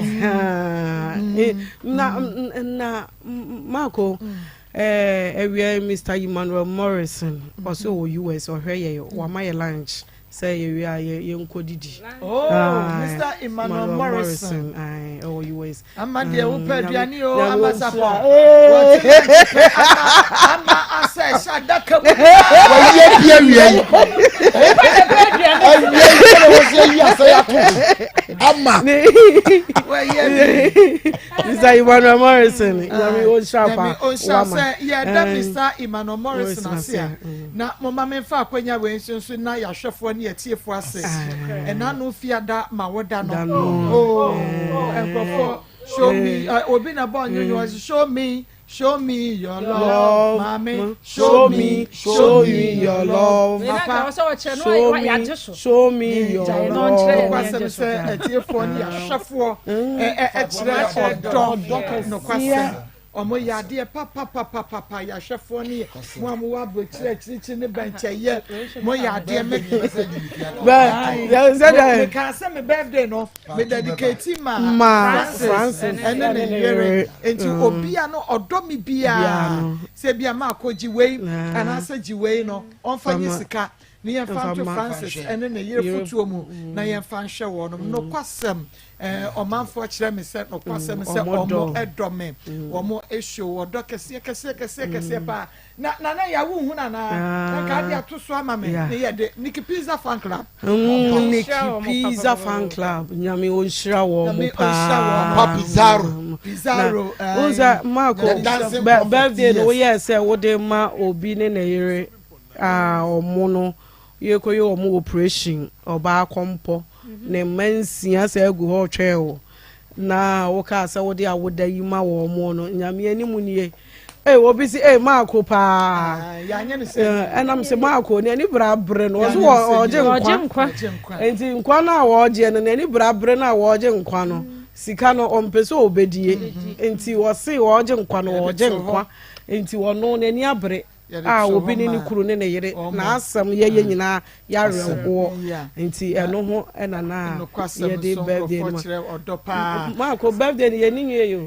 S2: Eh, na na Marco. Mm. Eh, awia Mr. Emmanuel Morrison ɔsɛ ɔwɔ US ɔhwɛ yɛ wama yɛ lunch sɛ yɛwie a yɛnkɔ didi.
S5: Oh, Mr. Emmanuel Morrison.
S2: Ɛwɔ US.
S5: Ama deɛ wopɛ aduane o, ama sapɔ. Wɔte ama asɛ ɛhyɛ adaka mu.
S4: Wɔyi adi awia yi. Awia yi sɛ wɔsi ayi asɛ ato ama.
S5: Wɔyi adi.
S2: Mr. Emmanuel Morrison, Nyame onhyira pa.
S5: Nyame onhyira sɛ yɛda Mr. Emmanuel Morrison ase a. Na momma memfa akwanya wei nso nso nna yɛahwɛfoɔ ne yɛatiefoɔ ase. Ɛna no fiada ma woda no. Oh, nkurɔfoɔ, show me, obi na bɔ ɔnwonwo ɔse show me, show me your love, maame, show me, show me your love.
S7: Papa,
S2: show me, show me your love.
S5: Nokwasɛm sɛ atiefoɔ ne yɛahwɛfoɔ ɛkyerɛ ɔdɔ nokwasɛm. Ɔmo yɛ adeɛ papapapapa yɛ ahwɛfoɔ ne yɛ mo a mo wɔ abrokyire akyirikyiri ne bɛnkyɛyɛ mo yɛ adeɛ me me kaa sɛ me birthday no me dedicate ma Francis ɛne ne yere nti mm. obia no ɔdɔ me biara sɛ bia ma akɔ gye wei anaasɛ gye wei no ɔmfa nye sika ne yɛmfa nto Francis ɛne ne yere fotuo mu na yɛmfa nhwɛ wɔn nokwasɛm Eh, ɔmanfoɔ kyerɛ me sɛ nokwasɛm mm, sɛ ɔmo ɛdɔ me mm. wɔn ehyo ɔdɔ kɛseɛ kɛseɛ kɛseɛ kɛseɛ mm. paa na nana yɛ awo hu nana na nka adi ato so ama me ne yɛ de Nikki Pizza fan club.
S2: Nikki Pizza fan club nyame onhyira wɔn mo paa
S4: papa Pizarro
S5: Pizarro
S2: n sɛ Marco birthday no woyɛ sɛ wode ma obi ne ne yere a ɔmo no Yɛkɔyɛ wɔn operation ɔbaa kɔmpɔ ne mma nsia saa gu hɔ retwɛn wo na wokaa sɛ wode awoda yi ma wɔn no nyame anim nie ee obi si ee maako paa ɛnam sɛ maako n'ani bra abere no ɔso ɔgye nkwa nti nkwa no a wɔgyeɛ no n'ani bra abere no a wɔgye nkwa no sika no ɔmpɛ sɛ ɔbɛdie nti ɔse ɔgye nkwa no ɔgye nkwa nti ɔno n'ani abere a obi ne ne kunu ne ne yere n'asɛm yɛyɛ mm. nyinaa yɛawerɛhoɔ nti ɛno ho ɛna na yɛde birthday no ma maako birthday no yɛni nwie yi o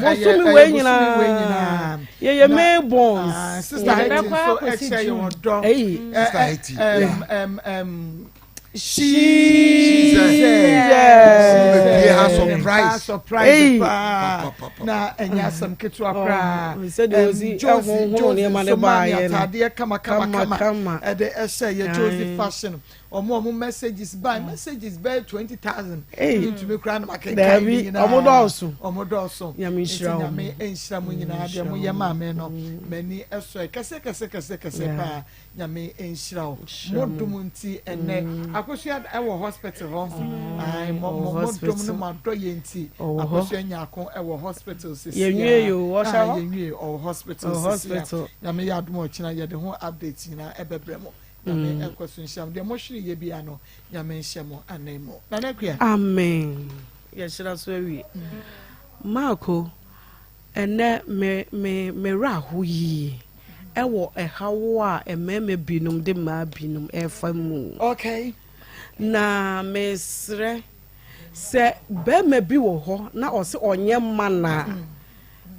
S2: bosome wei nyinaa yɛyɛ may borns ah,
S5: sister Haiti nso ɛkyerɛ yɛn ɔdɔ
S4: sister Haiti
S2: Jesus.
S4: Surprise.
S5: Surprise paa. Na ɛnyɛ asɛm ketewa oh, koraa.
S2: Sɛdeɛ osi ɛhohoro nneɛma ne baa yɛ
S5: no. Ataadeɛ kama kama kama. Ɛde ɛhyɛ yɛ Josie fashion. Ɔmo ɔmo messages by messages bɛyɛ 20,000. Ntumi koraa na ma kenkan ne nyinaa.
S2: Ɔmo dɔɔso.
S5: Ɔmo dɔɔso.
S2: Nyame nhyira wɔn.
S5: Nyame nhyira mo nyinaa deɛ mo yɛ maame no. M'ani ɛsɔ kɛse kɛse kɛse kɛse paa. Nyame nhyira wo. Mo dom nti ɛnɛ mm. Akosua ɛwɔ hospital hɔ. Ayi mo mo mo dom ne mo adɔ yɛ nti Akosua Nyako ɛwɔ hospital sisi a.
S2: Yɛnwie yo wɔhyɛ hɔ.
S5: Yɛnwie ɔwɔ hospital sisi a. Nyame yɛ adom ɔkyena yɛde ho update nyinaa ɛbɛbrɛ mo. Nyame mm. ɛnkɔ so nhyira mo. Deɛ mo hwere yɛ bia no Nyame nhyɛ mo anan mu. Nana Akua.
S2: Amen.
S5: Yɛahyira so awie. Marko, ɛnnɛ me me me werɛ aho yie ɛwɔ ɛhaw a mmarima binom de mmaa binom ɛrefa mu.
S2: Okay.
S5: Na mesrɛ sɛ barima bi wɔ hɔ na ɔse ɔnyɛ mma no a,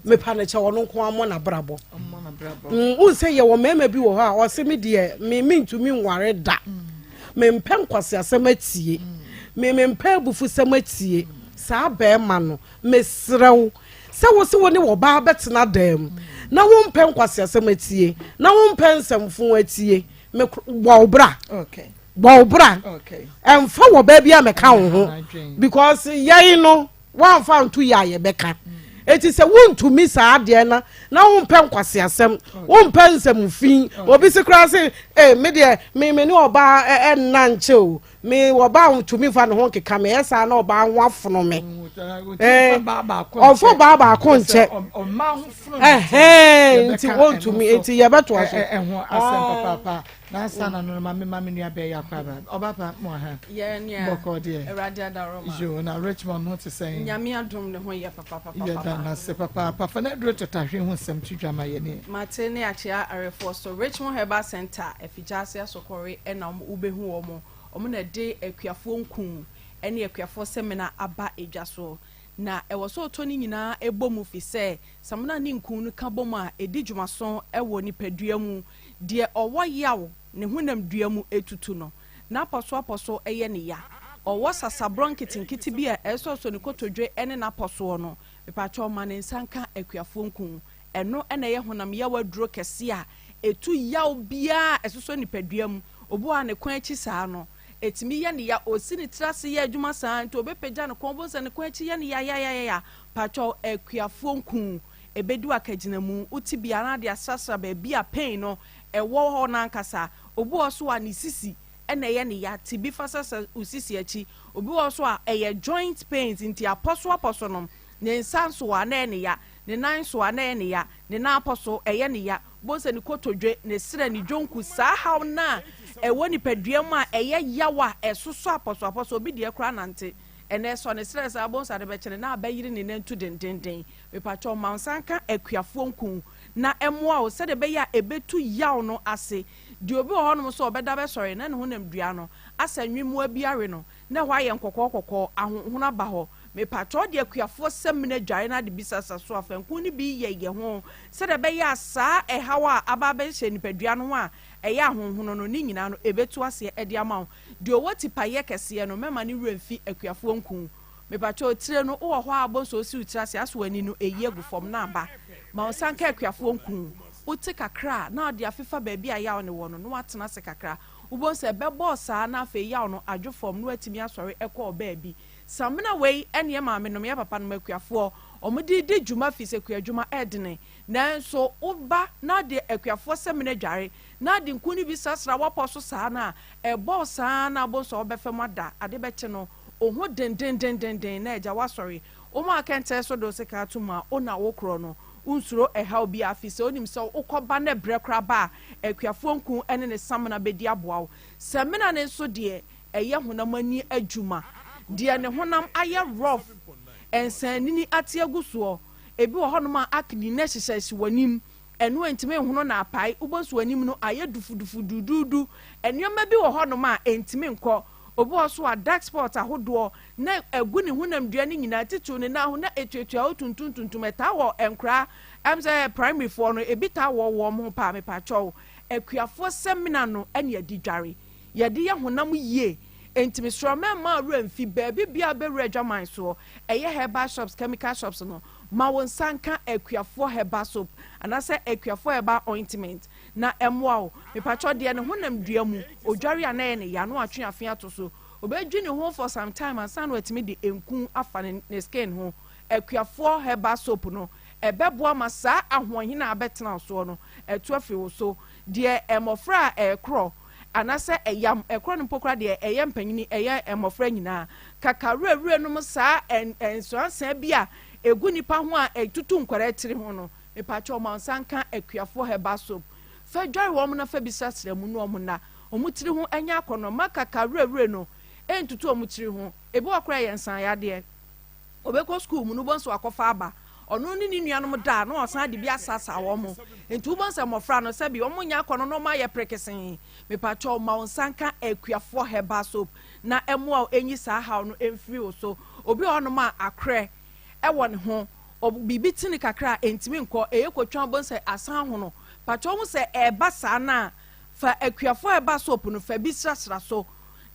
S5: mepa no kyɛ ɔno nko ara mmɔ n'abrabɔ. Wohu sɛ yɛwɔ mmarima bi wɔ hɔ a ɔse me deɛ me mentumi nware da. Mempɛ nkwaseasɛm atie. Me mempɛ abufusɛm atie. Saa barima no, mesrɛ wo sɛ wo se wo ne ɔbaa bɛtena dan mu na wompɛ nkwaseasɛm atie na wompɛ nsɛmfo atie, me bɔ wo bra. Bɔ wo bra. Ɛmfa wɔ baa bi a mɛka wo ho because yɛn no woamfa anto yɛ a yɛbɛka. Eti sɛ wontumi saa adeɛ na na wompɛ nkwaseasɛm, wompɛ nsɛm fi. Obi se koraa se, eh, me deɛ me me ne ɔbaa ɛnna nkyɛ o. Me ɔbaa ntumi nfa ne ho nkeka me, ɛyɛ saa na ɔbaa ho afono me. Eh, ɔmfa ɔbaa baako nkyɛ. Ɛhɛn, nti wontumi, nti yɛbɛtoa so.
S2: Ɛho asɛm papaapa. Nansa na no ma me ma me nua bɛyɛ akɔ aba. Ɔba pa mo ha.
S11: Yɛ nua.
S2: Bɔkɔ deɛ.
S11: Awurade adaroma.
S2: Yo na Richmond ho te sɛn?
S11: Nyame adom ne ho yɛ papa papa.
S2: Yɛ da nase papa papa. Fa na aduro tatahwe ho nsɛm to dwa ma yɛ ne.
S11: Mate ne akyea arefoɔ so. Richmond Herbal Center Afigyaase Asokɔre na wɔn wobɛhu wɔn. Wɔn na ɛde akuafoɔ nku ne akuafoɔ samina aba edwa soɔ. Na ɛwɔ sɛ ɔtɔ ne nyinaa bɔ mu fi sɛ samina ne nku no ka bɔ mu a ɛdi dwumaso wɔ nipadua mu. Deɛ ɔwɔ yaw ne honamdua mu tutu no, n'apɔsoapɔso yɛ no ya. Ɔwɔ sasaborɔ nketenkete bi a ɛresɔsɔ ne kotodwe ne n'apɔsoɔ no, mepakyɛw ma ne nsa nka akuafoɔ nku. Ɛno na ɛyɛ honam yaw aduro kɛseɛ a ɛtu yaw biara a ɛsosɔ nipadua mu. Obi wɔ hɔ a ne kɔn akyi saa no, ɛtumi yɛ no ya. Ɔsi ne tiri ase yɛ adwuma saa nti ɔbɛpagya ne kɔn, wobɛhu sɛ ne kɔn akyi yɛ no yayayaya. Pakyɛw akuafoɔ nku. Ebedu akagyinamu, wo tibea no ade asrasra baabi a pain no wɔ hɔ no ankasa. Obi wɔ hɔ nso a ne sisi na ɛyɛ no ya, te bi fa srasra wo sisi akyi. Obi wɔ hɔ nso a ɛyɛ joint pains nti apɔso apɔso no, ne nsa nso a na ɛyɛ no ya, ne nan nso a na ɛyɛ no ya, ne nan apɔso ɛyɛ no ya. Wobɛhu sɛ ne kotodwe, ne serɛ, ne dwonku, saa haw no a ɛwɔ nipadua mu a ɛyɛ yaw a ɛsosɔ apɔso apɔso, obi deɛ koraa nante ɛnɛ sɔ ne serɛ saa wobɛhu sɛ ade bɛkye no na abɛyere ne nantu dendenden. Mepakyɛw ma wo nsa nka akuafoɔ nku na ɛmmoa wo sɛdeɛ ɛbɛyɛ a ɛbɛtu yaw no ase. Deɛ obi wɔ hɔnom nso a ɔbɛda bɛsɔre na ne honam dua no asɛ nwemmoa bi awe no na ɛhɔ ayɛ nkɔkɔɔ kɔkɔɔ, ahonhono aba hɔ. Mepakyɛw de akuafoɔ samina dware na ade bi sasa so a fa nku no bi yɛ yɛ ho sɛdeɛ ɛbɛyɛ a saa ɛhaw a aba abɛhyehyɛ nipadua no ho a ɛyɛ ahonhono no ne nyinaa no ɛbɛtu aseɛ de ama wo. Deɛ ɔwɔ tipaeɛ kɛseɛ no mɛma ne werɛ mfi akuafoɔ nku. Mepakyɛw, tire no, wowɔ hɔ a wobɔ nso osiw tiri ase aso w'ani no eyi agu fam na aba. Ma wo nsa nka akuafoɔ nku. Wote kakra a, na wode afefa baabi a yaw no wɔ no na woatena ase kakra. Wobɛhu sɛ ɛbɛbɔɔ saa na afei yaw no adwo fam na woatumi asɔre kɔ baabi. Samina wei ne yɛn maamenom, yɛn papanom akuafoɔ, wɔde redi dwuma firi sɛ kuadwuma ɛredene. Nanso woba na wode akuafoɔ samina dware na wode nku no bi srasra w'apɔ so saa no a, ɛbɔɔ saa na wobɛhu sɛ wobɛfa mu ada. Ade bɛkye no, Wo ho dendendenden na agya woasɔre. Wo maa kɛntɛn so de wo sekan ato mu a, wo na wokorɔ no. Wonsuro ɛhaw biara, fisɛ wonim sɛ wokɔ ba na brɛ koraa ba a, akuafoɔ nku ne ne samena bɛdi aboa wo. Samina no nso deɛ, ɛyɛ honam ani adwuma. Deɛ ne honam ayɛ rough, nsanini ate agu soɔ, ebi wɔ hɔnom a acne na ɛhyehyɛhye w'anim, Ɛno ɛntumi nhono na apae, wobɛhu sɛ w'anim no ayɛ dufudufu duuduudu. Nneɛma bi wɔ hɔnom a ɛntumi nkɔ. Obi wɔ hɔ nso a dark spot ahodoɔ na ɛgu ne honamdua no nyinaa, titiriw ne nan ho na ɛtuatua hɔ tuntum tuntum. Ɛtaa wɔ nkoraa, ɛm sɛ primary foɔ no, ɛbi taa wɔ wɔn ho paa. Mepakyɛw, akuafoɔ samina no ɛne yɛde dware, yɛde yɛ honam yie. Enti mesrɛ wo mɛmma wo werɛ mfi baabi biara a wobɛwura adwaman soɔ, ɛyɛ herbal shops, chemical shops no, Ma wo nsa nka Akuafoɔ Herbal Soap anaasɛ Akuafoɔ Herbal Ointment na ɛmmoa wo. Mepakyɛw, deɛ ne honam dua mu, odware a na ɛyɛ ne ya na watwe afe ato so. Obedwi ne ho for some time ansa na watumi de nku afa ne ne skin ho. Akuafoɔ Herbal Soap no, ɛbɛboa ma saa ahoɔhene a abɛtena wo soɔ no atu afiri wo so. Deɛ mmɔfra a ɛrekorɔ anaasɛ ɛyam, ɛkorɔ no mpo koraa deɛ ɛyɛ mpanyini, ɛyɛ mmɔfra nyinaa. Kaka wurawura nom saa nsuansaa bi a ɛgu nipa ho a ɛtutu nkwadaa tiri ho no, mepakyɛw ma wo nsa nka Akuafoɔ Herbal Soap. Fa dware wɔn na fa bi srasra mu ne wɔn nna. Wɔn tiri ho nyɛ akɔnnɔ. Mma kaka wurawura no ntutu wɔn tiri ho. Ebi wɔ hɔ koraa ɛyɛ nsan yadeɛ. Ɔbɛkɔ sukuu mu no, wobɛhu sɛ wakɔfa aba. Ɔno ne ne nuanom da a, na ɔsan de bi asrasra wɔn. Nti wobɛhu sɛ mmɔfra no, sɛbi wɔn nyɛ akɔnnɔ na wɔayɛ perekesee. Mepakyɛw, ma wo nsa nka Akuafoɔ Herbal Soap na ɛmmoa wo nyi saa haw no mfiri wo so. Obi wɔ hɔnom a, akorɛ wɔ ne ho. Ɔ, biribi tene kakra a, ɛntumi nkɔ. Ɛyɛ kotwa, wobɛhu sɛ asan ahono. Pakyɛw, wohu sɛ ɛreba saa no a, fa Akuafoɔ Herbal Soap no, fa bi srasra so.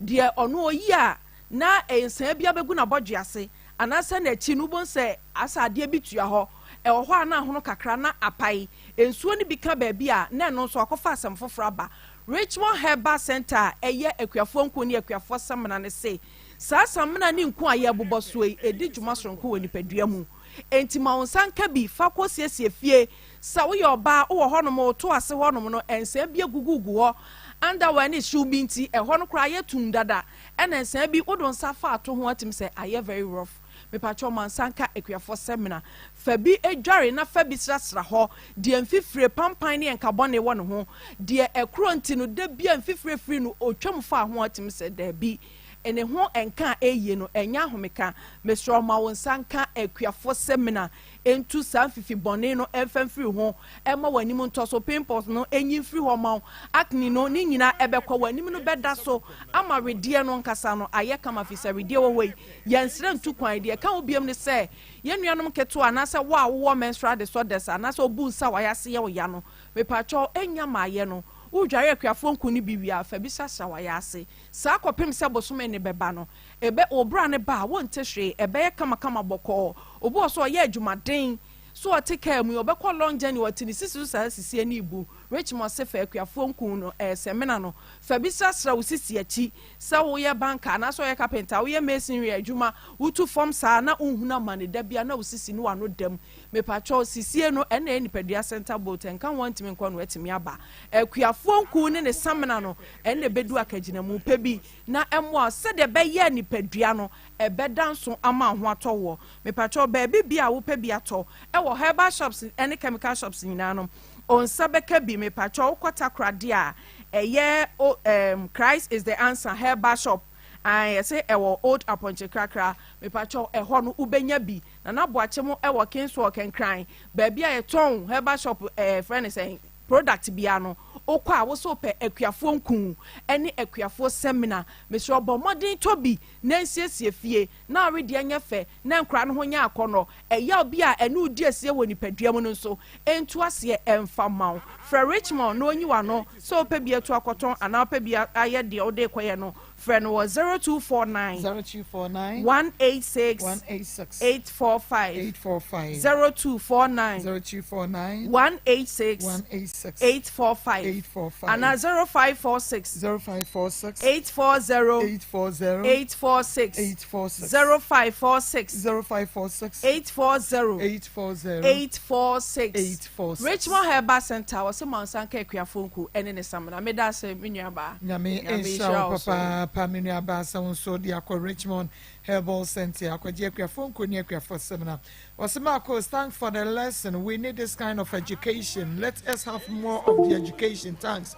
S11: Deɛ ɔno ɔyi a, na nsaa bi abɛgu n'abɔdwe ase, anaasɛ n'akyi no wobɛhu sɛ asɛ adeɛ bi tua hɔ, ɛwɔ hɔ a na ahono kakra na apae, nsuo no bi ka baabi a na ɛno nso akɔfa asɛm foforɔ aba. Richmond Herbal Centre a ɛyɛ akuafoɔ nku ne akuafoɔ samina no se saa samina ne nku a yɛrebobɔ soɔ yi, ɛdi dwuma soronko wɔ nipadua mu. Enti ma wo nsa nka bi fa kɔsiesie fie. Sɛ woyɛ ɔbaa, wowɔ hɔnom, woto ase hɔnom no, nsaa bi agugugu hɔ, underwear ne hyew bi nti, ɛhɔ no koraa ayɛ tumm dada. Ɛna nsaa bi wode wo nsa fa ato ho atumi sɛ ayɛ very rough. Mepakyɛw ma nsa nka akuafoɔ samina. Fa bi dware na fa bi srasra hɔ. Deɛ mfifire, pampan ne nka bɔne wɔ ne ho. Deɛ ɛkorɔ nti no da bi a mfifire firi no ɔtwam fa ho atumi sɛ daabi. Ne ho nka a ɛyie no ɛnyɛ ahomeka. Mesrɛ wo ma wo nsa nka akuafoɔ samina. Ntu saa mfifi bɔne no mfa mfiri ho, mma w'anim ntɔ so, pimples no nyi mfiri hɔ mma wo, acne no ne nyinaa ɛbɛkɔ, w'anim no bɛda so ama wedeɛ no ankasa no ayɛ kama firi sɛ wedeɛ wɔ hɔ yi, yɛnsrɛ ntu kwan. Deɛ ɛka ho biom ne sɛ, yɛn nuanom nketewa anaasɛ wo a wowɔ menstrual disorders anaasɛ wobu nsa a w'ayase yɛ wo ya no, mepakyɛw nnya mmaeɛ no, wodware akuafoɔ nku no bi wie a, fa bi srasra w'ayase saa kɔpem sɛ bosome no bɛba no. Ɛbɛ, wo bra no ba a, wonte hwee, ɛbɛyɛ kamakama bɔkɔɔ. Obi wɔ so ɔyɛ adwumaden, so ɔte kaa mu yi, ɔbɛkɔ long journey, ɔte ne sisi so saa sisi ani bu. Richmond se fa akuafoɔ nku no, ɛɛ samina no, fa bi srasra wo sisi akyi. Sɛ woyɛ banker anaasɛ woyɛ carpenter, woyɛ masonry adwuma, wotu fam saa na wonhunu amane da biara na wo sisi ne w'ano da mu. Mepakyɛw, sisie no, ɛna ɛyɛ nipadua center bolt, ɛnka ho a ntumi nkɔ no atumi aba. Akuafoɔ nku ne ne samina no, ɛna ɛbɛdu akagyinamu pɛ bi. na ɛmmoa wo sɛdeɛ ɛbɛyɛ a nipadua no ɛbɛda nso ama wo ho atɔ woɔ. Mepakyɛw baabi bia a wopɛ bi atɔ ɛwɔ herbal shops ɛne chemical shops nyinaa no onsa bɛka bi. Mepakyɛw wokɔ Takoradi a ɛyɛ o ɛɛm Christ is the answer herbal shop ae yɛse ɛwɔ old Apɔnkye Krakra mepakyɛw ɛhɔ no wobɛnya bi. Nana Boakye mo ɛwɔ Kingswalk Nkran baabi a yɛtɔn herbal shop ɛɛ frɛ no sɛn Product biara no wokɔ a wose wopɛ akuafoɔ nku ne akuafoɔ samina. Mesrɛ wo bɔ mmɔden tɔ bi na nsiesie fie na awedeɛ nyɛ fɛ na nkwadaa no ho nyɛ akɔnnɔ. Ɛyaw bi a ɛne wo di asie wɔ nipadua mu no nso ntu aseɛ mfa mma wo. Frɛ Richmond na ɔnyi w'ano sɛ wopɛ bi atu akɔtɔn anaa wopɛ bi ayɛ deɛ wode rekɔyɛ no. Frɛ no wɔ 0249
S2: 0249
S11: 186
S2: 186
S11: 845
S2: 845
S11: 0249
S2: 0249
S11: 186
S2: 186
S11: 845
S2: 845
S11: anaa 0546
S2: 0546
S11: 840
S2: 840
S11: 846
S2: 846
S11: 0546
S2: 0546
S11: 840
S2: 840
S11: 846
S2: 846
S11: Richmond Herbal Center wɔsɛ ma nsa nka akuafo nku ɛne ne samina meda ase me nuabaa.
S2: Nyame nhyira wo papaapa me nuabaa sɛ wo nso de akɔ Richmond Herbal Center akɔgye akuafoɔ nko ne akuafoɔ seminar. Ɔse Marcos thanks for the lesson we need this kind of education let us have more of the education thanks.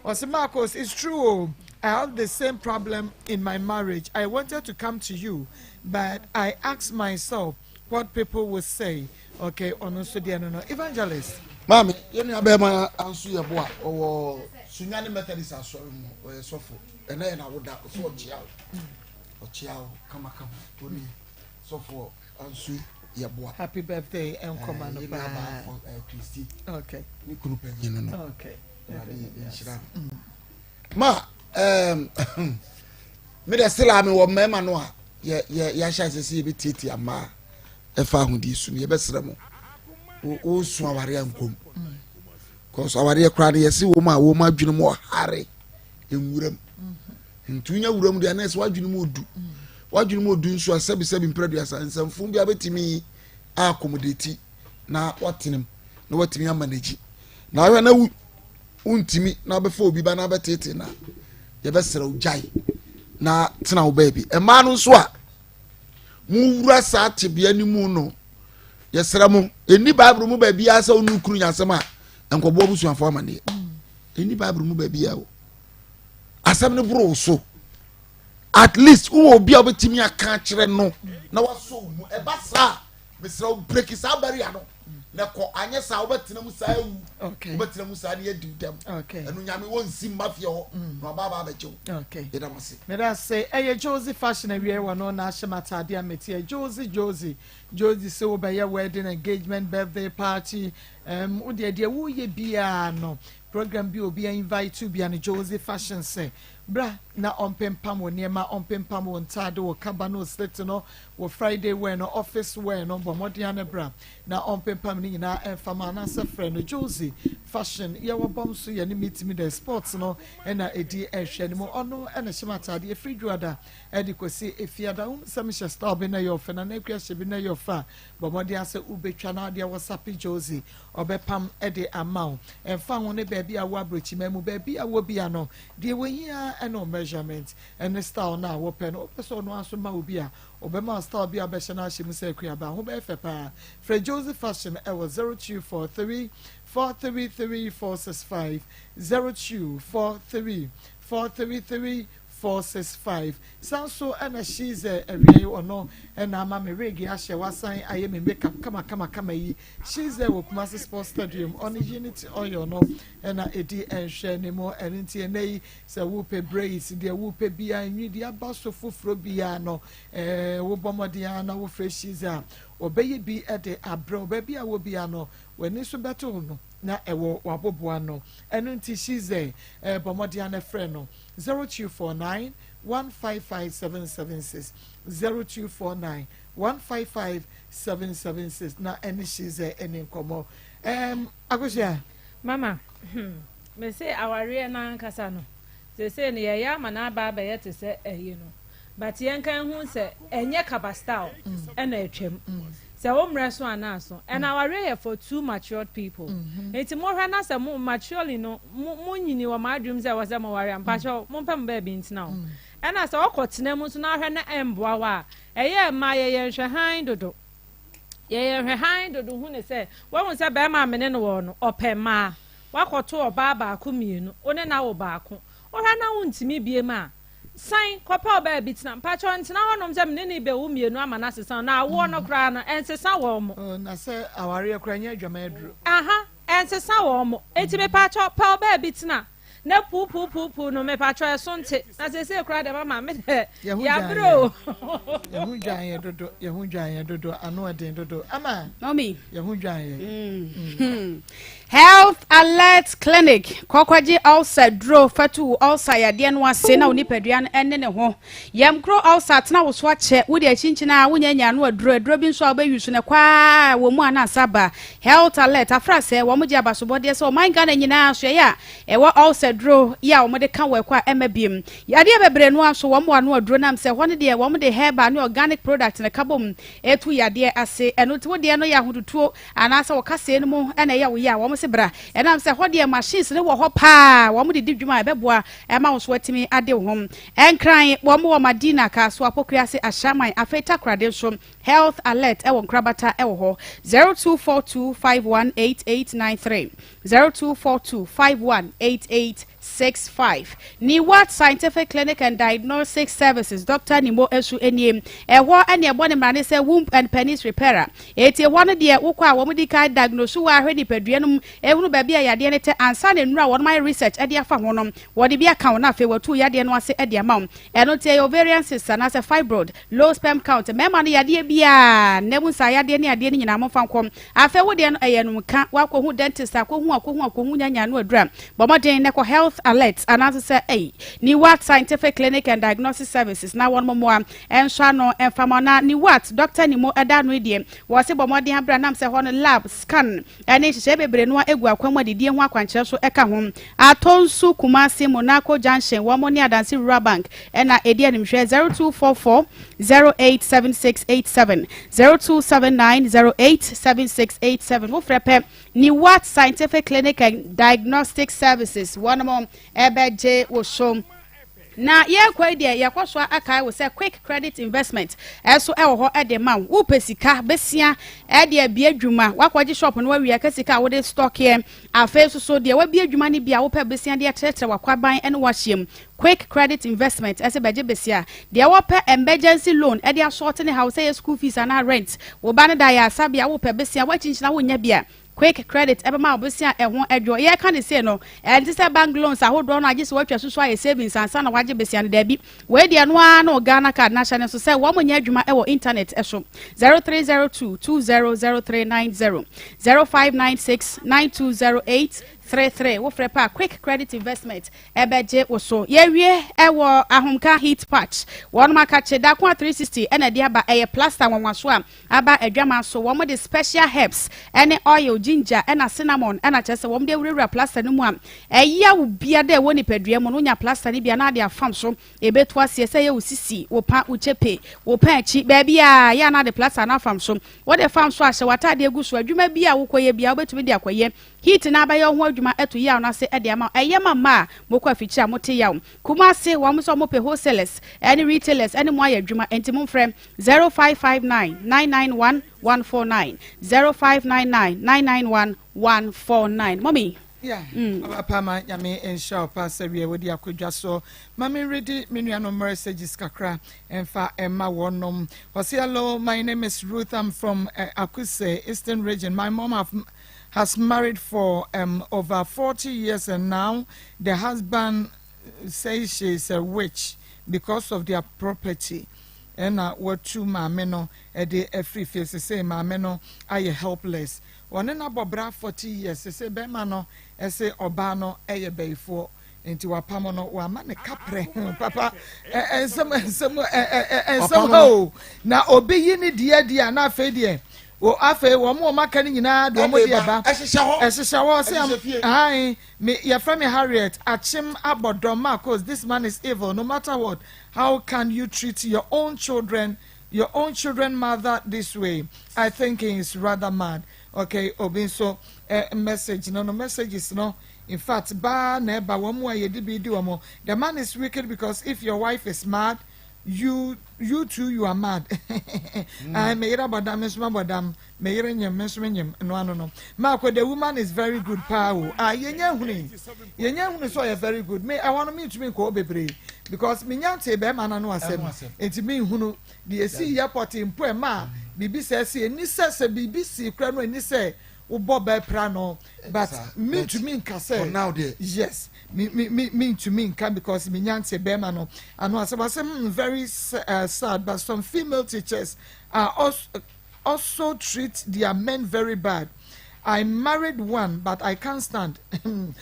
S2: Ɔse Marcos it's true o I have the same problem in my marriage I wanted to come to you but I ask myself what people will say okay ɔno nso deɛ no no evangelist.
S4: Maame, yɛn nua bɛrima nso yɛ bo a ɔwɔ Sunyani Methodist asɔre mu, ɔyɛ sɔfo. Ɛnɛ yɛ n'awoda, ɔsɛ ɔkyea wo, ɔkyea wo kamakama. Oni sɔfo nso yɛ boa.
S2: Happy birthday nkɔma no paa.
S4: Yɛn nua baa Kristi.
S2: Okay.
S4: Ne kunu panyin no no.
S2: Okay.
S4: Awurade nhyira no. Ma ɛɛm me de sila mi wɔ mmarima no a yɛ yɛ yɛahyɛ ase sɛ yɛbɛtiatia mmaa. ɛfa ahodie so no yɛbɛsrɛ mo wosu awareɛ nkɔm cause awareɛ koraa no yɛse wɔn a wɔn adwene mu ɔhare nwuram nti wonya wuram deɛ anayɛ sɛ wadwene mu odu wadwene mu odu nso a sɛbisɛbi mprɛduasa nsɛmfo bi abɛtumi akɔmɔdeti na watenem na watumi ama n'akyi na ahwɛ na wontumi na abɛfa obi ba na abɛtete na yɛbɛsrɛ wo gyae na tena wo baabi mmaa no nso a mowura saa tebea no mu no yɛsrɛ mo ɛnni bible mu baabiara sɛ wone kunu nya asɛm a nkɔboa abusuafoɔ amanneɛ ɛnni bible mu baabiara o asɛm no boro wo so. At least wowɔ obi a wobɛtumi aka akyerɛ no na wasɔ wo mu. Ɛba saa a, mesrɛ wo breki saa barrier no na kɔ. Anyɛ saa wobɛtena mu saa awu. Wobɛtena mu saa ne adi wo dɛm. Ɛno Nyame wɔnsi mma fie hɔ na waba aba abɛgye wo. Yɛda mo ase.
S2: Meda ase. Ɛyɛ Josie Fashion awiei wɔ no na ahyɛ m'ataade a meteɛ. Josie Josie Josie se wobɛyɛ wedding, engagement, birthday party, um, wo deɛ deɛ woyɛ biara no, program bi obi invite wo bia no, Josie Fashion se bra na ɔmpempam wo nneɛma, ɔmpempam wo ntaade, wo kaba no, wo slit no, wo Friday wear no, office wear no, bɔ mmɔden ara na bra na ɔmpempam ne nyinaa ɛmfa ma anaasɛ frɛ no. Josie Fashion yɛwɔ bɔm so yɛne Meet Me There Sports no na ɛdi nhwɛanimu. Ɔno na ɛhyɛ m'ataade ɛfiri Dwoada de kɔsi Efiada. Wohu sɛ mehyɛ style bi na ɛyɛ ɔfɛ, Nana Akua hyɛ bi na ɛyɛ ɔfɛ a, bɔ mmɔden ara sɛ wobɛtwa na adeɛ wɔsape Josie ɔbɛpam de ama wo. Ɛmfa ho ne baabi a wowɔ abrokyiman mu, baabi a wowɔ bia no, deɛ wɔhia ara ne wo measurement ne style no a wopɛ no. Wopɛ sɛ ɔno ara nso ma wo bi a, ɔbɛma wo style bi a wobɛhyɛ no ahyɛ mu sɛ Akuaba. Ho bɛyɛ fɛ paa. Frɛ Josie Fashion wɔ 0243 433 465, 0243 433 465. San nso na Shize awia yi ɔno na ama me wig ahyɛ wasan ayɛ me makeup kama kama kama yi. Shize wɔ Kumasi Sports Stadium ɔne Unity Oil no na ɛdi nhwɛ ne mu. Ɛno nti ɛnɛ yi sɛ wopɛ braids deɛ wopɛ biara nwi deɛ aba so foforɔ biara no ɛɛ wobɔ mmɔden ara na wofrɛ Shize a ɔbɛyɛ bi de abrɛ wo baabi a wɔ biara no w'ani nso bɛto no na ɛwɔ w'aboboa no. Ɛno nti Shize ɛɛ bɔ mmɔden ara na frɛ no. 0249 155 776 0249 155 776 na ɛne Shize ɛni nkɔmmɔ. Ɛɛm Akosua.
S7: Mama, hmm, me se awareɛ no ankasa no, seesei no yɛyɛ ama no aba abɛyɛ te sɛ ayi no, but yɛnka nhu sɛ ɛnyɛ kaba style ɛna atwam. Sɛ wo mmerɛ so anaa so. And awareɛ yɛ for two matured people. Nti mohwɛ na sɛ mo maturely no mo mo nyini wɔ mo adwene mu sɛ ɛwɔ sɛ mo ware a, mpakyɛw mompɛ mo baabi ntena o. Ɛna sɛ ɔkɔ tena mu nso na ahwɛ na ɛmboa wo a, ɛyɛ mmaa yɛyɛ nhwɛhan dodo. Yɛyɛ nhwɛhan dodo hu ne sɛ, wahu sɛ bɛrima a mene no wɔ no, ɔpɛ mmaa. Wakɔto ɔbaa baako mmienu, wo ne no awo baako. Wohwɛ na wontumi biem a, San kɔpɛ ɔbaa bi tena. Mpakyɛw ntena hɔnom sɛ mene no rebɛwo mmienu ama no asesa o. Na awoɔ no koraa no, ɛnsesa wɔn mo.
S2: Oh, na sɛ awareɛ koraa ɛnyɛ adwaman aduro.
S7: Aha, ɛnsesa wɔn mo. Enti mepakyɛw, pɛ ɔbaa bi tena. Na puupuupuupuu no, mepakyɛw ɛso nte. Na seesei koraa deɛ mama me deɛ,
S2: Yɛn ho dwan
S7: yɛabrɛ
S2: yɛn.
S7: o.
S2: Yɛn ho dwan yɛn dodo. Yɛn ho dwan yɛn dodo. Ano ɛden dodo. Ama.
S10: Mommy.
S2: Yɛn ho dwan yɛn.
S10: Mm. Health Alert Clinic, Kɔkɔgye ulcer duro fa tu wo ulcer yadeɛ no ase na wo nipadua no ɛne ne ho. Yam kuro ulcer atena wo so akyɛ, wo deɛ kyinkyin a wonya nya ano aduro, aduro bi nso a wobɛyi so no ɛkɔ ara wɔ mu a na asa aba. Health Alert, afra sɛ wɔn gye abasobɔdeɛ sɛ ɔman Ghana nyinaa asoɛeɛ a ɛwɔ ulcer duro yi a wɔn de ka wɔ ɛkɔ a ɛmma biem. Yadeɛ bebree no ara nso wɔn wɔ ano aduro nam sɛ ɛhɔ no deɛ wɔn de herbal ne organic product na ɛka bom ɛtu yadeɛ ase. Ɛno nti wo deɛ no yɛ ahotutuo Anaasɛ wo kasɛɛ no mu na ɛyɛ wo ya a, wɔn se bra. Ɛnam sɛ ɛhɔ deɛ machines no wɔ hɔ paa a wɔn de di dwuma a ɛbɛboa ma wo nso woatumi ade wo ho. Nkran, wɔn wɔ Madina, Kasoa, Pokuase, Ashaiman, afei Takoradi nso Health Alert wɔ nkorabata wɔ hɔ. 0242 518893, 0242 5188. 65. Niwat Scientific Clinic and Diagnostic Services, Dɔkta Nimo nso nie. Ɛhɔ ne ɛbɔ ne mmara ne sɛ womb and penis repairer. Enti ɛhɔ no deɛ wokɔ a wɔn di kan diagnose wo ara hwɛ nipadua no mu ehunu baabi a yadeɛ no tɛ ansa na nnuro a wɔn ayɛ research de afa ho no wɔde bi aka wo na afei wɔatu yadeɛ no ase de ama wo. Ɛno nti ɛyɛ ovarian cyst anaasɛ fibroid, low sperm count, mmarima no yadeɛ biara, nna mu nsaa yadeɛ ne adeɛ no nyinaa momfa nkɔ. Afei wo deɛ no ɛyɛ animka, woakɔhu dentist, akɔhu akɔhu akɔhu nya nya ano aduru a, bɔ mmɔden na kɔ Health Alert anaasɛ sɛ ei, Niwat Scientific Clinic and Diagnosis Services na wɔn mmoa nsɔ ano mfa ma wo. Na Niwat, Dɔkta Nimo da ano yi deɛ, wɔse bɔ mmɔden abrɛ nam sɛ hɔ no lab, scan, ne nhyehyɛe bebree no ara gu akwan mu a didie ho akwankyerɛ nso ka ho. Atonsu, Kumasi, Monaco Junction, wɔn ne Adansi Rural Bank na ɛdi animhwɛ 0244 087687, 0279 087687. Wofrɛ pɛ, Niwat Scientific Clinic and Diagnostic Services, wɔn bɛgye wo so. Na yɛrekɔ yi deɛ, yɛkɔ so akae wo sɛ Quick Credit Investment nso wɔ hɔ de ma wo. Wopɛ sika besia de abue adwuma, woakɔgye shop no awie aka sika a wode stockeɛ. Afei nso so deɛ wabue adwuma no bi a wopɛ besia de atrɛtrɛ w'akwaban ne w'ahyeɛ mu. Quick Credit Investment se bɛgye besia. Deɛ wɔpɛ emergency loan de asɔɔte ne haw sɛ ɛyɛ school fees anaa rent, wo ba no da ayaresabea wopɛ besia, woakyinkyini a wonnya bi a, Quick credit bɛma wo bosea a ɛho dwo. Yɛreka no sei no, ɛnte sɛ bank loans ahodoɔ no a gye sɛ woatwa susu ayɛ savings ansa na woagye bosea no. Daabi. Wei deɛ ɛno ara ne wo Ghana card no ahyɛ no nso sɛ wɔnyɛ adwuma wɔ internet so. 0302 200390, 0596 9208 33. Wofrɛ pɛ a, Quick Credit Investment bɛgye wo so. Yɛawie wɔ Ahomka Heat Patch. Wɔnom akakye Dakoa 360 na ɛde aba. Ɛyɛ plaster nwanwaso a aba adwaman so. Wɔn de special herbs ne oil, ginger ɛna cinnamon ɛna kyerɛ sɛ wɔn de awurawura plaster no mu a ɛyaw bia dɛ ɛwɔ nipadua mu no wonya plaster no bi a na ade afam so ebetu aseɛ sɛ ɛyɛ wo sisi, wo pa, wo kyepe, wo pa akyi, baabi a yɛ a na ade plaster no afam so. Wode fam so ahyɛ w'ataadeɛ gu so adwuma bi a wokɔyɛ bia wobɛtumi de akɔyɛ. Heat no abɛyɛ wo ho adwuma atu yaw no ase de ama wo. Ɛyɛ ma mmaa a mokɔ afikyiri a mote yaw. Kumasi, wɔn nso wɔpɛ wholesalers ne retailers ne mo ayɛ adwuma, enti momfrɛ 0559 991 149, 0599 991 149. Mommy.
S2: Yeah, ɔba pa ma Nyame nhyira wo paa sɛ wiɛ wode akɔ dwa so. Ma me redi me nuanom messages kakra mfa mma wɔnom. Ɔse hello, my name is Ruth, I'm from Akuse, Eastern Region. My mom have has married for um, over 40 years and now the husband says she is a witch because of their property. Ɛna watu maame no de afiri fie sesei maame no ayɛ helpless. Wɔne no abɔ bra 40 years sesei bɛrima no se ɔbaa no yɛ bayifoɔ nti wapam no wama ne kaprɛ hmm, papa nsɛm nsɛm nsɛm ha o na obi yi ne deɛ deɛ a na afei deɛ o afei wɔn wɔn aka no nyinaa de wɔn deɛ ba
S4: ɛhyehyɛ hɔ
S2: ɛhyehyɛ hɔ sɛ ahan me yɛfrɛ me Harriet akyem abɔdɔm Marcos this man is evil no matter what how can you treat your own children your own children mother this way I think he is rather mad okay obi nso eh, message no no messages no In fact baa na ɛba wɔn mu a yɛde bi di wɔn the man is wicked because if your wife is mad you you too you are mad mm. me yere abɔ dam me nso mabɔ dam me yere nyem me nso me nyem no ano no maako the woman is very good paa o ah yɛnya hunu yɛnya hunu sɛ ɔyɛ very good me ɛhɔ no mentumi nkɔ bebree because menya ntee bɛrima no ano asɛm nti menhunu deɛ ɛsi yɛ pɔte mpo ɛma biribi sɛ ɛsi ɛni sɛ sɛ biribi si kora no ɛni sɛ wobɔ bɛ pra no but mentumi nka sɛ yes me me me mentumi nka because me nyanse bɛrima no ano asɛm asɛm hmm very uh, sad but some female teachers are also, also treat their men very bad. I married one but I can't stand. I'm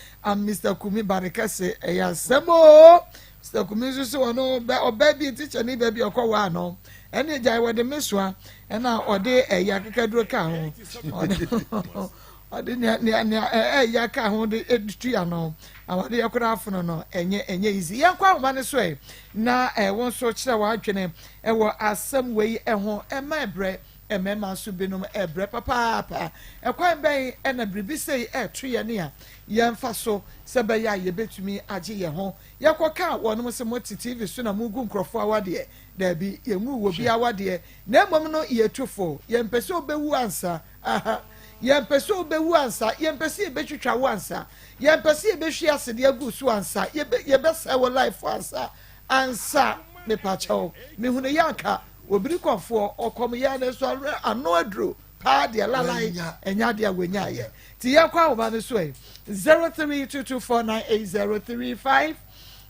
S2: Mr. Kumi Barikese. Ɛyɛ asɛm o. Mr. Kumi nso sɛ ɔno ɔbaa bi teacher ni baabi ɔkɔ waa no. Ɛne gyae wɔde me soa ɛna ɔde ɛyɛ akekaduro ka ho ɔde nea nea nea ɛyɛ ka ho de tua no awade yɛ koraa afono no ɛnyɛ ɛnyɛ easy yɛn kɔ ahoma no so ɛ na ɛwɔ nso kyerɛ w'adwene ɛwɔ asɛm wei ɛho ɛma ɛbrɛ mmarima nso binom ɛbrɛ papaapa ɛkwan bɛn ɛna biribi sei ɛto yɛn a yɛnfa so sɛ bɛyɛ a yɛbɛtumi agye yɛn ho yɛkɔ kaa wɔnom sɛ mo te tv so na mo gu nkurɔfoɔ awadeɛ Dabi, yɛnwuu obi awadeɛ, na mmom no yɛtu fo. Yɛmpɛ sɛ wobɛwu ansa, aha, yɛmpɛ sɛ wobɛwu ansa, yɛmpɛ sɛ yɛbɛtwitwa wo ansa, yɛmpɛ sɛ yɛbɛhwie asede agu so ansa, yɛbɛ, yɛbɛsɛe wo life ansa, ansa, mepakyɛw, mehunu yɛ anka, obiri kɔfoɔ, ɔkɔm yɛ nanso ano aduro paa deɛ lalai, ɛnyɛ adeɛ a wɔnyaayɛ. Nti yɛnkɔ ahoma no so ɛ, 0322498035.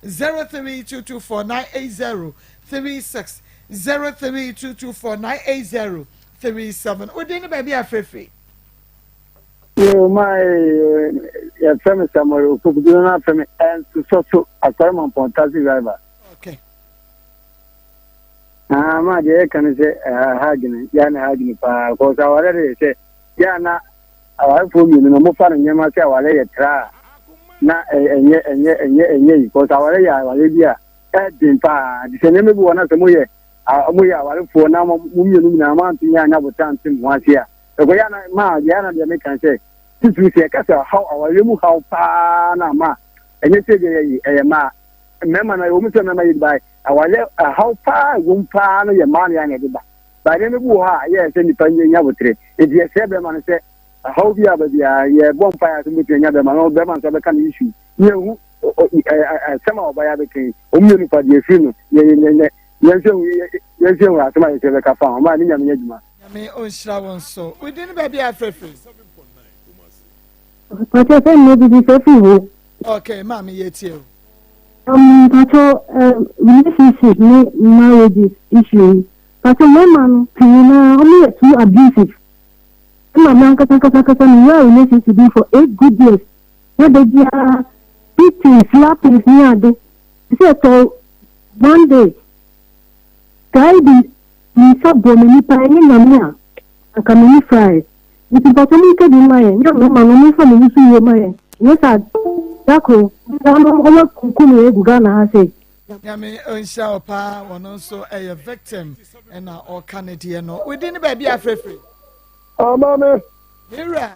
S2: 0322498036 0322498037 Wo din ne baabi a frɛfiri?
S12: Yo, ma yɛfrɛ me Samuel Opoku, bi no afrɛ me Ɛnsosɔ so Asɔre Mampɔn taxi driver.
S2: Okay.
S12: Ah, ma deɛ yɛka no sɛ ɛha adwene, yɛ na ha adwene paa, kɔɔ sɛ aware de sɛ yɛ na awarefoɔ mmienu no mofa no nneɛma sɛ aware yɛ tra a na ɛnyɛ ɛnyɛ ɛnyɛ ɛnyɛ yi kɔs aware yɛ aware bi a ɛden paa te sɛ nneɛma bi wɔ na sɛ moyɛ moyɛ awarefoɔ na mo mmienu nyinaa moantumi anya abotan nte mo ho ase a ɛkɔyɛ ana ma deɛ ana deɛ meka sɛ titiri sɛ ɛka sɛ haw awareɛ mu haw paa na ama ɛnyɛ sɛ deɛ yɛyi ɛyɛ maa mmarima no ɛwɔ mu sɛ mmarima yɛ bi awareɛ ɛhaw paa ɛwɔ mu paa no yɛ mmaa no yɛ na ɛde ba. Ba nneɛma bi wɔ hɔ a yɛ sɛ nipa nya abotere. Nti yɛsrɛ bɛrima no sɛ ɛhaw bi a baabi a yɛbɔ mpaeɛ a sɛ mobɛtumi anya bɛrima no bɛrima nso abɛka no issue. Ne yɛhu asɛm a ɔbaa yi abɛka yi, wɔn mmienu fa deɛ ɛfiri no yɛ yɛn nso yɛn nso yɛhu asɛm a yɛsɛ bɛka fa ho. Ɔmaa ne nyame nyɛ adwuma.
S2: Nyame ɔnhyira wo nso. Wo din ne baabi a afrɛfiri?
S13: Mpakyɛ sɛ nnɛ bibi sɛ fi wo.
S2: Okay, maame yɛ tie o.
S13: Mpakyɛ relationship ne marriages issue yi. Mpakyɛ mmarima no pii na wɔn yɛ too abusive. Ɛma me ankasa ankasa ankasa me wura relationship bi for 8 good years. Na da biara beating, slapping ne ade. Sɛ ɛtɔ one day guy bi ne nsa bɔ m'ani paa ɛnyɛ nyame a anka m'ani firae. Nti mpakyɛ monka bi ma yɛn na mmarima no momfa mo ho so yie ma yɛn. Nyɛ saa da koro na ɔmo akunkum yɛn agu Ghana ha sei.
S2: Nyame ɔnhyira wo paa wɔno nso ɛyɛ victim ɛna ɔka ne deɛ no. Wodi ne baabi afrɛfrɛ.
S14: Amame.
S2: Me wura.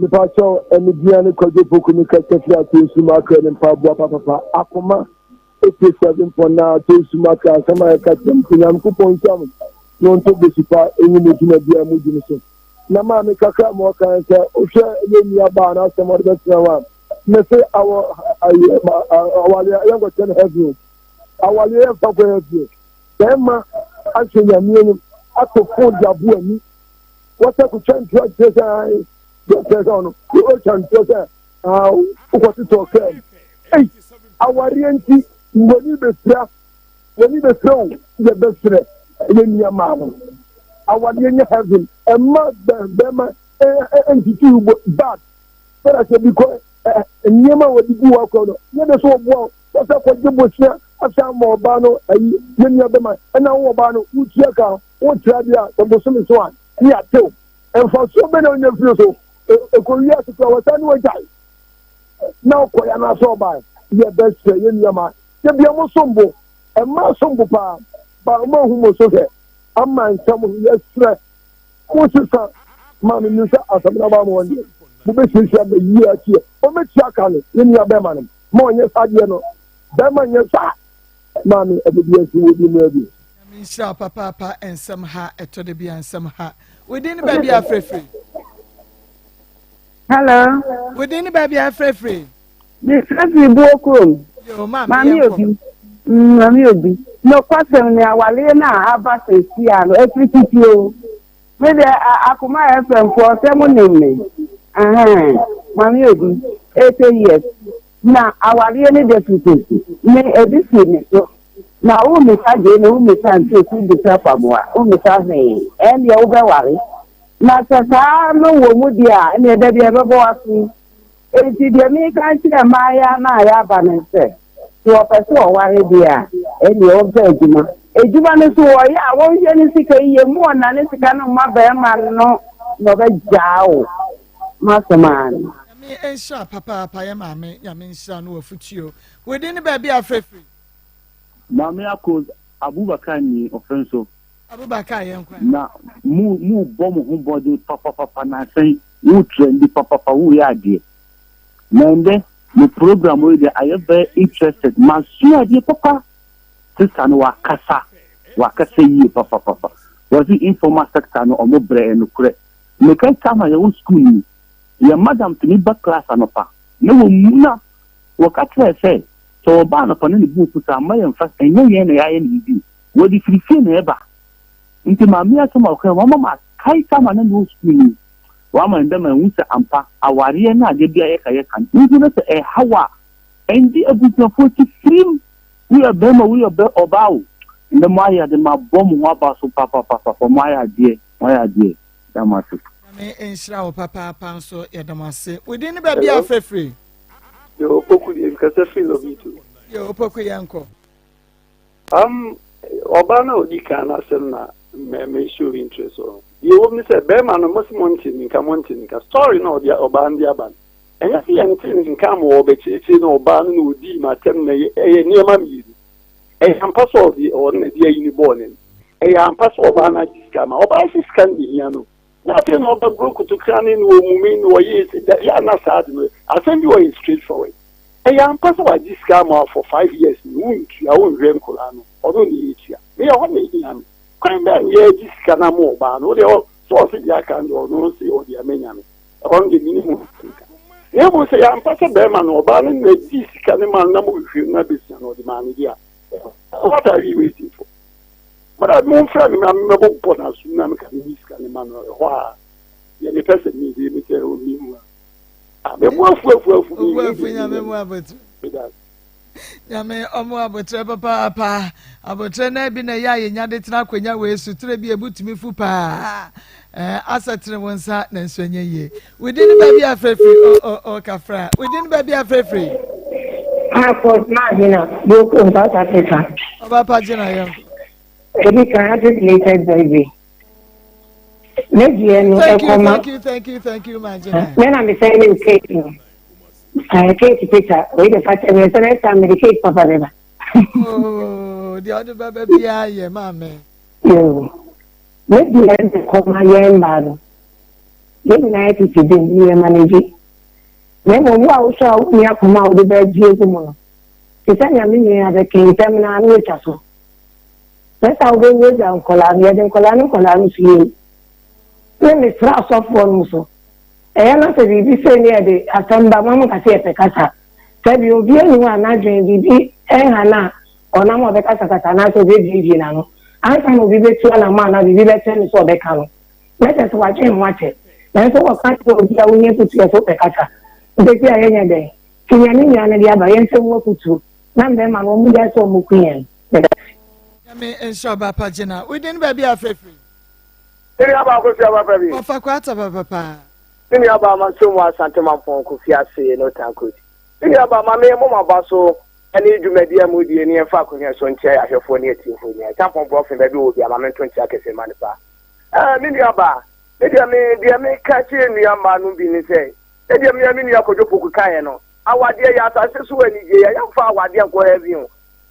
S14: Mepakyɛw ɛne bia ne Kwadwo Poku ne kasa firi Atonsu mu akra ne mpaboa papapa akoma 87.9 Atonsu mu akra asɛm a yɛka kyerɛ mo Nyankopɔn nhyira mo na ɔntɔ bosu pa ɛnyi mo dwuma biara mu di no so na maame kakra ma ɔka sɛ wohwɛ yɛ nua baa no asɛm ɔde bɛtena hɔ a mese awɔ awaleɛ yɛnkɔkyɛ no heaven awaleɛ yɛmfa kɔ heaven bɛrima ahwɛ nyame anim ato fon de abo ani wɔsɛ kotwa ntoa kyerɛ sɛ kyerɛ sɛ ɔno wotwa ntoa sɛ wokɔtetɔ kaa mu ei awareɛ nti w'ani bɛfira w'ani bɛfira o yɛbɛserɛ ɛyɛ nua maa no awareɛ nyɛ heaven ɛma bɛrima ntiti bad sɛdɛ sɛ bi kɔ nneɛma a wɔde gu wakɔ no nyɛ de so ɔboa wɔsɛ kɔgye bosia asa ma ɔbaa no ayi yɛ nua bɛma ɛna wo ɔbaa no wotua ka wotra deɛ a sɛ bosome so a ne atew mfasoɔ bɛ na wonya firi so ɛkɔwie ase kora wɔsa ne wagyae na wokɔyɛ anaasɛ ɔbaa yɛbɛsrɛ yɛ nua ma yɛbia mo sombo ɛma sombo paa ba ɔma ahu mo so hwɛ ama nsɛm yɛsrɛ mo sesa ma me nim sɛ asɛm no aba ma wɔn deɛ mobɛsiesie ama yie akyiɛ ɔmɛtua ka no yɛ nua bɛrima no ma ɔnyɛ saa deɛ no bɛrima nyɛ saa maame ɛde bi asi wɔ bi mu abi.
S2: Nyame nhyira papaapa nsɛm ha ɛtɔ de bi nsɛm ha wodin ne baabi afrɛfrɛ.
S15: Hello.
S2: Wodin ne baabi afrɛfrɛ.
S15: Mefrɛfrɛ buo kurom.
S2: Yo maame
S15: obi. Maame obi. Nokwasɛm ne awaleɛ no a aba seesia no ɛfiri titi o. Me de akoma FM foɔ sɛ mo nim me. Maame obi 80 years. Na awareɛ no de firi titi. Me ebi fi me so. Na wo mmisa gye ne wo mmisa ntosi mmisa famoa wo mmisa hwee ɛndeɛ wobɛware. Na sɛ saa no wɔ mu deɛ a ɛnneɛ da bi ɛbɛbɔ w'aso. Enti deɛ meka nkyerɛ mmaayewa no a yɛaba no sɛ, sɛ wɔpɛ sɛ wɔware deɛ a, ɛnneɛ wɔmpɛ adwuma. Adwuma no nso wɔyɛ a wɔnhwɛ ne sika yie, mma ɔnnane sika no mma barima no na ɔbɛgyaa wo. M'asɛm ara no.
S2: Nyame nhyira papaapa yɛ maame Nyame nhyira no wɔ afutuo. Wo din ne baabi a frɛfiri?
S16: Maame Akos, Abubakar ni ɔfrɛ nso.
S2: Abubakar yɛn kwan.
S16: Na mo mo bɔ mo ho bɔden papapapa na sɛn wo trendi papapa wo yɛ adeɛ. Na ɛndɛ mo program yi deɛ ayɛ very interested ma sua adeɛ papa. Sister no wakasa wakasa yie papapapa. Wɔsi informal sector no ɔmo brɛ ɛnokorɛ. Mekae time a yɛwɔ school yi yɛn madam tumi ba class anɔpa na wɔmuna wɔka kyerɛɛ sɛ sɛ ɔba anɔpa na ne bo afu saa mma yɛmfa ɛnyɛ yɛn na yɛayɛ no biribi o wɔde firi fie na ɛba nti maame yi asɛm a ɔkae wama makae time a na mewɔ school yi wama ndɛ mahu sɛ ampa awareɛ ne adeɛ bi a yɛka yɛka no wohu no sɛ ɛhaw a ɛngye abusuafoɔ akyi firim woyɛ bɛrima woyɛ ɔbaa o ndɛ mo ayɛ ade mabɔ mo ho aba so papapapa mo ayɛ adeɛ mo ayɛ adeɛ da mo ase.
S2: Nyame nhyira wo papaapa nso yɛda mo ase. Wo din ne baabi a frɛfiri?
S17: Yo, Opoku deɛ mekasa firi Lobito.
S2: Yo, Opoku yɛnkɔ.
S17: Ɔbaa no a ɔdi kan no asɛm na mɛ show interest wɔ ho. Deɛ ɛwɔ mu ne sɛ bɛrima no mo se mo nte ne nka mo nte ne nka story na ɔde ɔbaa no de aba no ɛnyɛ sɛ yɛnte ne nka ma ɔbɛkyerɛkyerɛ na ɔbaa no na ɔdii m'atɛm na ɛyɛ nneɛma mmienu. Ɛyɛ ampa sɛ ɔde ɔno na ɛde ayi ne bɔɔ ne no. Ɛyɛ ampa sɛ ɔbaa no agye sika ma ɔbaa sɛ sika no hia no. Na afei na ɔbɛboro kotokra ne na ɔmumi na ɔyɛ sɛ da yɛ ana saa de no asɛm bi ɔyɛ straight forward. Ɛyɛ ampa sɛ wagye sika ama wo for 5 years ni, wontua, wonhwɛ nkwadaa no, ɔno ne yɛtua. Me ɛhɔ na ɛhia me. Kwan bɛn na yɛgye sika no ama ɔbaa no? Wo deɛ sɛ ɔse deɛ aka no deɛ ɔno se ɔde ama Nyame. Ɛhɔ no deɛ menni ho asɛm ka. Na mmom sɛ ɛyɛ ampa sɛ bɛrima no, ɔbaa no na di sika no ma no na mohwehwɛ mu na bɛsua no ɔde maa no deɛ a, what are we waiting for? Mada momfrɛ me na mɛbobɔ n'asom na meka menyi sika no ma no ɛhɔ a deɛ mepɛ sɛ mede mesɛ ɔmehu a. Ah, me bu afu afu afu.
S2: Obu afu nyame mu abotrɛ. Nyame ɔmo abotrɛ papaapa. Abotrɛ na bi na ɛyɛ a yɛnya de tena akonnwa wei so tire bi ebu tumi fu paa. Ɛɛ asɛ tene wo nsa na nso ɛnyɛ yie. Wodi ne baabi afirafiri o o o kafra. Wodi ne baabi afirafiri.
S18: Akɔ maa gyina Boko South Africa.
S2: Ɔba pa gyina yɛn.
S18: Ebi kan happy belated birthday. Ne deɛ no ɛkɔma.
S2: Thank you, thank you, thank you, ma gyina.
S18: Me na me sɛ ne cake no. Ɛɛ cake picture oyi de fa kyɛ me sɛ next time me de cake papa bɛba.
S2: Oh, deɛ ɔde bɛba biara yɛ maame.
S18: Yoo. Ne deɛ no ɛkɔma yɛn mmaa no. Yɛn nyinaa yɛ tete bi mu yɛ manage. Na mmom wo a wosɔ a wonni akoma a wode bɛgye agu mu no. Te sɛ nea me nua abɛka ntɛm na ano atwa so. Sɛ saa wobɛwurawura nkwadaa no, yɛde nkwadaa no nkwadaa no so yie. Ne mesrɛ asɔfoɔ no so, ɛyɛ na sɛ biribi sei ne yɛde asɛm ba, mo nka sɛ yɛpɛ kasa. Sɛ bi obi ani hɔ a n'adwene biribi nha no a, ɔnam a ɔbɛkasakasa anaasɛ ɔbɛbiebie n'ano. Ansa na obi bɛtu anamɔ anaa biribi bɛkyerɛ no sɛ ɔbɛka no, na kyerɛ sɛ wadwene ho akyɛ. Nanso wɔka kyerɛ obi a wohia afotu yɛ sɛ wopɛ kasa. Nti a yɛnyɛ dɛn? Nti nea ne nua no de aba, yɛmfa mu afotuo na mmarima no wɔn gyae sɛ wɔku yɛn. Meda ase.
S2: Nyame nhyira ɔba pa gyina. Wo din baabi a frɛfiri.
S19: Me nua baa Kofi aba pa bi.
S2: Wɔfa kwata papa paa.
S19: Me nua baa Manso mu Asante Mampɔn Kofi ase no Tankot. Me nua baa ma me mmɔ m'aba so ne dwumadi a mudie ne yɛmfa akohia so nkyia yɛ ahwɛfoɔ ne atiefoɔ nyinaa. Kyampɔn Brɔfen baabi wɔ bia ma me nto nkyia kɛseɛ ma no paa. Ɛɛ me nua baa, me deɛ me deɛ me ka kyerɛ nua mmaa no bi ne sɛ, sɛdeɛ me me nua Kwadwo Poku kaeɛ no, awadeɛ yɛ asase so anigyeɛ, yɛ yɛmfa awadeɛ nkɔ heaven o.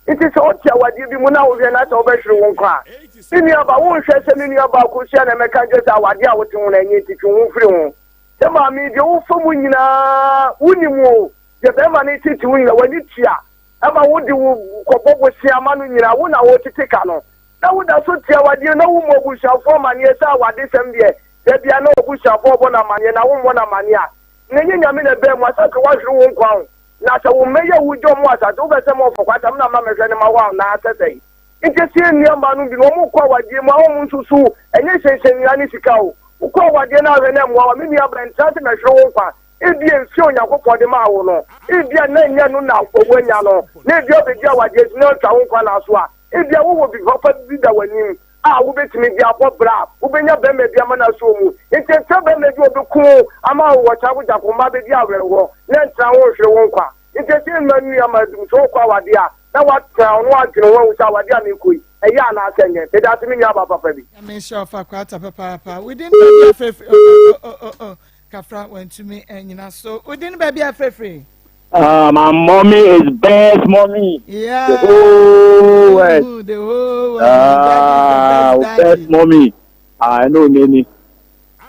S19: Nti sɛ wote awadeɛ bi mu na wohwɛ na sɛ wobɛhwere wo nkwa a, me nuaba, wonhwɛ sɛ me nuabaa Akosua na ɛmɛka nkyerɛ sɛ awadeɛ a wote ho no ɛnyɛ nti twe wo ho firi ho. Sɛ maame yi, deɛ wofa mu nyinaa wonim o, deɛ bɛrima no retete wo nyinaa w'ani tua, ɛma wode wo kɔbɔ bosea ma no nyinaa wo na woretete ka no. Na woda so te awadeɛ na wommɔ abusuafoɔ amaneɛ sɛ awadesɛm deɛ da biara na w'abusuafoɔ rebɔ no amaneɛ na wommɔ no amaneɛ a, na ɛnyɛ Nyame na ɛbaa mu a, sɛ anka woahwere wo nkwa o. Na sɛ wo mma yi a wogya wɔn wɔ asase, wopɛ sɛ ma wɔfa kwata na ma mɛhwɛ no ma wo anaa sɛ sɛn? Nti sɛ yɛn nua mmaa no bi no, wɔn kɔ awadeɛ mu a, wɔn nso so ɛnyɛ hyɛnhyɛn ne sika o. Wokɔ awadeɛ no ahwɛ na ɛmmoa wo a, me nua bra ntra ase mɛhwere wo nkwa. Ebia mfie a Onyankopɔn de maa wo no, ebia na ɛnyɛ ɛno na woanya no, na ebia wobɛdi awadeɛ nti na watwa wo nkwa no aso a, ebia wowɔ biribi papa bi da w'anim a wobɛtumi de abɔ bra a wobɛnya barima bi ama no asɔ mu. Enti ɛntra barima bi a ɔbɛku wo ama wo wɔ kyakokyako mma bɛdi awerɛhoɔ na ɛntra ho nhwere wo nkwa. Enti ɛsɛ mma nua ma adum sɛ wokɔ awadeɛ a na woatra ho na woadwene ho ahu sɛ awadeɛ a merekɔ yi ɛyɛ anaasɛ ɛnyɛ. Meda ase me nuabaa papa bi.
S2: Nyame nhyira wo fa kwata papaapa. Wo din baabi afrɛfiri oh oh oh oh oh kafra wantumi anyina so. Wo din baabi afrɛfiri.
S16: My mommy is best mommy.
S2: Yeah.
S16: The whole world.
S2: The whole world. Ah,
S16: uh, best, best mommy. I know Nene.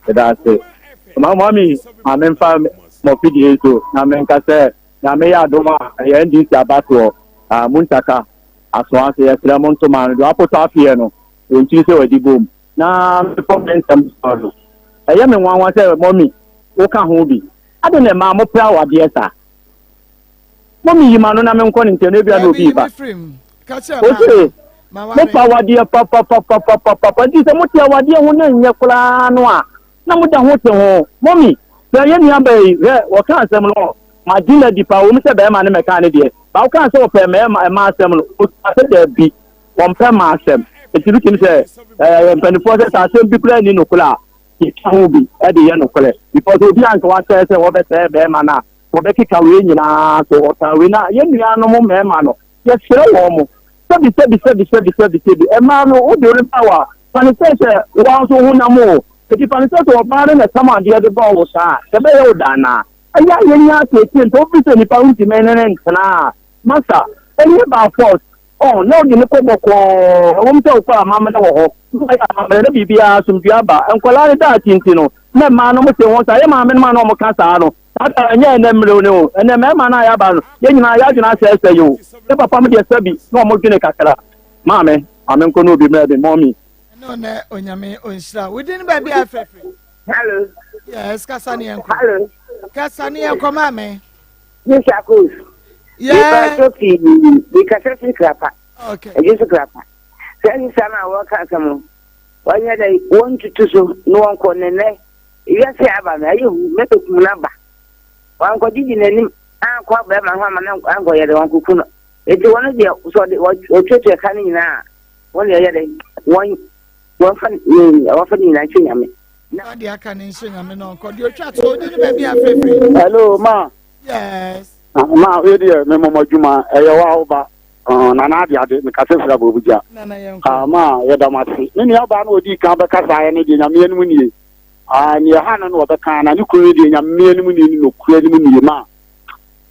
S16: That's it. My mommy, I'm in farm. Mɔfidie so na menka sɛ nyame yɛ adom a ɛyɛ ndc abatoɔ muntaka asoa ase yɛsrɛ mo ntoma no deɛ wapotɔ afeɛ no wɔnkyiri sɛ wɔadi bom na mekɔ me nsɛm soɔ no ɛyɛ me nwanwa sɛ mɔmi woka ho bi Adɛn na ɛmaa mopere awadeɛ saa? Mommeyi m'ano na menkɔ ne nkyɛn, ebia na obi reba. Ose, Mopɛ awadeɛ papapapapapa, nti sɛ mote awadeɛ ho na ɛnyɛ koraa no a, na moda ho te ho. Mɔmi, hwɛ yɛn nuabaa yi, hwɛ, wɔka asɛm no, magye no adi paa, ɛwom sɛ barima no mmɛkaa ne deɛ, ba wokaa sɛ ɔpɛ mmarima, mmaa asɛm no, ɔkaa sɛ daabi, wɔmpɛ mmaa asɛm. Nti wotumi sɛ, ɛɛ, mpanimfoɔ sɛ sɛ asɛm bi koraa nni nokorɛ a, yɛtwa ho bi de yɛ nokorɛ because obi a nka wasɛe sɛ wɔbɛsɛe bɛrima no a wɔbɛkeka wei nyinaa so ɔtaa wei na yɛn nuanom mmarima no yɛsrɛ wɔn mo sɛbi sɛbi sɛbi sɛbi sɛbi sɛbi mmaa no wode wo ba wa fa ne sɛ sɛ wɔn nso honam o eti fa ne sɛ sɛ ɔbaa no na ɛtam adeɛ de bɔɔ wo saa sɛ bɛyɛ wo daa naa ɛyɛ a yɛnya ateetee nti wofi sɛ nipa wontumi ne ne ntena a masa ɛnyɛ by force Ɔn, na ɔde no kɔ bɔkɔɔ, ɛwom sɛ ɔkɔ amammerɛ wɔ hɔ, na ɔyɛ amammerɛ na biribiara asomdwoeɛ aba. Nkwadaa no daakye nti no, na mmaa no wɔte ho saa. Yɛn maamenom a na wɔka saa no, Saa da ɛnyɛ ɛnɛ mmerɛw ne o, ɛnɛ mmarima no a yɛaba no, yɛn nyinaa yɛadwene asɛesɛe o. Yɛ papa mo deɛ sɛbi na wɔn dwene kakra. Maame, ma me nkɔ na obi mmrɛ me, mummy.
S2: Ɛne ɔnɛ Onyame ɔnhyira wo. Wodin baabi a ɛfrɛfrɛ.
S15: Hello.
S2: Yes, kasa ne yɛnkɔ.
S15: Hello.
S2: Kasa ne yɛnkɔ maame.
S15: Mr. Kos.
S2: Yeah.
S15: Mepɛ pii, mekasa firi Krapa.
S2: Okay.
S15: Ɛgye so Krapa. Sɛ sisa no a wɔka asɛm no, wɔnyɛ dɛ wɔntutu so na wɔnkɔ ne nnɛ. Wiase aba no, ɛyɛ hu, mɛbɛkum no aba. Wankɔgyegye n'anim ankɔ bɛrima ho ama no ankɔyɛ dɛ wankɔku no. Enti wɔn deɛ, sɛ ɔde wɔtuatua ka no nyinaa a, wɔn deɛ ɛyɛ dɛ wɔn wɔmfa ne wɔmfa ne nyinaa nhyɛ Nyame.
S2: Na deɛ aka ne nhyɛ Nyame na ɔnkɔ deɛ otwa to odi ne baabi afirifiri.
S16: Hello ma.
S2: Yes.
S16: Ah, ma yɛ deɛ me mɔmɔ adwuma ɛyɛ wa wo ba nana ade ade me kasa fira bɔ bugya.
S2: Nana yɛn
S16: kɔ. Ah, ma yɛ da mo ase. Me nua baa no odi kan bɛkasa ayɛ ne deɛ Nyame anim nie. Ah, neɛ ɛha no na ɔbɛka na ne kunu no deɛ Nyame anim nie ne nokura anim nie ma.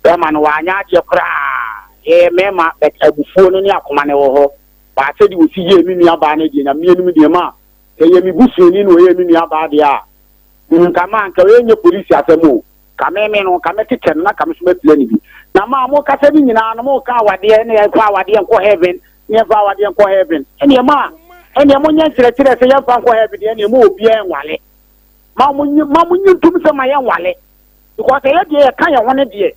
S16: Bɛrima no wanyɛ adeɛ koraa. Yɛyɛ mmarima but abufuo no ne akoma no wɔ hɔ. But sɛdeɛ ɔsi yɛɛ me nua baa no deɛ Nyame anim deɛ ma sɛ ɛyɛ me busuani na ɔyɛɛ me nua baa deɛ a nka ma nka wei nyɛ polisi asɛm o. Ka me me no nka mɛkyekyɛ no na ka me so mapira no bi. Na ma mo kasa no nyinaa no mo ka awadeɛ ne yɛmfa awadeɛ nkɔ heaven ne yɛmfa awadeɛ nkɔ heaven ɛneɛ ma ɛneɛ mo nyɛ nkyerɛkyerɛ sɛ yɛmfa nkɔ heaven deɛ ɛneɛ mo obiara nwale ma mo nye ma mo nye ntum sɛ ma yɛnwale because ɛyɛ deɛ yɛka yɛn ho ne deɛ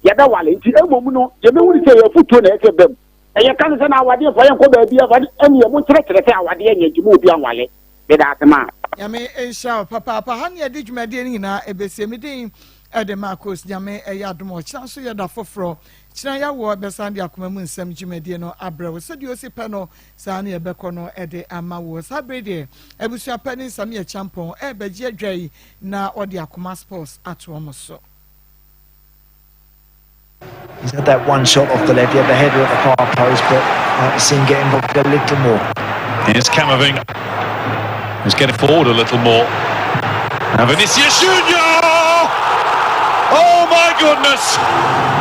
S16: yɛbɛwale nti mmom no deɛ mehu ne sɛ yɛ afotuo na ɛsɛ bam ɛyɛ ka ne sɛ na awadeɛ mfa yɛnkɔ baabi afa ɛneɛ mo nkyerɛkyerɛ sɛ awadeɛ nyɛ nti mo obi anwale meda ase ma
S2: Nyame nhyira wo papaapa. Ha ne yɛde dwumadie no nyinaa ɛbɛsie. Me din ɛde Marcos. Nyame ɛyɛ adom a ɔkyena nso yɛ da foforɔ. Kyena yawoɔ bɛsan de akoma mu nsɛm dwumadie no abrɛ wo. Sɛdeɛ osi pɛ no saa ne yɛbɛkɔ no ɛde ama wo. Saa bere deɛ abusua pɛ ne nsɛm yɛ kyampɔn ɛrebɛgye adwa yi na ɔde akoma sports ato wɔn so.
S20: He's had that one shot off the left. He had the header at the far post, but like to see him get involved a little more.
S21: Here's Camavinga. He's getting forward a little more. Now Vinicius Junior! Oh my goodness!